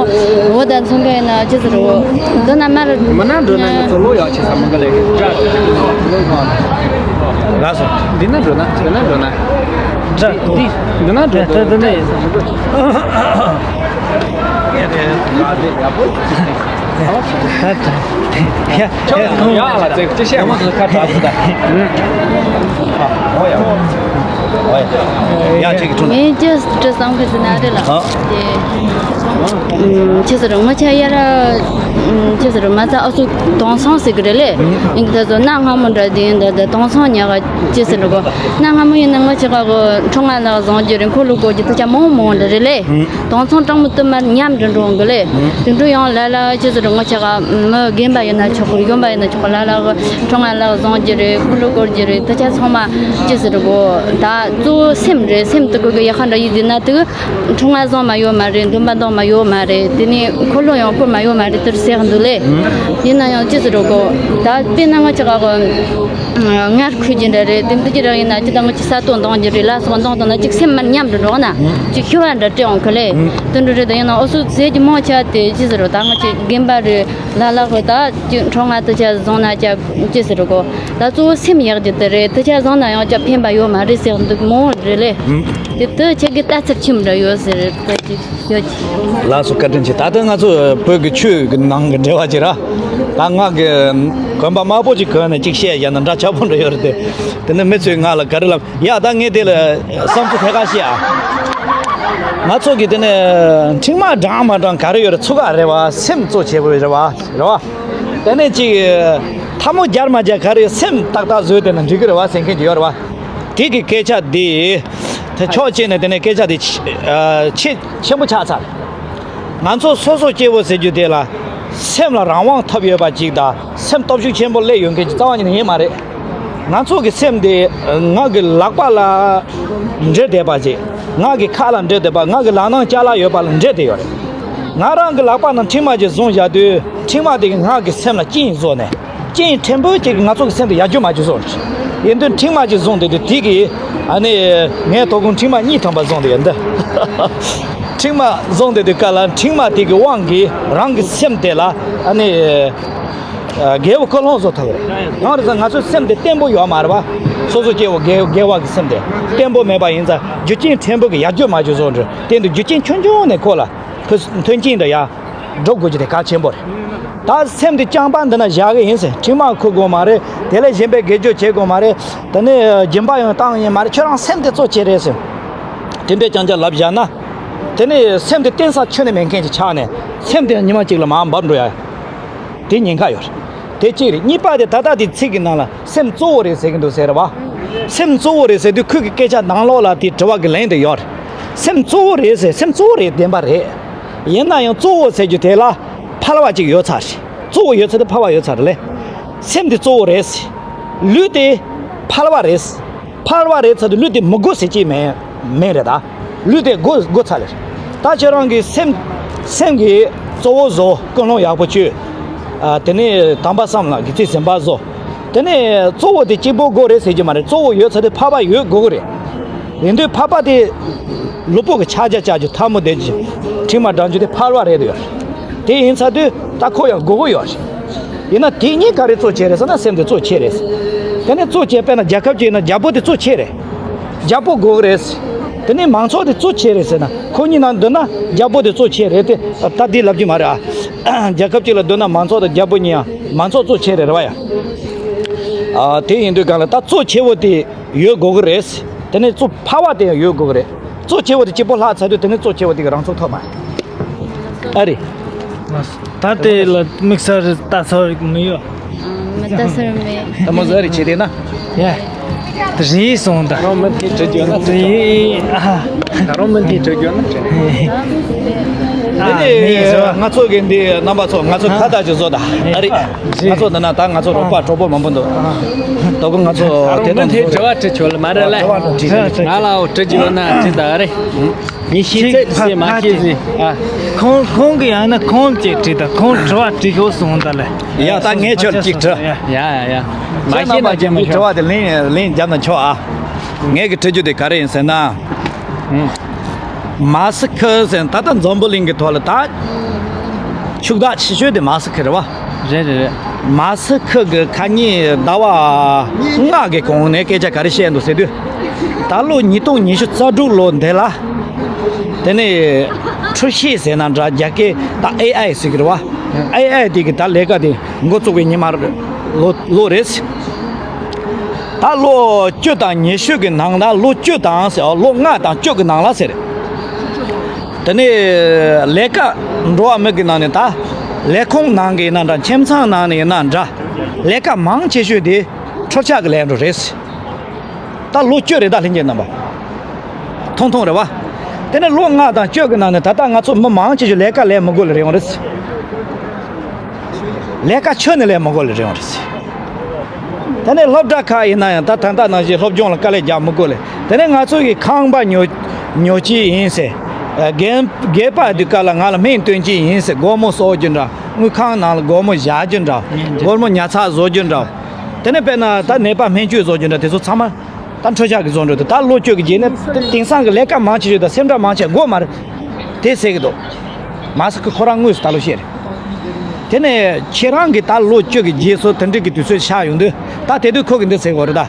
འོ་ད་མཚོན་གི་ཡིན་ན་ཅི་ཟེར་འགྲོ་གོ། འདི་ན་མར། མི་ན་འགྲོ་ན་ང་ཚོ་ལོ་ཡག་ཆེ་ས་མི་འགའ་ལས། ལགས་སོ། འདི་ན་འགྲོ་ན་འདི་ན་འགྲོ་ན། འདི་འདི་ན་འགྲོ་ད་འདི་ན་ཡིན་ས་མི་འགྲོ། ཡ། ཡ་ལ་ཙེ་ཅི་བཤད་མ་ཁ་གྲག་སོང་ད། ཡ་ཅིག་ཐུང་། ངས་ཅི་ཅི་བསམ་གི་ཟེར་ན་རེད་ལ། ཨ། དེ་ཅི་ཟེར་ང་ཆ་ཡ་ར་ཅི་ཟེར་མ་ཚ་ཨ་སུ་དོང་སང་ཟེར་གི་རེད་ལེ། ཨིན་གི་ད་ཚོ་གནའ་སྔ་མོ་འདྲ་དེ་ཡིན་ད་ད་དོང་སང་ཉག་ག་ཅི་ཟེར་གོ། གནའ་སྔ་མོ་ཡིན་ན་ང་ཆ་ག་གོ་ཁྲོ་ང་ལག་བཟང་རྒྱུ་རེད། འཁོར་ལོ་བསྐོར་རྒྱུ་ད་ཆ་མང་མང་འདྲ་རེད་ལེ། དོང་ཚང་སྤྲང་མོ་དུ་མར་ཉམས་འགྲོ་འགྲོ་གི་ལེ། དེ་འགྲོ་ཡང་ལ་ལ་ཅི་ཟེར་ང་ཆ་ག་མི་རྒན་པ་ཡིན་ན་ཆོག་གི། གཞོན་པ་ཡིན་ན་ཆོག་གི། ལ་ལ་གི་ཁྲོ་ང་ལག་བཟང་རྒྱུ་རེད། འཁོར་ལོ་བསྐོར་རྒྱུ་རེད། ད་ཆ་ཚང་མ་ཅི་ཟེར་གོ། ད་གཙོ་བོ་སེམས་རེད། སེམས་དུ་གི་གི་ཡ་ཁ་འདྲ་ཡིན་དུས་ན་དུ་ཁྲོ་ང་བཟང་མ་ཡོད་མ་རེད། འདོན་པ་འདང་མ་ཡོད་མ་རེད། དེ་ནས་འཁོར་ལོ་ཡང་བསྐོར་མ་ཡོད་མ་རེད། དེར་ཟེར་གི་འདུག་ལེ། ཡིན་ན་ཡང་ཅི་ཟེར་གོ། ད་དཔེར་ན་ང་ཆ་ག་གི་ངར་ཁུ་རྒྱུ་འདྲ་རེད། དེ་འདི་ཅི་རག་ཡིན་ན་ཅི་ད་ང་ཅི་ས་སྟོང་འདང་རྒྱུ་རེད། ལ་སོགས་འདང་དང་ན་ཅིག་སེམས་མར་ཉམས་འགྲོ་འགྲོ་ན་ཅིག་ཤི་བ་འདྲ་སྤྲད་འོང་གི་ལེ། དེ་འདྲ་རེད། ད་ཡིན་ན་ཨོ་སུ་ཟས་ཀྱི་མང་ཆ་དེ་ཅི་ཟེར་རོ། ད་ང་ཅི་རྒན་པ་རེད། ལ་ལ་གི་ད་ཅི་ཁྲོ་ང་དུ་ཆ་བཟང་ན་ཅ་ཅི་ཟེར་རོ་གོ། ད་གཙོ་བོ་སེམས་ཡག་རྒྱུ་དེ་རེད། དུ་ཆ་བཟང་ན་ཡང་ཅ་ཕན་པ་ཡོད་མ་རེད་ཟེར་འདུག་མོ་རེད་ལེ། དེ་དུ་ཆ་གི་ལྟ་ཚུལ་ཁྱིམ་འདྲ་ཡོད་ཟེར་ད་ཅི། ཡོད་ཀྱི། ལགས་སོ། བཀའ་དྲིན་ཆེ། ད་ལྟ་ང་ཚོ་བོད་ཀྱི་ཆོས་ཀྱི་ནང་གི་འབྲེལ་བ་ཅིག་ར། ད་ང་གི་གོན་པ་དམར་པོ་ཅིག་གོན་ནས་ཅིག་བཤད་ཡ་ན་འདྲ་ཆགས་པོ་འདྲ་ཡོད་རེད་དེ། དེ་ནི་མི་ཚོས་ང་ལ་ག་རེ་ལབ། ཡ་ད་ངས་དེ་ལ་བསམ་ཚུལ་ཐད་ཀར་བཤད་ཨ། ང་ཚོ་གི་དེ་ནི་འཕྲིན་མ་འགྲང་མ་འགྲང་ག་རེ་ཡོད་རེད། ཚུགས་ཀ་རེད་བ། སེམས་གཙོ་ཆེ་བོ་རེད་བ། རེད་བ། དེ་ནས་ཅིག་ཐལ་མོ་སྦྱར་མ་སྦྱར་ག་རེ་སེམས་ཏག་ཏག་བཟོས་དེ་ན་འགྲིག་གི་རེད་བ་ཟེར་མཁན་ཅིག་ཡོད་རེད་བ། དེ་གི་སྐད་ཆ་དེ། དེ་ཕྱོགས་གཅིག་ནས་དེ་ནས་སྐད་ཆ་དེ་ཆེ་ཨ་ཆེ་ཆེན་པོ་ཆགས་ཚར། ང་ཚོ་སོ་སོ་སྐྱེ་བོ་ཟེར་རྒྱུ་དེ་ལ་སེམས་ལ་རང་དབང་ཐོབ་ཡོད་པ་ཅིག་དང་སེམས་སྟོབས་ཤུགས་ཆེན་པོ་སླེབས་ཡོད་མཁན་གྱི་རྩ་བ་ཉིད་ནས་ཡིན་མ་རེད། ང་ཚོ་གི་སེམས་དེ་ང་གི་ལག་པ་ལ་འབྲེལ་བསྡད་པ་ཅིག་ང་གི་ཁ་ལ་འབྲེལ་བསྡད་པ། ང་གི་ལག་ནང་ཅ་ལག་ཡོད་པ་ལ་འབྲེལ་བསྡད་ཡོད་རེད། ང་རང་གི་ལག་པ་ནང་འཕྲིན་མ་ཅིག་བཟུང་བཞག་དུས་འཕྲིན་མ་དེ་གིས་ང་གི་སེམས་ལ་རྐྱེན་བཟོ་ནས། རྐྱེན་ཕྲན་བུ་ཅིག་ང་ཚོ་གི་སེམས་དེ་ཡར་རྒྱས་མར་རྒྱས་བཟོ་འདྲ། ཡིན་དུས་འཕྲིན་མ་ཅིག་བཟུང་དེ་དུས་དེ་གིས་ཨ་ནི་ངའི་དོ་དགོང་འཕྲིན་མ་གཉིས་ཐམ་པ་བཟུང་དེ་ཡོད་འདི། འཕྲིན་མ་བཟུང་དེ་དུས་ག་ལ་འཕྲིན་མ་དེ་གི་དབང་གིས་རང་གི་སེམས་དེ་ལ་ཨ་ནི་ཨ་རྒྱལ་པོ་ཀུན་སློང་བཟོ་ཐུབ་རེད། གང་རེད་ཟེར་ན་ང་ཚོའི་སེམས་དེ་བརྟན་པོ་ཡོད་མ་རེད་བ། སོ་སོ་སྐྱེ་བོ་རྒྱལ་རྒྱལ་བ་གི་སེམས་དེ་བརྟན་པོ་མེད་པ་ཡིན་ཙང་རྒྱུ་རྐྱེན་ཕྲན་བུ་གིས་ཡར་རྒྱས་མར་རྒྱས་བཟོ་འདྲ། དེ་འདུག་རྒྱུ་རྐྱེན་ཆུང་ཆུང་ནས་ཁོ་ལ། ཁོས་མཐུན་རྐྱེན་འདྲ་ཡ། སྒྲུབ་དགོས་རྒྱུ་དེ་གལ་ཆེན་པོ་རེད། ད་སེམས་དེ་རྐྱང་པ་འདི་ན་བཞག་གི་ཡིན་ཟེར། འཕྲིན་མ་ཁུར་དགོས་མ་རེད། དེ་ལས་གཞན་པའི་དགེ་སྦྱོར་བྱེད་དགོས་མ་རེད། དེ་ནས་སྦྱིན་པ་ཡང་བཏང་ཡིན་མ་རེད། ཁྱོད་རང་སེམས་དེ་གཙོ་ཆེ་རེད་ཟེར། དེ་འདྲའི་རྐྱང་རྐྱང་ལབ་བཞག་ན། དེ་ནས་སེམས་དེ་བརྟེན་ས་ཁྱོན་ནས་མེད་མཁན་ཅིག་ཆགས་ནས་སེམས་དེ་ཉི་མ་གཅིག་ལ་མར་འབབ་འགྲོ་ཡ། དེ་ཉེན་ཁ་ཡོད་རེད། དེ་གཅིག་རེད། གཉིས་པ་དེ་ད་ལྟ་དེ་ཚིག་གི་ནང་ལ་སེམས་གཙོ་བོ་རེད་ཟེར་གི་འདུག་ཟེར་བ། སེམས་གཙོ་བོ་རེད་ཟེར་དུས་ཁོས་ཀྱི་སྐད་ཆ་ནང་ལོགས་ལ་དེའི་དྲི་བ་གི་ལན་དེ་ཡོད་རེད། སེམས་གཙོ་བོ་རེད་ཟེར། སེམས་གཙོ་བོ་རེད་བདེན་པ་རེད། ཡིན་ན་ཡང་གཙོ་བོ་ཟེར་རྒྱུ་དེ་ལ་ཕལ་བ་ཅིག་ཡོད་ཚར་རེད། གཙོ་བོ་ཡོད་ཚར་དེ་ཕལ་བ་ཡོད་ཚར་རེད་ལེ། སེམས་དེ་གཙོ་བོ་རེད་ཟེར། ལུས་དེ་ཕལ་བ་རེད་ཟེར། ཕལ་བ་རེད་ཚར་དུས་ལུས་དེ་མི་དགོས་ཟེར་གྱི་མེད་མེད་རེད་ད། ལུས་དེ་དགོས་དགོས་ཚར་ལེ། ད་ཁྱེད་རང་གི་སེམས་སེམས་ཀྱི་གཙོ་བོ་བཟོ། ཀུན་སློང་ཡག་པོ་བཅོས། ཨ་དེ་ནས་དམ་པ་བསམ་ལ་དགེ་ཚུལ་ཟིན་པ་བཟོ། དེ་ནས་གཙོ་བོ་དེ་གཅིག་པོ་དགོས་རེད་ཟེར་གྱི་མ་རེད། གཙོ་བོ་ཡོད་ཚར་དུས་ཕལ་པ་ཡོད་དགོས་ཀྱི་རེད། ཡིན་དུས་ཕལ་པ་དེ་ལུས་པོ་གི་ཕྱག་རྒྱ་བཅག་རྒྱུ། ཐལ་མོ་སྡེབ་རྒྱུ། འཕྲིན་མ་འགྲང་རྒྱུ་དེ་ཕལ་བ་རེད་འདུག་ཡ། དེ་ཡིན་ཚར་དུས་ད་ཁོ་ཡང་དགོས་ཀྱི་ཡོད་རེད། ཡིན་ན་དེ་གཉིས་ག་རེ་གཙོ་ཆེ་རེད་ཟེར་ན་སེམས་དེ་གཙོ་ཆེ་རེད། དེ་ནས་གཙོ་ཆེ་དཔེར་ན་རྒྱལ་ཁབ་ཅིག་ཡིན་ན་རྒྱལ་པོ་དེ་གཙོ་ཆེ་རེད། རྒྱལ་པོ་དགོས་ཀྱི་རེད། དེ་ནས་མང་ཚོགས་དེ་གཙོ་ཆེ་རེད་ཟེར་ན་ཁོ་གཉིས་ནང་བསྡུར་ན་རྒྱལ་པོ་དེ་གཙོ་ཆེ་རེད་དེ། ད་འདི་ལབ་རྒྱུ་མ་རེད་ཨ། རྒྱལ་ཁབ་ཅིག་ལ་བསྡུར་ན་མང་ཚོགས་དང་རྒྱལ་པོ་གཉིས་ཡང་མང་ཚོགས་གཙོ་ཆེ་རེད་རེད་བ་ཡ། ཨ་དེ་ཡིན་དུས་གང་ལ་ད་གཙོ་ཆེ་བོ་དེ་ཡོད་དགོས་ཀྱི་རེད། དེ་ནས་གཙོ་ཕལ་བ་དེ་ཡང་ཡོད་དགོས་ཀྱི་རེད། གཙོ་ཆེ་བོ་དེ་གཅིག་པོ་ལྷག་ཚར་དུས་དེ་ནས་གཙོ་ཆེ་བོ་དེ་གི་རང་ཚུགས་ཐོབ་མ་རེད། ཨ་རེད། ད་དེ་ལ་དམིགས་བསལ་ལྟ་ཚོར་མི་ཡོད། མི་ལྟ་ཚོར་མེད། ད་མོ་ཟ་རེ་བྱེད་དེ་ན། ཡ། རེད་སོང་ད། ད་རུང་མི་དེ་དྲི་རྒྱུ་ན་དྲི། རེད་ཨ། ད་རུང་མི་དེ་དྲི་རྒྱུ་ན་དྲི། ཨ་དེ་ནས་ང་ཚོ་གི་འདི་རྣམ་པ་ཚོ་ང་ཚོ་ཁ་བརྡ་ཅིག་བཟོ་ད། ཨ་རེད། ང་ཚོ་འདི་ན་ད་ང་ཚོ་རོགས་པ་གྲོགས་པོ་མང་པོ་འདུག། ད་གོ་ང་ཚོ་ད་དེ་རུང་དང་མི་དེ་དྲི་བ་དྲི་ཆོག་ལ་མ་རེད་ལ། དྲི་བ་དྲི་ཆོག་ང་ལའོ་དྲི་རྒྱུ་ཡོད་ན་དྲི་ད་རེད། ངས་ཤེས་ཚད་ཟེར་མ་ཤེས་ཟིན་ཨ། ཁོང་ཁོང་གི་ཡང་ན་ཁོང་ཅིག་དྲི་ད་ཁོང་དྲི་བ་དྲི་ཤོག་གསུངས་ད་ལེ། ཡ་ད་ངས་ཁྱོད་ཅིག་དྲི། ཡ་ཡ་ཡ། མ་ཁྱེད་ཤེས་ན་རྣམ་པ་ཅན་གྱི་དྲི་བ་དེ་ལན་ལན་རྒྱབ་ན་ཆོག་ཨ། ངས་གི་དྲི་རྒྱུ་དེ་ག་རེ་ཡིན་ཟེར་ན། མ་སི་ཁི་ཟེར་ད་ལྟ་འཛམ་བུ་གླིང་གི་ཐོག་ལ་ད་ཕྱུག་བདག་ཆེ་ཤོས་དེ་མ་སི་ཁི་རེད་བ། རེད་རེད་རེད། མ་སི་ཁི་གི་ཁ་ཉིན་ཟླ་བ་ལྔ་གི་གོང་ནས་སྐད་ཆ་ག་རེ་བཤད་འདུག་ཟེར་དུས། ད་ལོ་ཉིས་སྟོང་ཉི་ཤུ་རྩ་དྲུག་ལོ་འདི་ལ། དེ་ནས་འཕྲུལ་ཆས་ཟེར་ན་འདྲ་རྒྱ་སྐད་ད་ཨེ་ཨའི་ཟེར་གི་རེད་བ། ཨེ་ཨའི་དེ་གི་ད་ལས་ཀ་དེ་འགོ་བཙུགས་པའི་ཉི་མ་རེད། ལོ་ལོ་རེད། ད་ལོ་བཅུ་དང་ཉི་ཤུ་གི་ནང་ད་ལོ་བཅུ་དང་ཟེར་ལོ་ལྔ་དང་བཅུ་གི་ནང་ལ་ཟེར། དེ་ནས་ལས་ཀ་འགྲོ་བ་མི་གི་ནང་ནས་ད་ལས་ཁུངས་ནང་གི་ཡིན་ན་འདྲ་ཁྱིམ་ཚང་ནང་ནས་ཡིན་ན་འདྲ་ལས་ཀ་མང་ཆེ་ཤོས་དེ་འཕྲུལ་ཆས་གི་ལས་འགྲོ་རེད། ད་ལོ་བཅུ་རེད་ད་ལྷན་རྒྱས་རྣམ་པ། ཐུང་ཐུང་རེད་བ། དེ་ནས་ལོ་ལྔ་དང་བཅུ་གི་ནང་ནས་ད་ལྟ་ང་ཚོ་མི་མང་ཆེ་ཤོས་ལས་ཀ་ལས་མི་དགོས་ལ་རེད་ཡོང་རེད། ལས་ཀ་ཁྱོན་ནས་ལས་མི་དགོས་ལ་རེད་ཡོང་རེད། དེ་ནས་སློབ་གྲྭ་ཁག་ཡིན་ན་ཡང་ད་ད་ལྟ་ནང་བཞིན་སློབ་སྦྱོང་ལ་དཀའ་ལས་རྒྱག་མི་དགོས་ལ། དེ་ནས་ང་ཚོ་གི་ཁང་པ་ཉོ་ཉོ་ཅི་ཡིན་ཟེར། རྒན་རྒན་པ་དུས་སྐབས་ལ་ང་ལ་སྨན་སྟོན་ཅི་ཡིན་ཟེར། སྒོར་མོ་གསོག་རྒྱུ་འདྲ། དངུལ་ཁང་ནང་ལ་སྒོར་མོ་བཞག་རྒྱུ་འདྲ། སྒོར་མོ་ཉར་ཚགས་བཟོ་རྒྱུ་འདྲ། དེ་ནས་དཔེར་ན་ད་ནད་པ་སྨན་བཅོས་བཟོ་རྒྱུ་འདྲ་དེ་ཚོ་ཚང་མ་ད་འཕྲུལ་ཆས་ཀྱིས་བཟོ་འགྲོ་འདུག་ད་ལོ་བཅུ་གི་རྗེས་ནས་དེང་སང་གི་ལས་ཀ་མང་ཆེ་ཤོས་དང་སེམས་ཁྲལ་མང་ཆེ་དགོས་མ་རེད། དེ་ཟེར་གི་འདུག་མ་སི་ཁི་ཁོ་རང་དངོས་སུ་ད་ལོ་བཤད་རེད། དེ་ནས་ཁྱེད་རང་གིས་ད་ལོ་བཅུ་གི་རྗེས་སུ་དེ་འདྲ་གི་དུས་ཚོད་ཆགས་ཡོང་དུས་ད་དེ་དུས་ཁོ་གིས་འདི་ཟེར་གི་རེད་ད།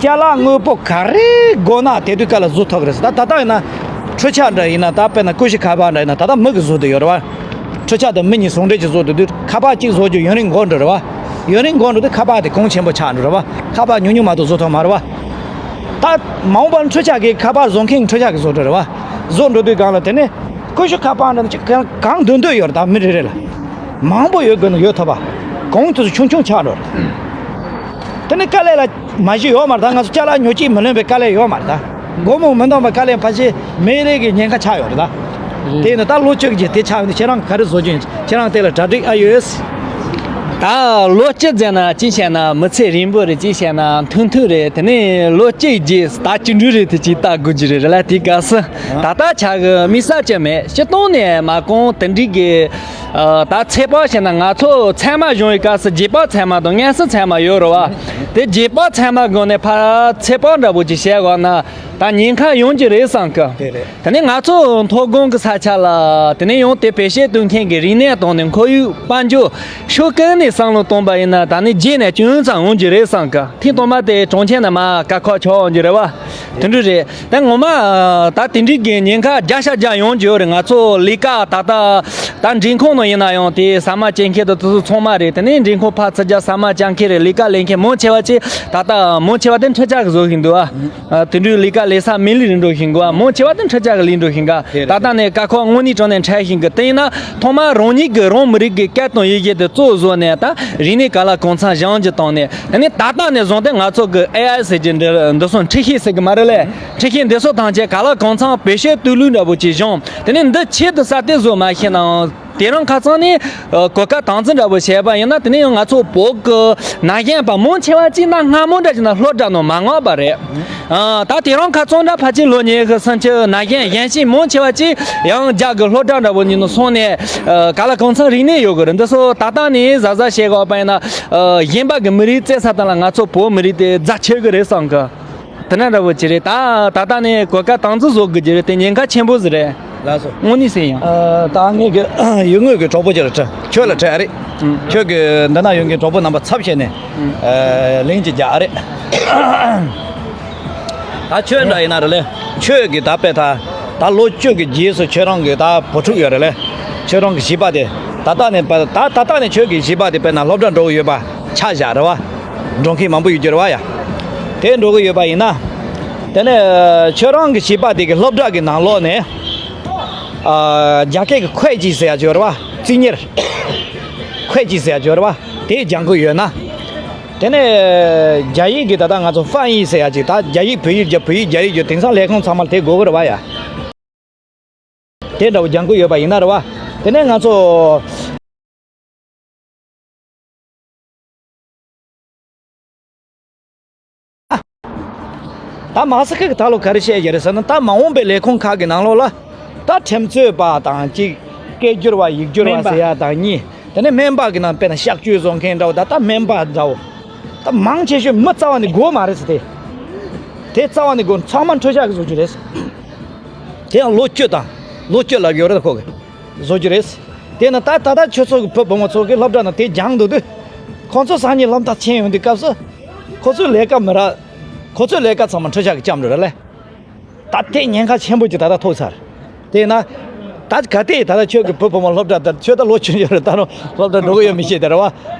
ཅ་ལག་དངོས་པོ་ག་རེ་དགོས་ན་དེ་དུས་སྐབས་ལ་བཟོ་ཐུབ་ཀྱི་རེད་ཟེར། ད་ད་ལྟ་ཡིན་ན་འཕྲུལ་ཆས་འདྲ་ཡིན་ན་ད་དཔེར་ན་ཀུ་ཤུ་ཁ་པར་འདྲ་ཡིན་ན་ད་ལྟ་མི་གིས་བཟོ་བསྡད་ཡོད་རེད་བ། འཕྲུལ་ཆས་དང་མི་གཉིས་ཟུང་འབྲེལ་གྱིས་བཟོ་བསྡད་དུས་ཁ་པར་གཅིག་བཟོ་རྒྱུ་ཡུན་རིང་འགོར་འགྲོ་རེད་བ། ཡུན་རིང་འགོར་འགྲོ་དུས་ཁ་པར་དེ་གོང་ཆེན་པོ་ཆགས་འགྲོ་རེད་བ། ཁ་པར་ཉུང་ཉུང་མ་གཏོགས་བཟོ་ཐུབ་མ་རེད་བ། ད་མ་འོངས་པར་འཕྲུལ་ཆས་ཀྱི་ཁ་པར་བཟོ་མཁན་འཕྲུལ་ཆས་ཀྱིས་བཟོ་འགྲོ་རེད་བ། བཟོ་འགྲོ་དུས་སྒང་ལ་དེ་ནས་ཀུ་ཤུ་ཁ་པར་འདྲ་ཅིག་གང་གང་འདོན་འདོད་ཡོད་རེད་ད་མི་རེ་རེ་ལ། མང་པོ་ཡོད་དགོས་ན་ཡོད་ཐུབ་པ། གོང་དུ་ཆུང་ཆུང་ཆགས་འགྲོ་རེད། དེ་ནས་དཀའ་ལས་ལ་མ་གཞི་ཡོད་མ་རེད་ད། ང་ཚོ་ཅ་ལག་ཉོ་སྤྱད་མི་ལོན་པའི་དཀའ་ལས་ཡོད་མ་རེད་ད། སྒོར་མོ་མི་འདང་བའི་དཀའ་ལས་ཕལ་ཆེར་མི་རེ་གི་ཉེན་ཁ་ཆགས་ཡོད་རེད་ད། དེ་ཡིན་ན་ད་ལོ་བཅུ་གི་རྗེས་དེ་ཆགས་ཡོང་དུས་ཁྱེད་རང་ག་རེ་བཟོ་རྒྱུ་ཡིན། ཁྱེད་རང་དེ་ལ་གྲ་སྒྲིག་ཨ་ཡོད། ད་ལོ་བཅུ་ཟེར་ན་ཅི་བྱས་ན་མི་ཚེ་རིང་པོ་རེད། ཅི་བྱས་ན་ཐུང་ཐུང་རེད། དེ་ནས་ལོ་གཅིག་རྗེས་ཟླ་བཅུ་དྲུག་རེད། དེ་ཅིག་ལྟ་དགོས་ཀྱི་རེད་ལ། དེའི་སྐབས་སུ་ད་ལྟ་ཆ་གི་དམིགས་བསལ་ཅི་མེད། སྤྱིར་བཏང་ནས་མ་གོང་དེ་འདྲའི་གི་ད་ཚེ་དཔག་བྱས་ན་ང་ཚོ་ཚད་མ་སྦྱོང་བའི་སྐབས་སུ་རྗེས་དཔག་ཚད་མ་དང་མངོན་སུམ་ཚད་མ་ཡོད་རེད་བ། དེ་རྗེས་དཔག་ཚད་མ་སྒང་ནས་ཕར་ཚེ་དཔག་འདྲ་པོ་ཅིག་བྱས་དགོས་ན་ད་ཉེན་ཁ་ཡོང་གི་རེད་བསམ་གི། དེ་རེད། དེ་ནས་ང་ཚོ་མཐོ་སྒང་གི་ས་ཆ་ལ་དེ་ནས་ཡང་དེ་བེད་སྤྱོད་གཏོང་མཁན་གྱི་རིག་གནས་དང་ནི་ཁོར་ཡུག་དཔལ་འབྱོར་ཕྱོགས་གང་ནས་བསམ་བློ་གཏོང་པ་ཡིན་ན་ད་ནི་རྗེས་ནས་ཅུང་ཙམ་འོང་རྒྱུ་རེད་བསམ་གི། ཐེངས་དང་པོ་དེ་གྲོང་ཁྱེར་ནས་མར་དཀའ་ཁག་ཆགས་འོང་རྒྱུ་རེད་བ། དེ་འདྲ་རེད། ད་ངོ་མ་ད་དེ་འདྲའི་གི་ཉེན་ཁ་བརྒྱ་ཆ་བརྒྱ་ཡོང་རྒྱུ་ཡོད་རེད། ང་ཚོ་ལས་ཀ་ད་ལྟ་ད་མགྲོན་ཁང་ནང་ཡིན་ན་ཡང་དེ་ཟ་མ་བཅད་མཁན་དང་དེ་ཚོ་ཚང་མ་རེད། དེ་ནས་མགྲོན་ཁང་ཕར་ཚུར་རྒྱག་ཟ་མ་བཅད་མཁན་རེད། ལས་ཀ་ལས་མཁན་མང་ཆེ་བ་ཅིག་ད་ལྟ་མང་ཆེ་བ་དེ་འཕྲུལ་ཆས་གིས་བཟོ་བཞིན་འདུག་ཨ། ཨ། དེ་འདྲའི་ལས་ཀ་ལས་ས་མི་ལུས་རིན་འགྲོ་བཞིན་གོ། མང་ཆེ་བ་དེ་འཕྲུལ་ཆས་ཀྱི་ལས་འགྲོ་བཞིན་ག། དེ་རེད། ད་ལྟ་ནས་དཀའ་ཁག་དངོས་གནས་དྲང་གནས་འཕྲད་བཞིན་གི། དེ་ཡིན་ན་ཐོག་མར་རང་ཉིད་ཀྱི་རང་མི་རིགས་ཀྱི་སྐད་དང་ཡི་གེ་དེ་གཙོ་བཟོ་ནས་ད་རིག་གནས་ག་ལ་གང་འཚམ་སྦྱང་རྒྱུ་བཏང་ནས། དེ་ནས་ད་ལྟ་ནས་བཟུང་སྟེ་ང་ཚོ་གི་ཨེ་ཨའི་ཟེར་གྱི་འདི་འདི་སོང་འཕྲུལ་ཆས་ཟེར་གི་མ་རེད་ལས། འཕྲུལ་ཆས་འདི་སོགས་ཐམས་ཅད་ག་ལ་གང་འཚམ་བེད་སྤྱོད་བཏང་ལུགས་འདྲ་པོ་ཅིག་སྦྱངས། དེ་ནས་འདི་ཆེད་དུ་གསར་གཏོད་བཟོ་མ་ཤེས་ནའང་། དེ་རིང་ཁ་སང་ནས་གོ་སྐབས་དམ་འཛིན་འདྲ་པོ་བྱས་པ་ཡིན་ན། དེ་ནས་ཡང་ང་ཚོ་བོད་ཀྱི་ན་གཞོན་པ་མང་ཆེ་བ་ཅིག་ན་སྔ་མོ་འདྲ་ཅིག་ན་སློབ་གྲྭ་ནང་མ་མངགས་པ་རེད། ཨ། ད་དེ་རིང་ཁ་སང་འདྲ་ཕལ་ཆེར་ལོ་ཉི་ཤུ་སུམ་ཅུ་ན་གཞོན་གཞོན་སྐྱེས་མང་ཆེ་བ་ཅིག་ཡང་རྒྱ་གི་སློབ་གྲྭ་འདྲ་པོ་ཉིད་ནང་སོང་ནས། ཨ། ག་ལ་གང་འཚམ་རིག་གནས་ཡོད་གི་རེད། འདི་ཚོ་ད་ལྟ་ནས་གཟབ་གཟབ་བྱེད་དགོས་པ་ཡིན་ན། ཨ། གཞན་པ་གི་མི་རིགས་བཙལ་ས་དང་ལ་ང་ཚོ་བོད་མི་རིགས་དེ་རྫ་ཆེ་གི་རེད་བསམ་གི། དེ་འདྲ་འདྲ་པོ་ཅིག་རེད། ད་ད་ལྟ་ནས་གོ་སྐབས་དམ་འཛིན་བཟོ་དགོས་ཀྱི་རེད། དེ་ཉེན་ཁ་ཆེན་པོ་ཟིག་རེད། ལགས་སོ། དངོས་གནས་ཟེར་ཡང་། ཨ། ད་ངས་གི་ཡུལ་དངོས་ཀྱི་གྲོགས་པོ་ཅིག་ལ་དྲི། ཁྱོད་ལ་དྲི་ཨ་རེད། ཨང་། ཁྱོད་ཀྱི་འདི་ན་ཡོད་མཁན་གྲོགས་པོ་རྣམ་པ་ཚབ་བྱས་ནས། ཨང་། ཨ། ལན་ཅིག་རྒྱག་ཨ་རེད། ད་ཁྱོད་འདྲ་ཡིན་ན་རེད་ལེ། ཁྱོད་ཀྱི་ད་དཔེ་ད་ད་ལོ་བཅུ་གི་རྗེས་སུ་ཁྱོད་རང་གི་ད་བུ་ཕྲུག་ཡོད་རེད་ལེ། ཁྱོད་རང་གི་བྱིས་པ་དེ་ད་ལྟ་ནས་ད་ད་ལྟ་ནས་ཁྱོད་ཀྱི་བྱིས་པ་དེ་དཔེར་ན་སློབ་གྲྭ་འགྲོ་གི་ཡོད་པ་ཆ་བཞག་རེད་བ། འགྲོ་མཁན་མང་པོ་ཡོད་རྒྱུ་རེད་བ་ཡ། དེ་འགྲོ་གི་ཡོད་པ་ཡིན་ན། དེ་ནས་ཁྱོད་རང་གི་བྱིས་པ་དེ་གི་སློབ་གྲྭ་གི་ནང་ལོགས་ནས། ཨ། རྒྱ་སྐད་ཀྱི་会计ཟེར་ཡ་ཅིག་ཡོད་རེད་བ། རྩིས་གཉེར།会计ཟེར་ཡ་ཅིག་ཡོད་རེད་བ། དེ་སྦྱང་གི་ཡོད་ན། དེ་ནས་རྒྱ་ཡིག་གི་ད་ལྟ་ང་ཚོ翻译ཟེར་ཡ་ཅིག་ད་རྒྱ་ཡིག་བོད་ཡིག་རྒྱ། བོད་ཡིག་རྒྱ་ཡིག་རྒྱ། དེང་སང་ལས་ཁུངས་ཚང་མར་དེ་དགོས་གི་རེད་བ་ཡ། དེ་འདྲ་བོ་སྦྱང་གི་ཡོད་པ་ཡིན་ན་རེད་བ། དེ་ནས་ང་ཚོ། ད་མ་ཟད་ཁ་གི་ད་ལོ་ག་རེ་བཤད་ཀྱི་རེད་ཟེར་ན། ད་མ་འོངས་པའི་ལས་ཁུངས་ཁག་གི་ནང་ལོགས་ལ་ད་ཁྲིམས་རྩོད་པ་དང་གཅིག་སྐད་སྒྱུར་བ་ཡིག་སྒྱུར་བ་སྨན་པ་ཟེར་ཡ་དང་གཉིས། དེ་ནས་སྨན་པ་གི་ནང་དཔེར་ན་གཤགས་བཅོས་བཟོ་མཁན་འདྲ་བོ། ད་ལྟ་སྨན་པ་འདྲ་བོ། ད་མང་ཆེ་ཤོས་མི་རྩ་བ་ནས་དགོས་མ་རེད་ཟེར་ཏེ། དེ་རྩ་བ་ནས་དགོས། ཚང་མ་འཕྲུལ་ཆས་ཀྱིས་བཟོ་རྒྱུ་རེད། དེ་ཡང་ལོ་བཅུ་དང་། ལོ་བཅུ་ལབ་ཡོད་རེད་ཁོ་གིས། བཟོ་རྒྱུ་རེད། དེ་ན་ད་ད་ལྟ་ཁྱོད་ཚོ་གི་བུ་བུ་མོ་ཚོ་གི་སློབ་གྲྭ་ནང་དེ་སྦྱངས་འདུག་དུས། ཁོང་ཚོ་སང་ཉིན་སློབ་མཐར་ཕྱིན་ཡོང་དུས་སྐབས་སུ། ཁོ་ཚོའི་ལས་ཀ་མི་རག་ཁོ་ཚོའི་ལས་ཀ་ཚང་མ་འཕྲུལ་ཆས་ཀྱིས་བརྐྱངས་འགྲོ་ར་ལེ། ད་དེ་ཉེན་ཁ་ཆེན་པོ་ཅིག་ད་ལྟ་ཐུག་ཚར། དེས་ན། ད་གལ་ཏེ་ད་ལྟ་ཁྱོད་ཀྱི་བུ་བུ་མོ་སློབ་གྲྭ་དེར། ཁྱོད་ད་ལོ་ཆུང་ཡོད་རེད། ད་རུང་སློབ་གྲྭ་འགྲོ་གི་ཡོད་མི་ཤེས་དེ་རེད་བ།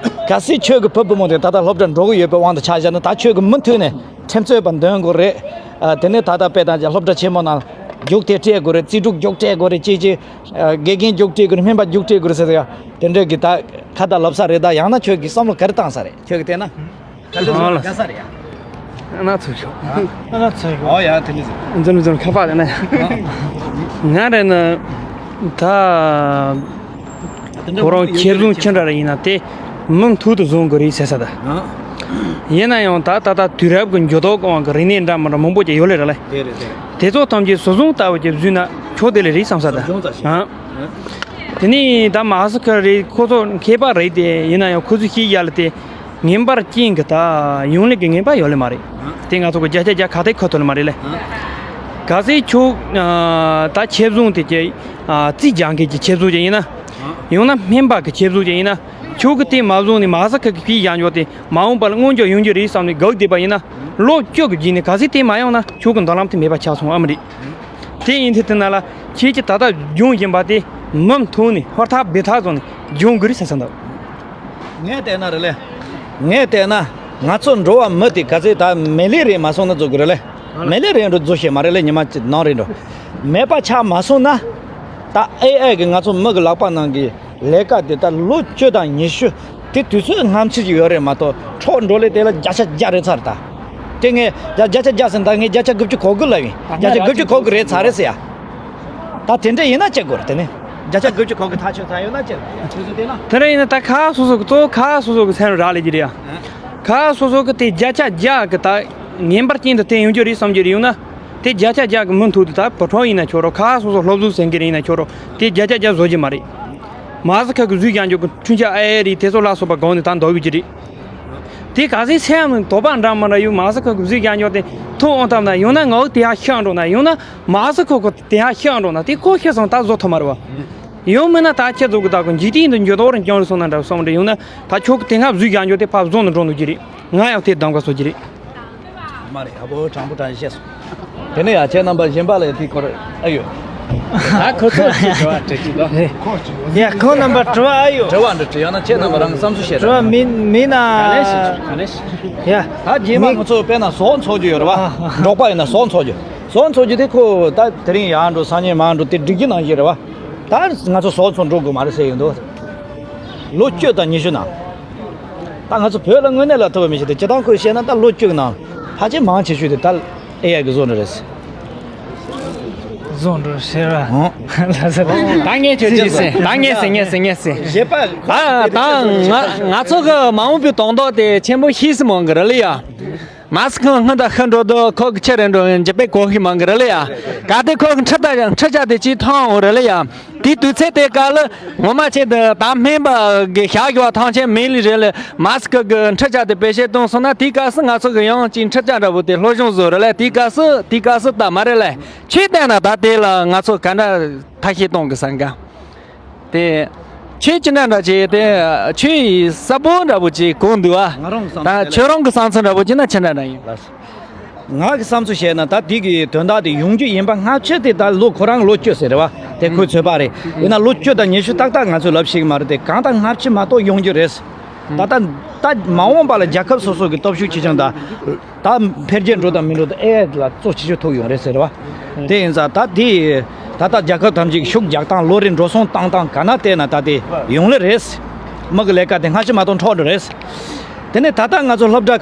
གལ་སྲིད་ཁྱོད་ཀྱི་བུ་བུ་མོ་དེ་ད་ལྟ་སློབ་གྲྭ་འགྲོ་གི་ཡོད་པའི་དབང་དུ་ཆ་བཞག་ན། ད་ཁྱོད་ཀྱིས་མུ་མཐུད་ནས་ཁྲིམས་རྩོད་པ་འདོན་དགོས་རེད། ཨ། དེ་ནས་ད་ལྟ་དཔེ་དང་སློབ་གྲྭ་ཆེན་མོ་ནང་རྒྱུགས་དེ་སྤྲད་དགོས་རེད། རྩིས་དྲུག་རྒྱུགས་སྤྲད་དགོས་རེད། ཅེས་ཅེས། ཨ། དགེ་རྒན་རྒྱུགས་སྤྲད་དགོས་རེད། སྨན་པ་རྒྱུགས་སྤྲད་དགོས་རེད་ཟེར་ཡ། དེ་འདྲ་གི་ད་ཁ་བརྡ་ལབ་ས་རེད། ད་ཡང་ན་ཁྱོད་ཀྱིས་བསམ་བློ་ག་རེ་བཏང་ས་རེད། ཁྱོད་ཀྱིས་བལྟས་ན། ཨ་ལ། དགའ་ས་རེད་ཡ། ཨ་ན་ཚུགས་ཤོག་ཨ་ན་ཚུགས་ཤོག་ཨོ་ཡ། དེ་འདྲ་ཟེར། འཛིན་འཛིན་ཁ་པར་རེད་ན་ཡ། ང་རེད་ན། ད་ཁོ་རང་ཁེ་བཟང་ཅི་འདྲ་རེད། ཡིན་ན་དེ་མུ་མཐུད་དུ་བཟུང་དགོས་རེད་ཟེར་ས་ད། ཡིན་ན་ཡང་ད་ད་ལྟ་དུས་རབས་ཀྱི་འགྱུར་ལྡོག་གི་དབང་གིས་རིག་གནས་འདྲ་མི་འདྲ་མང་པོ་ཅིག་ཡོད་ལེ་རེད་ལེ། དེ་རེད་དེ། དེ་ཚོ་ཐམས་ཅད་གཟུགས་བཟང་ལྟ་བུ་ཅིག་བཟོས་ན་ཆོག་དེ་ལེ་རེད་བསམ་ས་ད། གཟུགས་བཟང་ཙམ་ཞིག་ཨ། དེ་ནས་ད་མ་ཟད་ཁ་རེད། ཁོ་ཚོ་མཁས་པ་རེད་དེ། ཡིན་ན་ཡང་ཁོ་ཚོས་བཤད་ཡ་ལ་དེ་ངན་པར་རྐྱེན་གྱི་ད་ཡོང་ལེ་གི་ངན་པ་ཡོད་ལེ་མ་རེད། དེ་ང་ཚོ་གི་བརྒྱ་ཆ་བརྒྱ་ཁ་གཏད་གཅོག་ཐུབ་ལེ་མ་རེད་ལེ། གལ་སྲིད་ཁྱོད་ད་ཁྱིམ་བཟང་དེ་གི་རྩིས་རྒྱག་མཁན་གྱི་ཁྱིམ་བཟང་ཅིག་ཡིན་ན། ཡང་ན་སྨན་པ་གི་ཁྱིམ་བཟང་ཅིག་ཡིན་ན། ཁྱོད་ཀྱིས་དེ་མ་བཟུང་ནས་མ་ཟད་ཁ་གི་བཤད་ཡ་འཇོག་དེ་མ་འོངས་པ་ལ་དངོས་འབྱོར་ཡོང་རྒྱུ་རེད་བསམ་ནས་དགའ་བསྡད་པ་ཡིན་ན། ལོ་བཅུ་གི་རྗེས་ནས་གལ་སྲིད་དེ་མ་ཡོང་ན་ཁྱོད་ཀྱི་མདུན་ལམ་དེ་མེད་པ་ཆགས་སོང་ཨ་མ་རེད། དེ་ཡིན་དུས་དེ་ན་ལ་ཁྱེད་ཀྱིས་ད་ལྟ་སྦྱོང་བཞིན་པ་དེ་མུ་མཐུད་ནས་ཧུར་ཐག་འབད་ཐག་བཟུང་ནས་སྦྱོང་དགོས་རེད་ཟེར་བསམ་འདུག་ངས་བལྟས་ན་རེད་ལེ། ངས་བལྟས་ན་ང་ཚོ་འགྲོ་བ་མི་དེ་ག་ཚོད་ད་མི་ལས་རེད་མ་སོང་ན་བཟོ་དགོས་རེད་ལེ། མི་ལས་རེད་འགྲོ་བཟོ་ཤེས་མ་རེད་ལེ། ཉི་མ་གཅིག་ནང་རེད་འགྲོ། མེད་པ་ཆགས་མ་སོང་ན། ད་ཨེ་ཨེ་གི་ང་ཚོ་མི་གི་ལག་པ་ནང་གི་ལས་ཀ་དེ་ད་ལོ་བཅུ་དང་ཉི་ཤུ། དེ་དུས་ཚོད་སྔ་ཕྱི་ཞིག་ཡོད་རེད་མ་གཏོགས། འཕྲོ་འགྲོ་ལེ་དེ་ལ་བརྒྱ་ཆ་བརྒྱ་རེད་ཚར་ད། དེ་ངས་ད་བརྒྱ་ཆ་བརྒྱ་ཟེར་ད། ངས་བརྒྱ་ཆ་དགུ་བཅུ་གོ་དགུ་ལབ་ཡིན། བརྒྱ་ཆ་དགུ་བཅུ་གོ་དགུ་རེད་ཚར་རེད་ཟེར་ཡ། ད་དེ་འདྲ་ཡིན་ན་ཅི་དགོས་རེད། དེ་ནས་བརྒྱ་ཆ་དགུ་བཅུ་གོ་དགུ་ཐག་ཆོད་ཚར་ཡོད་ན་ཅི་རེད། དེ་ཚོ་བལྟས་ན། དེ་འདྲ་ཡིན་ན་ད་ཁ་སོ་སོ་གི་གཙོ་བོ་ཁ་སོ་སོ་གི་སེམས་རག་ལས་ཀྱི་རེད་ཡ། ཁ་སོ་སོ་གི་དེ་བརྒྱ་ཆ་བརྒྱ་གི་ད་ངེས་པར་རྐྱེན་དུ་བསྟན་ཡོང་རྒྱུ་རེད་བསམ་རྒྱུ་རེད་ཡོང་ན། དེ་བརྒྱ་ཆ་བརྒྱ་གི་མུ་མཐུད་དུ་ད་བུ་ཕྲུག་ཡིན་ན་ཆོག་རོགས། ཁ་སོ་སོ་སློབ་གསོ་ཟེར་མཁན་རེ་ཡིན་ན་ཆོག་རོགས། དེ་བརྒྱ་ཆ་བརྒྱ་བཟོ་རྒྱུ་མ་རེད། མ་ཟད་ཁ་གི་གཟུགས་བྱང་ཆུབ་ཀྱི་འཕྲུལ་ཆས་ཨེ་ཨེ་རེད། དེ་ཚོ་ལ་སོགས་པ་སྒང་ནས་ད་འདོར་བའི་ཀྱི་རེད། དེ་ག་ཚོད་སེམས་ནང་དོགས་པ་འདྲ་མི་འདྲ་ཡོད། མ་ཟད་ཁ་གི་གཟུགས་བྱང་ཆུབ་དེ་ཐུག་འོང་ཐབས་ན། ཡང་ན་ངའི་དེ་ཧ་ཤི་འགྲོ་ན། ཡང་ན་མ་ཟད་ཁོ་ཁོ་དེ་ཧ་ཤི་འགྲོ་ན། དེ་ཁོ་ཤི་སོང་ད་བཟོ་ཐུབ་མ་རེད་བ། ཡང་མིན་ན་ད་ཁྱེད་ཚོ་གི་ད་གི་འཇིག་རྟེན་འདི་འགྱུར་ལྡོག་རིང་རྐྱང་རེད་སོང་ན་འདྲ་བསམ་རེད། ཡང་ན་ད་ཁྱོད་ཀྱི་དེ་སྔ་གཟུགས་བྱང་ཆུབ་དེ་ཕར་བཟོ་ནས་འགྲོ་འདུག་གི་རེད། ང་ཡང་དེ་གདམ་ག་བཟོ་གི་རེད། མ་རེད། ཨ་བོ་དྲང་པོ་དྲང་བཤད་སོང་། དེ་ནས་ཡ་ཁྱེད་རྣམ་པ་གཞན་པ་ལ་དེའི་སྐོར་ཨ་ཡོད། ད་ཁོ་ཚོ་ཞིག་དྲི་བ་དྲི་ཅིག་ལ། ཡ་ཁོང་རྣམ་པ་དྲི་བ་ཨ་ཡོད། དྲི་བ་འདྲ་དྲི་ཡང་ན་ཁྱེད་རྣམ་པ་རང་གི་བསམ་ཚུལ་བཤད་དྲི་བ་མིན་མིན་ན། ག་ལེ་ཞིག་ག་ལེ་ཞིག་ཡ། ད་རྗེས་མ་མི་ང་ཚོ་དཔེར་ན་ཟོག་འཚོ་རྒྱུ་ཡོད་རེད་བ། འབྲོག་པ་ཡིན་ན་ཟོག་འཚོ་རྒྱུ། ཟོག་འཚོ་རྒྱུ་དེ་ཁོ་ད་དེ་རིང་ཡར་འགྲོ་སང་ཉིན་མར་འགྲོ་དེ་སྒྲིག་རྒྱུ་ནང་བཞིན་རེད་བ། ད་ང་ཚོ་ཟོག་འཚོ་འགྲོ་དགོས་མ་རེད་ཟེར་ཡོང་འདུག་ལོ་བཅུ་དང་ཉི་ཤུ་ནང་། ད་ང་ཚོ་བོད་ལ་དངོས་གནས་ལ་ཐུབ་པ་མི་ཤེས་ཏེ། སྤྱིར་བཏང་ཁོས་བཤད་ན་ད་ལོ་བཅུ་གི་ནང་ཕལ་ཆེར་མང་ཆེ་ཤོས་དེ་ད་ཨེ་ཨའི་གི་བཟོ་འདྲ་རེད། བཟོ་འདྲ་ཟེར་བ། ཧོ། ད་ངས་ཁྱོད་ཅི་ཟེར། ད་ངས་ཟེར་ངས་ཟེར་ངས་ཟེར། གཞས་པ་ད་ད་ང་ང་ཚོ་གི་མ་འོངས་པའི་དོན་དག་དེ་ཆེན་པོ་ཤེས་སུ་མང་གི་རེད་ལ་ཡ། མ་སི་ཁོ་སྔོན་དང་ཤི་འགྲོ་དུས་ཁོ་གི་ཁྱི་རེད་འགྲོ་འཇིབ་པའི་གོ་ཤི་མང་གི་རེད་ལ་ཡ། ག་དེ་ཁོ་གི་འཕྲུལ་ད་འཕྲུལ་ཆས་དེ་ཅིག་ཐོན་འོང་རེད་ལ་ཡ། དེའི་དུས་ཚོད་དེ་ག་ལ་ངོ་མ་ཆེ་འདི་ད་སྨན་པ་གི་ཞག་ཞོགས་ཐང་ཆེན་མིན་ལི་རེད་ལ། མ་སི་ཁོ་གི་འཕྲུལ་ཆས་དེ་བེད་སྤྱོད་གཏོང་སོང་ན། དེའི་སྐབས་སུ་ང་ཚོ་གི་ཡང་ཅིག་འཕྲུལ་ཆས་འདྲ་བོ་དེ་སློབ་སྦྱོང་བཟོ་རེད་ལ། དེའི་སྐབས་སུ་དེའི་སྐབས་སུ་ད་མ་རེད་ལ། ཆོས་བལྟས་ན་ད་དེ་ལ་ང་ཚོ་ག་འདྲ་ཐབས་ཤེས་གཏོང་གི་བསམ་ག་དེ། ཁྱོད་ཅི་འདྲ་འདྲ་བྱས་ཏེ། ཁྱོད་ཡི་གསལ་པོ་འདྲ་པོ་ཅིག་གོ་འདུག་ཨ། ང་རང་གི་བསམ་ད་ཚུལ་ཁྱོད་རང་གི་བསམ་ཚུལ་འདྲ་པོ་ཅིག་ན་ཅི་འདྲ་འདྲ་ཡིན། ང་གི་བསམ་ཚུལ་བཤད་ན་ད་དེ་གི་དོན་དག་དེ་ཡོང་རྒྱུ་ཡིན་པ་སྔ་ཕྱི་དེ་ད་ལོ་ཁོ་རང་ལོ་བཅུ་ཟེར་རེད་བ། དེ་ཁོའི་ཚོད་དཔག་རེད། ཡིན་ན་ལོ་བཅུ་དང་ཉི་ཤུ་ཏག་ཏག་ང་ཚོས་ལབ་ཤེས་ཀྱི་མ་རེད་དེ། གང་ལྟར་སྔ་ཕྱི་མ་གཏོགས་ཡོང་རྒྱུ་རེད། ད་ལྟ་ད་མ་འོངས་པ་ལ་རྒྱལ་ཁབ་སོ་སོ་གི་སྟོབས་ཤུགས་ཆེ་ཆུང་དང་། ད་འཕེལ་རྒྱས་འགྲོ་དང་མི་འགྲོ་དང་ཨེ་ལ་གཙོ་ཆེ་ཤོས་ཐུག་ཡོང་རེད་ཟེར་བ། དེ་ཡིན་ཙང་ད་དེ་ད་ལྟ་རྒྱལ་ཁབ་ཐམས་ཅད་ཤུགས་རྒྱག་སྟངས་ལོ་རེ་འགྲོ་སོང་བཏང་སྟངས་ག་ན་བལྟས་ན་ད་དེ་ཡོང་ལེ་རེད། མི་གི་ལས་ཀ་དེ་སྔ་ཕྱི་མ་གཏོགས་འཕྲོ་འགྲོ་རེད། དེ་ནས་ད་ལྟ་ང་ཚོ་སློབ་གྲྭ།